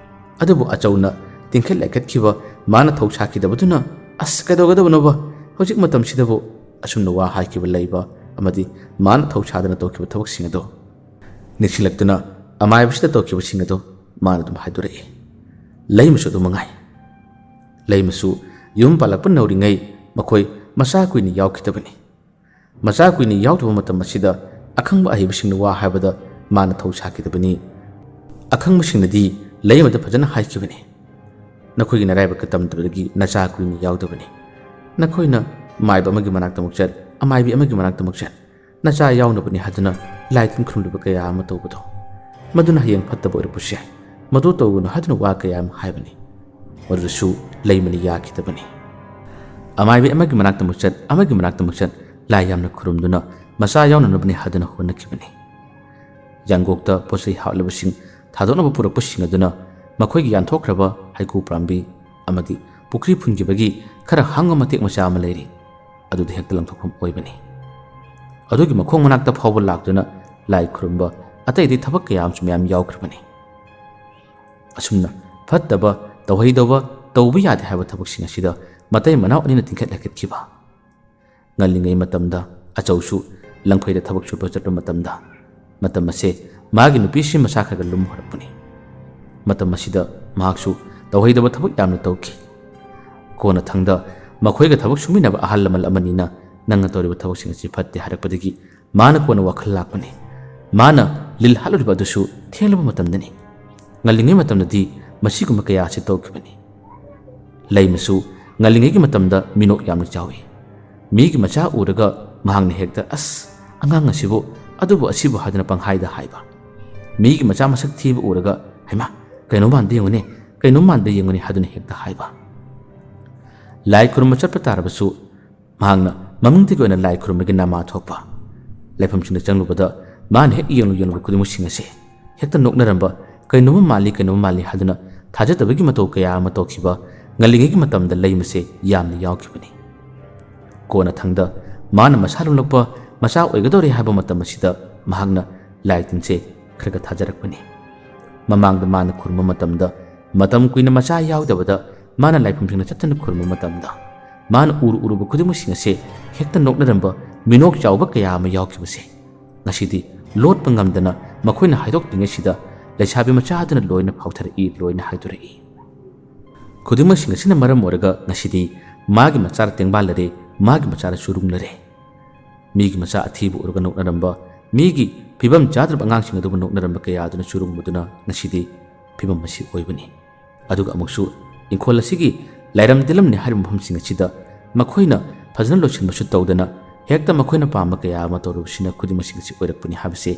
ꯑꯗꯨꯕꯨ ꯑꯆꯧꯅ ꯇꯤꯡꯈꯠ ꯂꯩꯈꯠꯈꯤꯕ, ꯃꯥꯅ ꯊꯧ ꯁꯥꯈꯤꯗꯕꯗꯨꯅ, "ꯑꯁ, ꯀꯩꯗꯧꯒꯗꯕꯅꯣꯕ ꯍꯧꯖꯤꯛ ꯃꯇꯝꯁꯤꯗꯕꯨ?" ꯑꯁꯨꯝꯅ ꯋꯥ ꯍꯥꯏꯈꯤꯕ ꯂꯩꯕ ꯑꯃꯗꯤ ꯃꯥꯅ ꯊꯧ ꯁꯥꯗꯅ ꯇꯧꯈꯤꯕ ꯊꯕꯛꯁꯤꯡ ꯑꯗꯨ ꯅꯤꯡꯁꯤꯡꯂꯛꯇꯨꯅ ꯑꯃꯥꯏꯕꯁꯤꯗ ꯇꯧꯈꯤꯕꯁꯤꯡ ꯑꯗꯨ ꯃꯥꯅ ꯑꯗꯨꯝ ꯍꯥꯏꯗꯣꯔꯛꯏ꯫ ꯂꯩꯃꯁꯨ ꯑꯗꯨ ꯃꯉꯥꯏ꯫ ꯂꯩꯃꯁꯨ ꯌꯨꯝ ꯄꯥꯜꯂꯛꯄ ꯅꯧꯔꯤꯉꯩ ꯃꯈꯣꯏ ꯃꯆꯥ ꯀꯨꯏꯅ ꯌꯥꯎꯈꯤꯗꯕꯅꯤ꯫ ꯃꯆꯥ ꯀꯨꯏꯅ ꯌꯥꯎꯗꯕ ꯃꯇꯝ ꯑꯁꯤꯗ ꯑꯈꯪꯕ ꯑꯍꯩꯕꯁꯤꯡꯅ ꯋꯥ ꯍꯥꯏꯕꯗ ꯃꯥꯅ ꯊꯧ ꯁꯥꯈꯤꯗꯕꯅꯤ꯫ ꯑꯈꯪꯕꯁꯤꯡꯅꯗꯤ ꯂꯩꯃꯗ ꯐꯖꯅ ꯍꯥꯏꯈꯤꯕꯅꯤ, "ꯅꯈꯣꯏꯒꯤ ꯅꯔꯥꯏꯕꯛꯇ ꯇꯝꯗꯕꯗꯒꯤ ꯅꯆꯥ ꯀꯨꯏꯅ ꯌꯥꯎꯗꯕꯅꯤ꯫ ꯅꯈꯣꯏꯅ ꯃꯥꯏꯕ ꯑꯃꯒꯤ ꯃꯅꯥꯛꯇꯃꯛ ꯆꯠ, ꯑꯃꯥꯏꯕꯤ ꯑꯃꯒꯤ ꯃꯅꯥꯛꯇꯃꯛ ꯆꯠ, ꯅꯆꯥ ꯌꯥꯎꯅꯕꯅꯤ ꯍꯥꯏꯗꯨꯅ ꯂꯥꯏ ꯇꯤꯟ ꯈꯨꯔꯨꯝꯂꯤꯕ ꯀꯌꯥ ꯑꯃ ꯇꯧꯕꯗꯣ, ꯃꯗꯨꯅ ꯍꯌꯦꯡ ꯐꯠꯇꯕ ꯑꯣꯏꯔꯛꯄꯁꯨ ꯌꯥꯏ꯫ ꯃꯗꯨ ꯇꯧꯒꯅꯨ ꯍꯥꯏꯗꯨꯅ ꯋꯥ ꯀꯌꯥ ꯑꯃ ꯍꯥꯏꯕꯅꯤ꯫ ꯃꯗꯨꯗꯁꯨ ꯂꯩꯃꯅ ꯌꯥꯈꯤꯗꯕꯅꯤ꯫ ꯑꯃꯥꯏꯕꯤ ꯑꯃꯒꯤ ꯃꯅꯥꯛꯇꯃꯛ ꯆꯠ, ꯑꯃꯒꯤ ꯃꯅꯥꯛꯇꯃꯛ ꯆꯠ, ꯂꯥꯏ ꯌꯥꯝꯅ ꯈꯨꯔꯨꯝꯗꯨꯅ ꯃꯆꯥ ꯌꯥꯎꯅꯅꯕꯅꯤ ꯍꯥꯏꯗꯨꯅ ꯍꯣꯠꯅꯈꯤꯕꯅꯤ꯫ ꯌꯥꯡꯒꯣꯛꯇ ꯄꯣꯠ ꯆꯩ ꯍꯥꯞꯂꯕꯁꯤꯡ ꯊꯥꯗꯣꯛꯅꯕ ꯄꯨꯔꯛꯄꯁꯤꯡ ꯑꯗꯨꯅ ꯃꯈꯣꯏꯒꯤ ꯌꯥꯟꯊꯣꯛꯈ꯭ꯔꯕ ꯍꯩꯀ꯭ꯔꯨ ꯄꯥꯝꯕꯤ ꯑꯃꯗꯤ ꯄꯨꯈ꯭ꯔꯤ ꯐꯨꯟꯈꯤꯕꯒꯤ ꯈꯔ ꯍꯥꯡꯕ ꯃꯇꯦꯛ ꯃꯆꯥ ꯑꯃ ꯂꯩꯔꯤ, ꯑꯗꯨꯗ ꯍꯦꯛꯇ ꯂꯪꯊꯣꯛꯐꯝ ꯑꯣꯏꯕꯅꯤ꯫ ꯑꯗꯨꯒꯤ ꯃꯈꯣꯡ ꯃꯅꯥꯛꯇ ꯐꯥꯎꯕ ꯂꯥꯛꯇꯨꯅ ꯂꯥꯏ ꯈꯨꯔꯨꯝꯕ, ꯑꯇꯩ ꯑꯇꯩ ꯊꯕꯛ ꯀꯌꯥ ꯑꯃꯁꯨ ꯃꯌꯥꯝ ꯌꯥꯎꯈ꯭ꯔꯕꯅꯤ꯫ ꯑꯁꯨꯝꯅ ꯐꯠꯇꯕ, ꯇꯧꯍꯩꯗꯕ, ꯇꯧꯕ ꯌꯥꯗꯦ ꯍꯥꯏꯕ ꯊꯕꯛꯁꯤꯡ ꯑꯁꯤꯗ ꯃꯇꯩ ꯃꯅꯥꯎ ꯑꯅꯤꯅ ꯇꯤꯡꯈꯠ ꯂꯩꯈꯠꯈꯤꯕ꯫ ꯉꯜꯂꯤꯉꯩ ꯃꯇꯝꯗ ꯑꯆꯧꯁꯨ ꯂꯪꯐꯩꯗ ꯊꯕꯛ ꯁꯨꯕ ꯆꯠꯄ ꯃꯇꯝꯗ, ꯃꯇꯝ ꯑꯁꯦ ꯃꯥꯒꯤ ꯅꯨꯄꯤꯁꯤ ꯃꯁꯥ ꯈꯔ ꯈꯔ ꯂꯨꯝ ꯍꯧꯔꯛꯄꯅꯤ꯫ ꯃꯇꯝ ꯑꯁꯤꯗ ꯃꯍꯥꯛꯁꯨ ꯇꯧꯍꯩꯗꯕ ꯊꯕꯛ ꯌꯥꯝꯅ ꯇꯧꯈꯤ꯫ ꯀꯣꯟꯅꯊꯪꯗ ꯃꯈꯣꯏꯒ ꯊꯕꯛ ꯁꯨꯃꯤꯟꯅꯕ ꯑꯍꯜ ꯂꯃꯟ ꯑꯃꯅꯤꯅ ꯅꯪꯅ ꯇꯧꯔꯤꯕ ꯊꯕꯛꯁꯤꯡ ꯑꯁꯤ ꯐꯠꯇꯦ ꯍꯥꯏꯔꯛꯄꯗꯒꯤ ꯃꯥꯅ ꯀꯣꯟꯅ ꯋꯥꯈꯜ ꯂꯥꯛꯄꯅꯤ꯫ ꯃꯥꯅ ꯂꯤꯜ ꯍꯥꯠꯂꯨꯔꯤꯕ ꯑꯗꯨꯁꯨ ꯊꯦꯡꯂꯕ ꯃꯇꯝꯗꯅꯤ꯫ ꯉꯜꯂꯤꯉꯩ ꯃꯇꯝꯗꯗꯤ ꯃꯁꯤꯒꯨꯝꯕ ꯀꯌꯥ ꯑꯁꯤ ꯇꯧꯈꯤꯕꯅꯤ꯫ ꯂꯩꯃꯁꯨ ꯉꯜꯂꯤꯉꯩꯒꯤ ꯃꯇꯝꯗ ꯃꯤꯅꯣꯛ ꯌꯥꯝꯅ ꯆꯥꯎꯏ꯫ ꯃꯤꯒꯤ ꯃꯆꯥ ꯎꯔꯒ ꯃꯍꯥꯛꯅ ꯍꯦꯛꯇ "ꯑꯁ, ꯑꯉꯥꯡ ꯑꯁꯤꯕꯨ, ꯑꯗꯨꯕꯨ ꯑꯁꯤꯕꯨ" ꯍꯥꯏꯗꯨꯅ ꯄꯪꯍꯥꯏꯗ ꯍꯥꯏꯕ꯫ ꯃꯤꯒꯤ ꯃꯆꯥ ꯃꯁꯛ ꯊꯤꯕ ꯎꯔꯒ "ꯍꯩꯃꯥ, ꯀꯩꯅꯣ ꯃꯥꯟꯕ ꯌꯦꯡꯉꯨꯅꯦ, ꯀꯩꯅꯣ ꯃꯥꯟꯕ ꯌꯦꯡꯉꯨꯅꯦ" ꯍꯥꯏꯗꯨꯅ ꯍꯦꯛꯇ ꯍꯥꯏꯕ꯫ ꯂꯥꯏ ꯈꯨꯔꯨꯝꯕ ꯆꯠꯄ ꯇꯥꯔꯕꯁꯨ ꯃꯍꯥꯛꯅ ꯃꯃꯤꯡꯗꯒꯤ ꯑꯣꯏꯅ ꯂꯥꯏ ꯈꯨꯔꯨꯝꯕꯒꯤ ꯅꯃꯥ ꯊꯣꯛꯄ꯫ ꯂꯥꯏꯐꯝꯁꯤꯡꯗ ꯆꯪꯂꯨꯕꯗ ꯃꯥꯅ ꯍꯦꯛ ꯌꯦꯡꯂꯨ ꯌꯦꯡꯂꯨꯕ ꯈꯨꯗꯤꯡꯃꯛꯁꯤꯡ ꯑꯁꯦ ꯍꯦꯛꯇ ꯅꯣꯛꯅꯔꯝꯕ, "ꯀꯩꯅꯣꯝꯃ ꯃꯥꯜꯂꯤ, ꯀꯩꯅꯣꯝꯃ ꯃꯥꯜꯂꯤ" ꯍꯥꯏꯗꯨꯅ ꯊꯥꯖꯗꯕꯒꯤ ꯃꯇꯧ ꯀꯌꯥ ꯑꯃ ꯇꯧꯈꯤꯕ ꯉꯜꯂꯤꯉꯩꯒꯤ ꯃꯇꯝꯗ ꯂꯩꯃꯁꯦ ꯌꯥꯝꯅ ꯌꯥꯎꯈꯤꯕꯅꯤ꯫ ꯀꯣꯟꯅꯊꯪꯗ ꯃꯥꯅ ꯃꯁꯥ ꯂꯨꯝꯂꯛꯄ ꯃꯆꯥ ꯑꯣꯏꯒꯗꯧꯔꯦ ꯍꯥꯏꯕ ꯃꯇꯝ ꯑꯁꯤꯗ ꯃꯍꯥꯛꯅ ꯂꯥꯏ ꯇꯤꯟꯁꯦ ꯈꯔ ꯈꯔ ꯊꯥꯖꯔꯛꯄꯅꯤ꯫ ꯃꯃꯥꯡꯗ ꯃꯥꯅ ꯈꯨꯔꯨꯝꯕ ꯃꯇꯝꯗ ꯃꯇꯝ ꯀꯨꯏꯅ ꯃꯆꯥ ꯌꯥꯎꯗꯕꯗ ꯃꯥꯅ ꯂꯥꯏꯐꯝꯁꯤꯡꯗ ꯆꯠꯇꯨꯅ ꯈꯨꯔꯨꯝꯕ ꯃꯇꯝꯗ ꯃꯥꯅ ꯎꯔꯨ ꯎꯔꯨꯕ ꯈꯨꯗꯤꯡꯃꯛꯁꯤꯡ ꯑꯁꯦ ꯍꯦꯛꯇ ꯅꯣꯛꯅꯔꯝꯕ ꯃꯤꯅꯣꯛ ꯆꯥꯎꯕ ꯀꯌꯥ ꯑꯃ ꯌꯥꯎꯈꯤꯕꯁꯦ ꯉꯁꯤꯗꯤ ꯂꯣꯠꯄ ꯉꯝꯗꯅ ꯃꯈꯣꯏꯅ ꯍꯥꯏꯗꯣꯛꯇ꯭ꯔꯤꯉꯩꯁꯤꯗ ꯂꯩꯁꯥꯕꯤ ꯃꯆꯥ ꯑꯗꯨꯅ ꯂꯣꯏꯅ ꯐꯥꯎꯊꯔꯛꯏ, ꯂꯣꯏꯅ ꯍꯥꯏꯗꯣꯔꯛꯏ꯫ ꯈꯨꯗꯤꯡꯃꯛꯁꯤꯡ ꯑꯁꯤꯅ ꯃꯔꯝ ꯑꯣꯏꯔꯒ ꯉꯁꯤꯗꯤ ꯃꯥꯒꯤ ꯃꯆꯥꯔ ꯇꯦꯡꯕꯥꯜꯂꯔꯦ, ꯃꯥꯒꯤ ꯃꯆꯥꯔ ꯆꯨꯔꯨꯡꯂꯔꯦ꯫ ꯃꯤꯒꯤ ꯃꯆꯥ ꯑꯊꯤꯕ ꯎꯔꯒ ꯅꯣꯛꯅꯔꯝꯕ, ꯃꯤꯒꯤ ꯐꯤꯕꯝ ꯆꯥꯗ꯭ꯔꯕ ꯑꯉꯥꯡꯁꯤꯡ ꯑꯗꯨꯕꯨ ꯅꯣꯛꯅꯔꯝꯕ ꯀꯌꯥ ꯑꯗꯨꯅ ꯆꯨꯔꯨꯡꯕꯗꯨꯅ ꯉꯁꯤꯗꯤ ꯐꯤꯕꯝ ꯑꯁꯤ ꯑꯣꯏꯕꯅꯤ꯫ ꯑꯗꯨꯒ ꯑꯃꯨꯛꯁꯨ ꯏꯪꯈꯣꯜ ꯑꯁꯤꯒꯤ ꯂꯥꯏꯔꯝ ꯇꯤꯂꯝꯅꯤ ꯍꯥꯏꯔꯤꯕ ꯃꯐꯝꯁꯤꯡ ꯑꯁꯤꯗ ꯃꯈꯣꯏꯅ ꯐꯖꯅ ꯂꯣꯏꯁꯤꯟꯕꯁꯨ ꯇꯧꯗꯅ ꯍꯦꯛꯇ ꯃꯈꯣꯏꯅ ꯄꯥꯝꯕ ꯀꯌꯥ ꯑꯃ ꯇꯧꯔꯨꯕꯁꯤꯅ ꯈꯨꯗꯤꯡꯃꯛꯁꯤꯡ ꯑꯁꯤ ꯑꯣꯏꯔꯛꯄꯅꯤ ꯍꯥꯏꯕꯁꯦ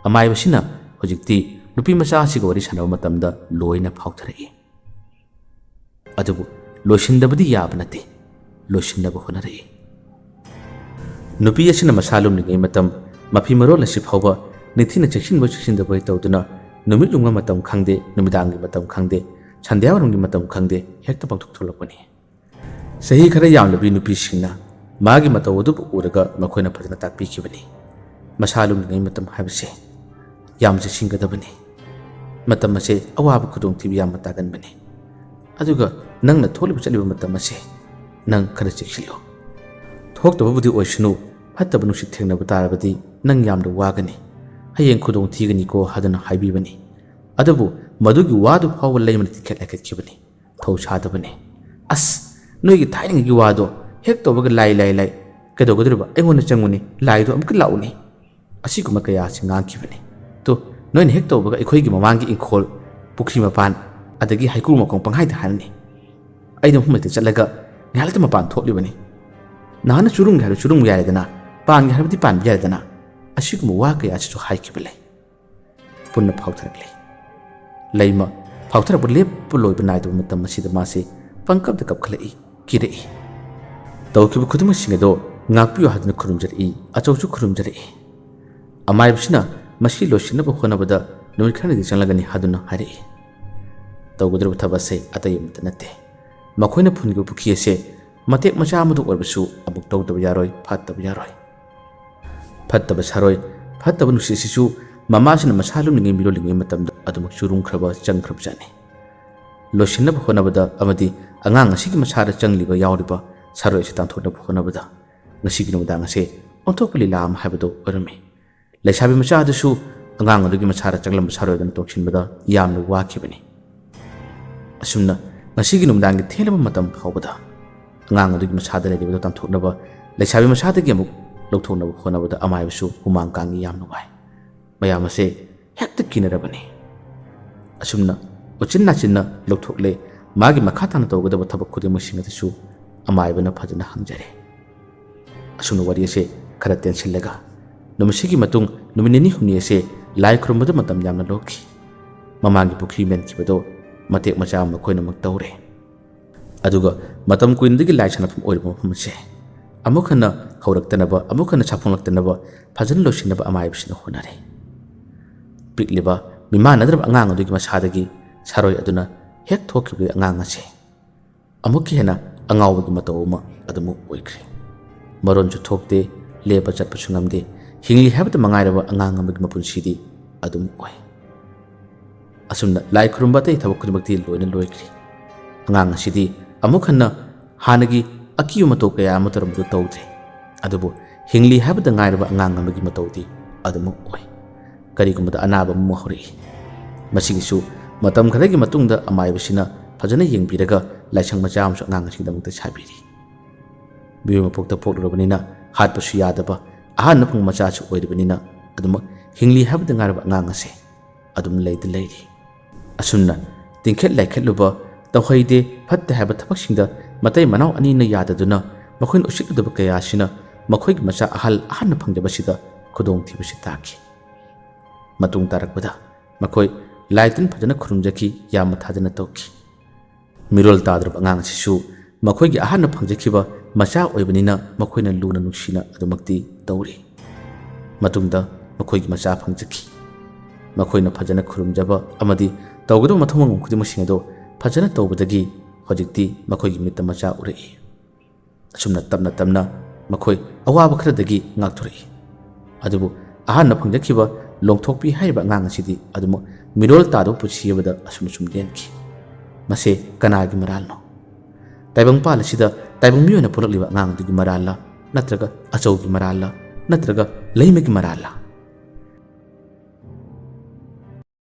ꯑꯃꯥꯏꯕꯁꯤꯅ ꯍꯧꯖꯤꯛꯇꯤ ꯅꯨꯄꯤ ꯃꯆꯥ ꯑꯁꯤꯒ ꯋꯥꯔꯤ ꯁꯥꯟꯅꯕ ꯃꯇꯝꯗ ꯂꯣꯏꯅ ꯐꯥꯎꯊꯔꯛꯏ꯫ ꯑꯗꯨꯕꯨ ꯂꯣꯏꯁꯤꯟꯗꯕꯗꯤ ꯌꯥꯕ ꯅꯠꯇꯦ, ꯂꯣꯏꯁꯤꯟꯅꯕ ꯍꯣꯠꯅꯔꯛꯏ꯫ ꯅꯨꯄꯤ ꯑꯁꯤꯅ ꯃꯁꯥ ꯂꯨꯝꯂꯤꯉꯩ ꯃꯇꯝ, ꯃꯐꯤ ꯃꯔꯣꯜ ꯑꯁꯤ ꯐꯥꯎꯕ ꯅꯤꯡꯊꯤꯅ ꯆꯦꯛꯁꯤꯟꯕ ꯆꯦꯛꯁꯤꯟꯗꯕ ꯇꯧꯗꯨꯅ ꯅꯨꯃꯤꯠ ꯌꯨꯡꯕ ꯃꯇꯝ ꯈꯪꯗꯦ, ꯅꯨꯃꯤꯗꯥꯡꯒꯤ ꯃꯇꯝ ꯈꯪꯗꯦ, ꯁꯟꯙ꯭ꯌꯥꯋꯥꯏꯔꯝꯒꯤ ꯃꯇꯝ ꯈꯪꯗꯦ, ꯍꯦꯛꯇ ꯄꯥꯡꯊꯣꯛ ꯊꯣꯛꯂꯛꯄꯅꯤ꯫ ꯆꯍꯤ ꯈꯔ ꯌꯥꯝꯂꯕꯤ ꯅꯨꯄꯤꯁꯤꯡꯅ ꯃꯥꯒꯤ ꯃꯇꯧ ꯑꯗꯨꯕꯨ ꯎꯔꯒ ꯃꯈꯣꯏꯅ ꯐꯖꯅ ꯇꯥꯛꯄꯤꯈꯤꯕꯅꯤ꯫ ꯃꯁꯥ ꯂꯨꯝꯂꯤꯉꯩ ꯃꯇꯝ ꯍꯥꯏꯕꯁꯦ ꯌꯥꯝ ꯆꯦꯛꯁꯤꯟꯒꯗꯕꯅꯤ꯫ ꯃꯇꯝ ꯑꯁꯦ ꯑꯋꯥꯕ ꯈꯨꯗꯣꯡꯊꯤꯕ ꯌꯥꯝꯅ ꯇꯥꯒꯟꯕꯅꯤ꯫ ꯑꯗꯨꯒ ꯅꯪꯅ ꯊꯣꯛꯂꯤꯕ ꯆꯠꯂꯤꯕ ꯃꯇꯝ ꯑꯁꯦ ꯅꯪ ꯈꯔ ꯆꯦꯛꯁꯤꯜꯂꯨ꯫ ꯊꯣꯛꯇꯕꯕꯨꯗꯤ ꯑꯣꯏꯁꯅꯨ, ꯐꯠꯇꯕ ꯅꯨꯡꯁꯤꯠ ꯊꯦꯡꯅꯕ ꯇꯥꯔꯕꯗꯤ ꯅꯪ ꯌꯥꯝꯅ ꯋꯥꯒꯅꯤ, ꯍꯌꯦꯡ ꯈꯨꯗꯣꯡ ꯊꯤꯒꯅꯤꯀꯣ ꯍꯥꯏꯗꯨꯅ ꯍꯥꯏꯕꯤꯕꯅꯤ꯫ ꯑꯗꯨꯕꯨ ꯃꯗꯨꯒꯤ ꯋꯥꯗꯨ ꯐꯥꯎꯕ ꯂꯩꯃꯅ ꯇꯤꯛꯈꯠ ꯂꯩꯈꯠꯈꯤꯕꯅꯤ꯫ ꯊꯧꯁꯥꯗꯕꯅꯤ꯫ "ꯑꯁ, ꯅꯣꯏꯒꯤ ꯊꯥꯏꯅꯉꯩꯒꯤ ꯋꯥꯗꯣ ꯍꯦꯛ ꯇꯧꯕꯒ ꯂꯥꯏ, ꯂꯥꯏ, ꯂꯥꯏ꯫ ꯀꯩꯗꯧꯒꯗꯧꯔꯤꯕ? ꯑꯩꯉꯣꯟꯗ ꯆꯪꯉꯨꯅꯦ, ꯂꯥꯏꯗꯣ ꯑꯃꯨꯛꯀ ꯂꯥꯛꯎꯅꯦ"꯫ ꯑꯁꯤꯒꯨꯝꯕ ꯀꯌꯥ ꯑꯁꯤ ꯉꯥꯡꯈꯤꯕꯅꯤ꯫ "ꯇꯨ, ꯅꯣꯏꯅ ꯍꯦꯛ ꯇꯧꯕꯒ ꯑꯩꯈꯣꯏꯒꯤ ꯃꯃꯥꯡꯒꯤ ꯏꯪꯈꯣꯜ, ꯄꯨꯈ꯭ꯔꯤ ꯃꯄꯥꯟ, ꯑꯗꯒꯤ ꯍꯩꯀ꯭ꯔꯨ ꯃꯈꯣꯡ ꯄꯪꯍꯥꯏꯗ ꯍꯥꯏꯔꯅꯤ꯫ ꯑꯩꯗꯤ ꯃꯐꯝ ꯂꯩꯇ ꯆꯠꯂꯒ ꯉꯥꯏꯍꯥꯛꯇ ꯃꯄꯥꯟ ꯊꯣꯛꯂꯤꯕꯅꯤ꯫ ꯅꯍꯥꯟꯅ ꯆꯨꯔꯨꯝꯒꯦ ꯍꯥꯏꯔꯕ ꯆꯨꯔꯨꯝꯕ ꯌꯥꯔꯦꯗꯅ, ꯄꯥꯟꯒꯦ ꯍꯥꯏꯔꯕꯗꯤ ꯄꯥꯟꯕ ꯌꯥꯔꯦꯗꯅ"꯫ ꯑꯁꯤꯒꯨꯝꯕ ꯋꯥ ꯀꯌꯥ ꯑꯁꯤꯁꯨ ꯍꯥꯏꯈꯤꯕ ꯂꯩ꯫ ꯄꯨꯟꯅ ꯐꯥꯎꯊꯔꯛꯂꯤ꯫ ꯂꯩꯃ ꯐꯥꯎꯊꯔꯛꯄ ꯂꯦꯞꯄ ꯂꯣꯏꯕ ꯅꯥꯏꯗꯕ ꯃꯇꯝ ꯑꯁꯤꯗ ꯃꯥꯁꯤ ꯄꯪꯀꯞꯇ ꯀꯞꯈꯠꯂꯛꯏ, ꯀꯤꯔꯛꯏ꯫ ꯇꯧꯈꯤꯕ ꯈꯨꯗꯤꯡꯃꯛꯁꯤꯡ ꯑꯗꯣ ꯉꯥꯛꯄꯤꯌꯨ ꯍꯥꯏꯗꯨꯅ ꯈꯨꯔꯨꯝꯖꯔꯛꯏ, ꯑꯆꯧꯁꯨ ꯈꯨꯔꯨꯝꯖꯔꯛꯏ꯫ ꯑꯃꯥꯏꯕꯁꯤꯅ ꯃꯁꯤ ꯂꯣꯏꯁꯤꯟꯅꯕ ꯍꯣꯠꯅꯕꯗ ꯅꯨꯃꯤꯠ ꯈꯔꯅꯤꯗꯤ ꯆꯪꯂꯒꯅꯤ ꯍꯥꯏꯗꯨꯅ ꯍꯥꯏꯔꯛꯏ꯫ ꯇꯧꯒꯗꯧꯔꯤꯕ ꯊꯕꯛ ꯑꯁꯦ ꯑꯇꯩ ꯑꯃꯠꯇ ꯅꯠꯇꯦ꯫ ꯃꯈꯣꯏꯅ ꯐꯨꯟꯈꯤꯕ ꯄꯨꯈ꯭ꯔꯤ ꯑꯁꯦ ꯃꯇꯦꯛ ꯃꯆꯥ ꯑꯃꯗ ꯑꯣꯏꯔꯕꯁꯨ ꯑꯃꯨꯛ ꯇꯧꯗꯕ ꯌꯥꯔꯣꯏ, ꯐꯠꯇꯕ ꯌꯥꯔꯣꯏ꯫ ꯐꯠꯇꯕ ꯁꯥꯔꯣꯏ, ꯐꯠꯇꯕ ꯅꯨꯡꯁꯤꯠꯁꯤꯁꯨ ꯃꯃꯥꯁꯤꯅ ꯃꯁꯥ ꯂꯨꯝꯂꯤꯉꯩ ꯃꯤꯔꯣꯜꯂꯤꯉꯩ ꯃꯇꯝꯗ ꯑꯗꯨꯃꯛ ꯆꯨꯔꯨꯝꯈ꯭ꯔꯕ, ꯆꯪꯈ꯭ꯔꯕꯖꯥꯠꯅꯤ꯫ ꯂꯣꯏꯁꯤꯟꯅꯕ ꯍꯣꯠꯅꯕꯗ ꯑꯃꯗꯤ ꯑꯉꯥꯡ ꯑꯁꯤꯒꯤ ꯃꯁꯥꯗ ꯆꯪꯂꯤꯕ ꯌꯥꯎꯔꯤꯕ ꯁꯥꯔꯣꯏ ꯑꯁꯤ ꯇꯥꯟꯊꯣꯛꯅꯕ ꯍꯣꯠꯅꯕꯗ ꯉꯁꯤꯒꯤ ꯅꯨꯃꯤꯗꯥꯡ ꯑꯁꯦ ꯑꯣꯟꯊꯣꯛꯄ ꯂꯤꯂꯥ ꯑꯃ ꯍꯥꯏꯕꯗꯨ ꯑꯣꯏꯔꯝꯃꯤ꯫ ꯂꯩꯁꯥꯕꯤ ꯃꯆꯥ ꯑꯗꯨꯁꯨ ꯑꯉꯥꯡ ꯑꯗꯨꯒꯤ ꯃꯁꯥꯗ ꯆꯪꯂꯝꯕ ꯁꯥꯔꯣꯏ ꯑꯗꯨꯅ ꯇꯣꯛꯁꯤꯟꯕꯗ ꯌꯥꯝꯅ ꯋꯥꯈꯤꯕꯅꯤ꯫ ꯑꯁꯨꯝꯅ ꯉꯁꯤꯒꯤ ꯅꯨꯃꯤꯗꯥꯡꯒꯤ ꯊꯦꯡꯂꯕ ꯃꯇꯝ ꯐꯥꯎꯕꯗ ꯑꯉꯥꯡ ꯑꯗꯨꯒꯤ ꯃꯁꯥꯗ ꯂꯩꯔꯤꯕꯗꯨ ꯇꯥꯟꯊꯣꯛꯅꯕ, ꯂꯩꯁꯥꯕꯤ ꯃꯁꯥꯗꯒꯤ ꯑꯃꯨꯛ ꯂꯧꯊꯣꯛꯅꯕ ꯍꯣꯠꯅꯕꯗ ꯑꯃꯥꯏꯕꯁꯨ ꯍꯨꯃꯥꯡ ꯀꯥꯡꯉꯤ ꯌꯥꯝꯅ ꯋꯥꯏ꯫ ꯃꯌꯥꯝ ꯑꯁꯦ ꯍꯦꯛꯇ ꯀꯤꯅꯔꯕꯅꯤ꯫ ꯑꯁꯨꯝꯅ ꯎꯆꯤꯟ ꯅꯥꯆꯤꯟꯅ ꯂꯧꯊꯣꯛꯂꯦ꯫ ꯃꯥꯒꯤ ꯃꯈꯥ ꯇꯥꯅ ꯇꯧꯒꯗꯕ ꯊꯕꯛ ꯈꯨꯗꯤꯡꯃꯛꯁꯤꯡ ꯑꯗꯨꯁꯨ ꯑꯃꯥꯏꯕꯅ ꯐꯖꯅ ꯍꯪꯖꯔꯦ꯫ ꯑꯁꯨꯝꯅ ꯋꯥꯔꯤ ꯑꯁꯦ ꯈꯔ ꯇꯦꯟꯁꯤꯜꯂꯒ ꯅꯨꯃꯤꯠꯁꯤꯒꯤ ꯃꯇꯨꯡ ꯅꯨꯃꯤꯠ ꯅꯤꯅꯤ ꯍꯨꯝꯅꯤ ꯑꯁꯦ ꯂꯥꯏ ꯈꯨꯔꯨꯝꯕꯗ ꯃꯇꯝ ꯌꯥꯝꯅ ꯂꯧꯈꯤ꯫ ꯃꯃꯥꯡꯒꯤ ꯄꯨꯈ꯭ꯔꯤ ꯃꯦꯟꯈꯤꯕꯗꯣ ꯃꯇꯦꯛ ꯃꯆꯥ ꯑꯃ ꯃꯈꯣꯏꯅ ꯑꯃꯨꯛ ꯇꯧꯔꯦ꯫ ꯑꯗꯨꯒ ꯃꯇꯝ ꯀꯨꯏꯅꯗꯒꯤ ꯂꯥꯏ ꯁꯥꯟꯅꯐꯝ ꯑꯣꯏꯔꯤꯕ ꯃꯐꯝ ꯑꯁꯦ ꯑꯃꯨꯛ ꯍꯟꯅ ꯍꯧꯔꯛꯇꯅꯕ, ꯑꯃꯨꯛ ꯍꯟꯅ ꯁꯥꯐꯣꯡꯂꯛꯇꯅꯕ ꯐꯖꯅ ꯂꯣꯏꯁꯤꯟꯅꯕ ꯑꯃꯥꯏꯕꯁꯤꯅ ꯍꯣꯠꯅꯔꯦ꯫ ꯄꯤꯛꯂꯤꯕ ꯃꯤꯃꯥꯟꯅꯗ꯭ꯔꯕ ꯑꯉꯥꯡ ꯑꯗꯨꯒꯤ ꯃꯁꯥꯗꯒꯤ ꯁꯥꯔꯣꯏ ꯑꯗꯨꯅ ꯍꯦꯛ ꯊꯣꯛꯈꯤꯕꯗꯒꯤ ꯑꯉꯥꯡ ꯑꯁꯦ ꯑꯃꯨꯛꯀ ꯍꯦꯟꯅ ꯑꯉꯥꯎꯕꯒꯤ ꯃꯇꯧ ꯑꯃ ꯑꯗꯨꯃꯛ ꯑꯣꯏꯈ꯭ꯔꯦ꯫ ꯃꯔꯣꯟꯁꯨ ꯊꯣꯛꯇꯦ, ꯂꯦꯞꯄ ꯆꯠꯄꯁꯨ ꯉꯝꯗꯦ, ꯍꯤꯡꯂꯤ ꯍꯥꯏꯕꯗ ꯃꯉꯥꯏꯔꯕ ꯑꯉꯥꯡ ꯑꯃꯒꯤ ꯃꯄꯨꯟꯁꯤꯗꯤ ꯑꯗꯨꯝ ꯑꯣꯏ꯫ ꯑꯁꯨꯝꯅ ꯂꯥꯏ ꯈꯨꯔꯨꯝꯕ ꯑꯇꯩ ꯊꯕꯛ ꯈꯨꯗꯤꯡꯃꯛꯇꯤ ꯂꯣꯏꯅ ꯂꯣꯏꯈ꯭ꯔꯦ꯫ ꯑꯉꯥꯡ ꯑꯁꯤꯗꯤ ꯑꯃꯨꯛ ꯍꯟꯅ ꯍꯥꯟꯅꯒꯤ ꯑꯀꯤꯕ ꯃꯇꯧ ꯀꯌꯥ ꯑꯃ ꯇꯧꯔꯝꯕꯗꯨ ꯇꯧꯗ꯭ꯔꯦ꯫ ꯑꯗꯨꯕꯨ ꯍꯤꯡꯂꯤ ꯍꯥꯏꯕꯗ ꯉꯥꯏꯔꯕ ꯑꯉꯥꯡ ꯑꯃꯒꯤ ꯃꯇꯧꯗꯤ ꯑꯗꯨꯃꯛ ꯑꯣꯏ꯫ ꯀꯔꯤꯒꯨꯝꯕꯗ ꯑꯅꯥꯕ ꯑꯃ ꯍꯧꯔꯛꯏ꯫ ꯃꯁꯤꯒꯤꯁꯨ ꯃꯇꯝ ꯈꯔꯒꯤ ꯃꯇꯨꯡꯗ ꯑꯃꯥꯏꯕꯁꯤꯅ ꯐꯖꯅ ꯌꯦꯡꯕꯤꯔꯒ ꯂꯥꯏꯁꯪ ꯃꯆꯥ ꯑꯃꯁꯨ ꯑꯉꯥꯡ ꯑꯁꯤꯒꯤꯗꯃꯛꯇ ꯁꯥꯕꯤꯔꯤ꯫ ꯃꯤꯑꯣꯏ ꯃꯄꯣꯛꯇ ꯄꯣꯛꯂꯨꯔꯕꯅꯤꯅ ꯍꯥꯠꯄꯁꯨ ꯌꯥꯗꯕ ꯑꯍꯥꯟꯕ ꯐꯪꯕ ꯃꯆꯥꯁꯨ ꯑꯣꯏꯔꯤꯕꯅꯤꯅ ꯑꯗꯨꯃꯛ ꯍꯤꯡꯂꯤ ꯍꯥꯏꯕꯗ ꯉꯥꯏꯔꯕ ꯑꯉꯥꯡ ꯑꯁꯦ ꯑꯗꯨꯝ ꯂꯩꯗ ꯂꯩꯔꯤ꯫ ꯑꯁꯨꯝꯅ ꯇꯤꯡꯈꯠ ꯂꯥꯏꯈꯠꯂꯨꯕ, ꯇꯧꯍꯩꯗꯦ ꯐꯠꯇꯦ ꯍꯥꯏꯕ ꯊꯕꯛꯁꯤꯡꯗ ꯃꯇꯩ ꯃꯅꯥꯎ ꯑꯅꯤꯅ ꯌꯥꯗꯗꯨꯅ ꯃꯈꯣꯏꯅ ꯎꯁꯤꯠꯂꯨꯗꯕ ꯀꯌꯥ ꯑꯁꯤꯅ ꯃꯈꯣꯏꯒꯤ ꯃꯆꯥ ꯑꯍꯜ ꯑꯍꯥꯟꯕ ꯐꯪꯖꯕꯁꯤꯗ ꯈꯨꯗꯣꯡꯊꯤꯕꯁꯤ ꯇꯥꯈꯤ꯫ ꯃꯇꯨꯡ ꯇꯥꯔꯛꯄꯗ ꯃꯈꯣꯏ ꯂꯥꯏ ꯇꯤꯟ ꯐꯖꯅ ꯈꯨꯔꯨꯝꯖꯈꯤ, ꯌꯥꯝꯅ ꯊꯥꯖꯅ ꯇꯧꯈꯤ꯫ ꯃꯤꯔꯣꯜ ꯇꯥꯗ꯭ꯔꯕ ꯑꯉꯥꯡ ꯑꯁꯤꯁꯨ ꯃꯈꯣꯏꯒꯤ ꯑꯍꯥꯟꯕ ꯐꯪꯖꯈꯤꯕ ꯃꯆꯥ ꯑꯣꯏꯕꯅꯤꯅ ꯃꯈꯣꯏꯅ ꯂꯨꯅ ꯅꯨꯡꯁꯤꯅ ꯑꯗꯨꯃꯛꯇꯤ ꯇꯧꯔꯤ꯫ ꯃꯇꯨꯡꯗ ꯃꯈꯣꯏꯒꯤ ꯃꯆꯥ ꯐꯪꯖꯈꯤ꯫ ꯃꯈꯣꯏꯅ ꯐꯖꯅ ꯈꯨꯔꯨꯝꯖꯕ ꯑꯃꯗꯤ ꯇꯧꯒꯗꯕ ꯃꯊꯧ ꯃꯉꯝ ꯈꯨꯗꯤꯡꯃꯛꯁꯤꯡ ꯑꯗꯨ ꯐꯖꯅ ꯇꯧꯕꯗꯒꯤ ꯍꯧꯖꯤꯛꯇꯤ ꯃꯈꯣꯏꯒꯤ ꯃꯤꯠꯇ ꯃꯆꯥ ꯎꯔꯛꯏ꯫ ꯑꯁꯨꯝꯅ ꯇꯞꯅ ꯇꯞꯅ ꯃꯈꯣꯏ ꯑꯋꯥꯕ ꯈꯔꯗꯒꯤ ꯉꯥꯛꯊꯣꯔꯛꯏ꯫ ꯑꯗꯨꯕꯨ ꯑꯍꯥꯟꯕ ꯐꯪꯖꯈꯤꯕ ꯂꯣꯡꯊꯣꯛꯄꯤ ꯍꯥꯏꯔꯤꯕ ꯑꯉꯥꯡ ꯑꯁꯤꯗꯤ ꯑꯗꯨꯃꯛ ꯃꯤꯔꯣꯜ ꯇꯥꯗꯕ ꯄꯨꯟꯁꯤ ꯑꯃꯗ ꯑꯁꯨꯝ ꯑꯁꯨꯝ ꯂꯦꯟꯈꯤ꯫ ꯃꯁꯦ ꯀꯅꯥꯒꯤ ꯃꯔꯥꯜꯅꯣ? ꯇꯥꯏꯕꯪꯄꯥꯜ ꯑꯁꯤꯗ ꯇꯥꯏꯕꯪ ꯃꯤ ꯑꯣꯏꯅ ꯄꯣꯛꯂꯛꯂꯤꯕ ꯑꯉꯥꯡ ꯑꯗꯨꯒꯤ ꯃꯔꯥꯜꯂ, ꯅꯠꯇ꯭ꯔꯒ ꯑꯆꯧꯒꯤ ꯃꯔꯥꯜꯂ, ꯅꯠꯇ꯭ꯔꯒ ꯂꯩꯃꯒꯤ ꯃꯔꯥꯜꯂ?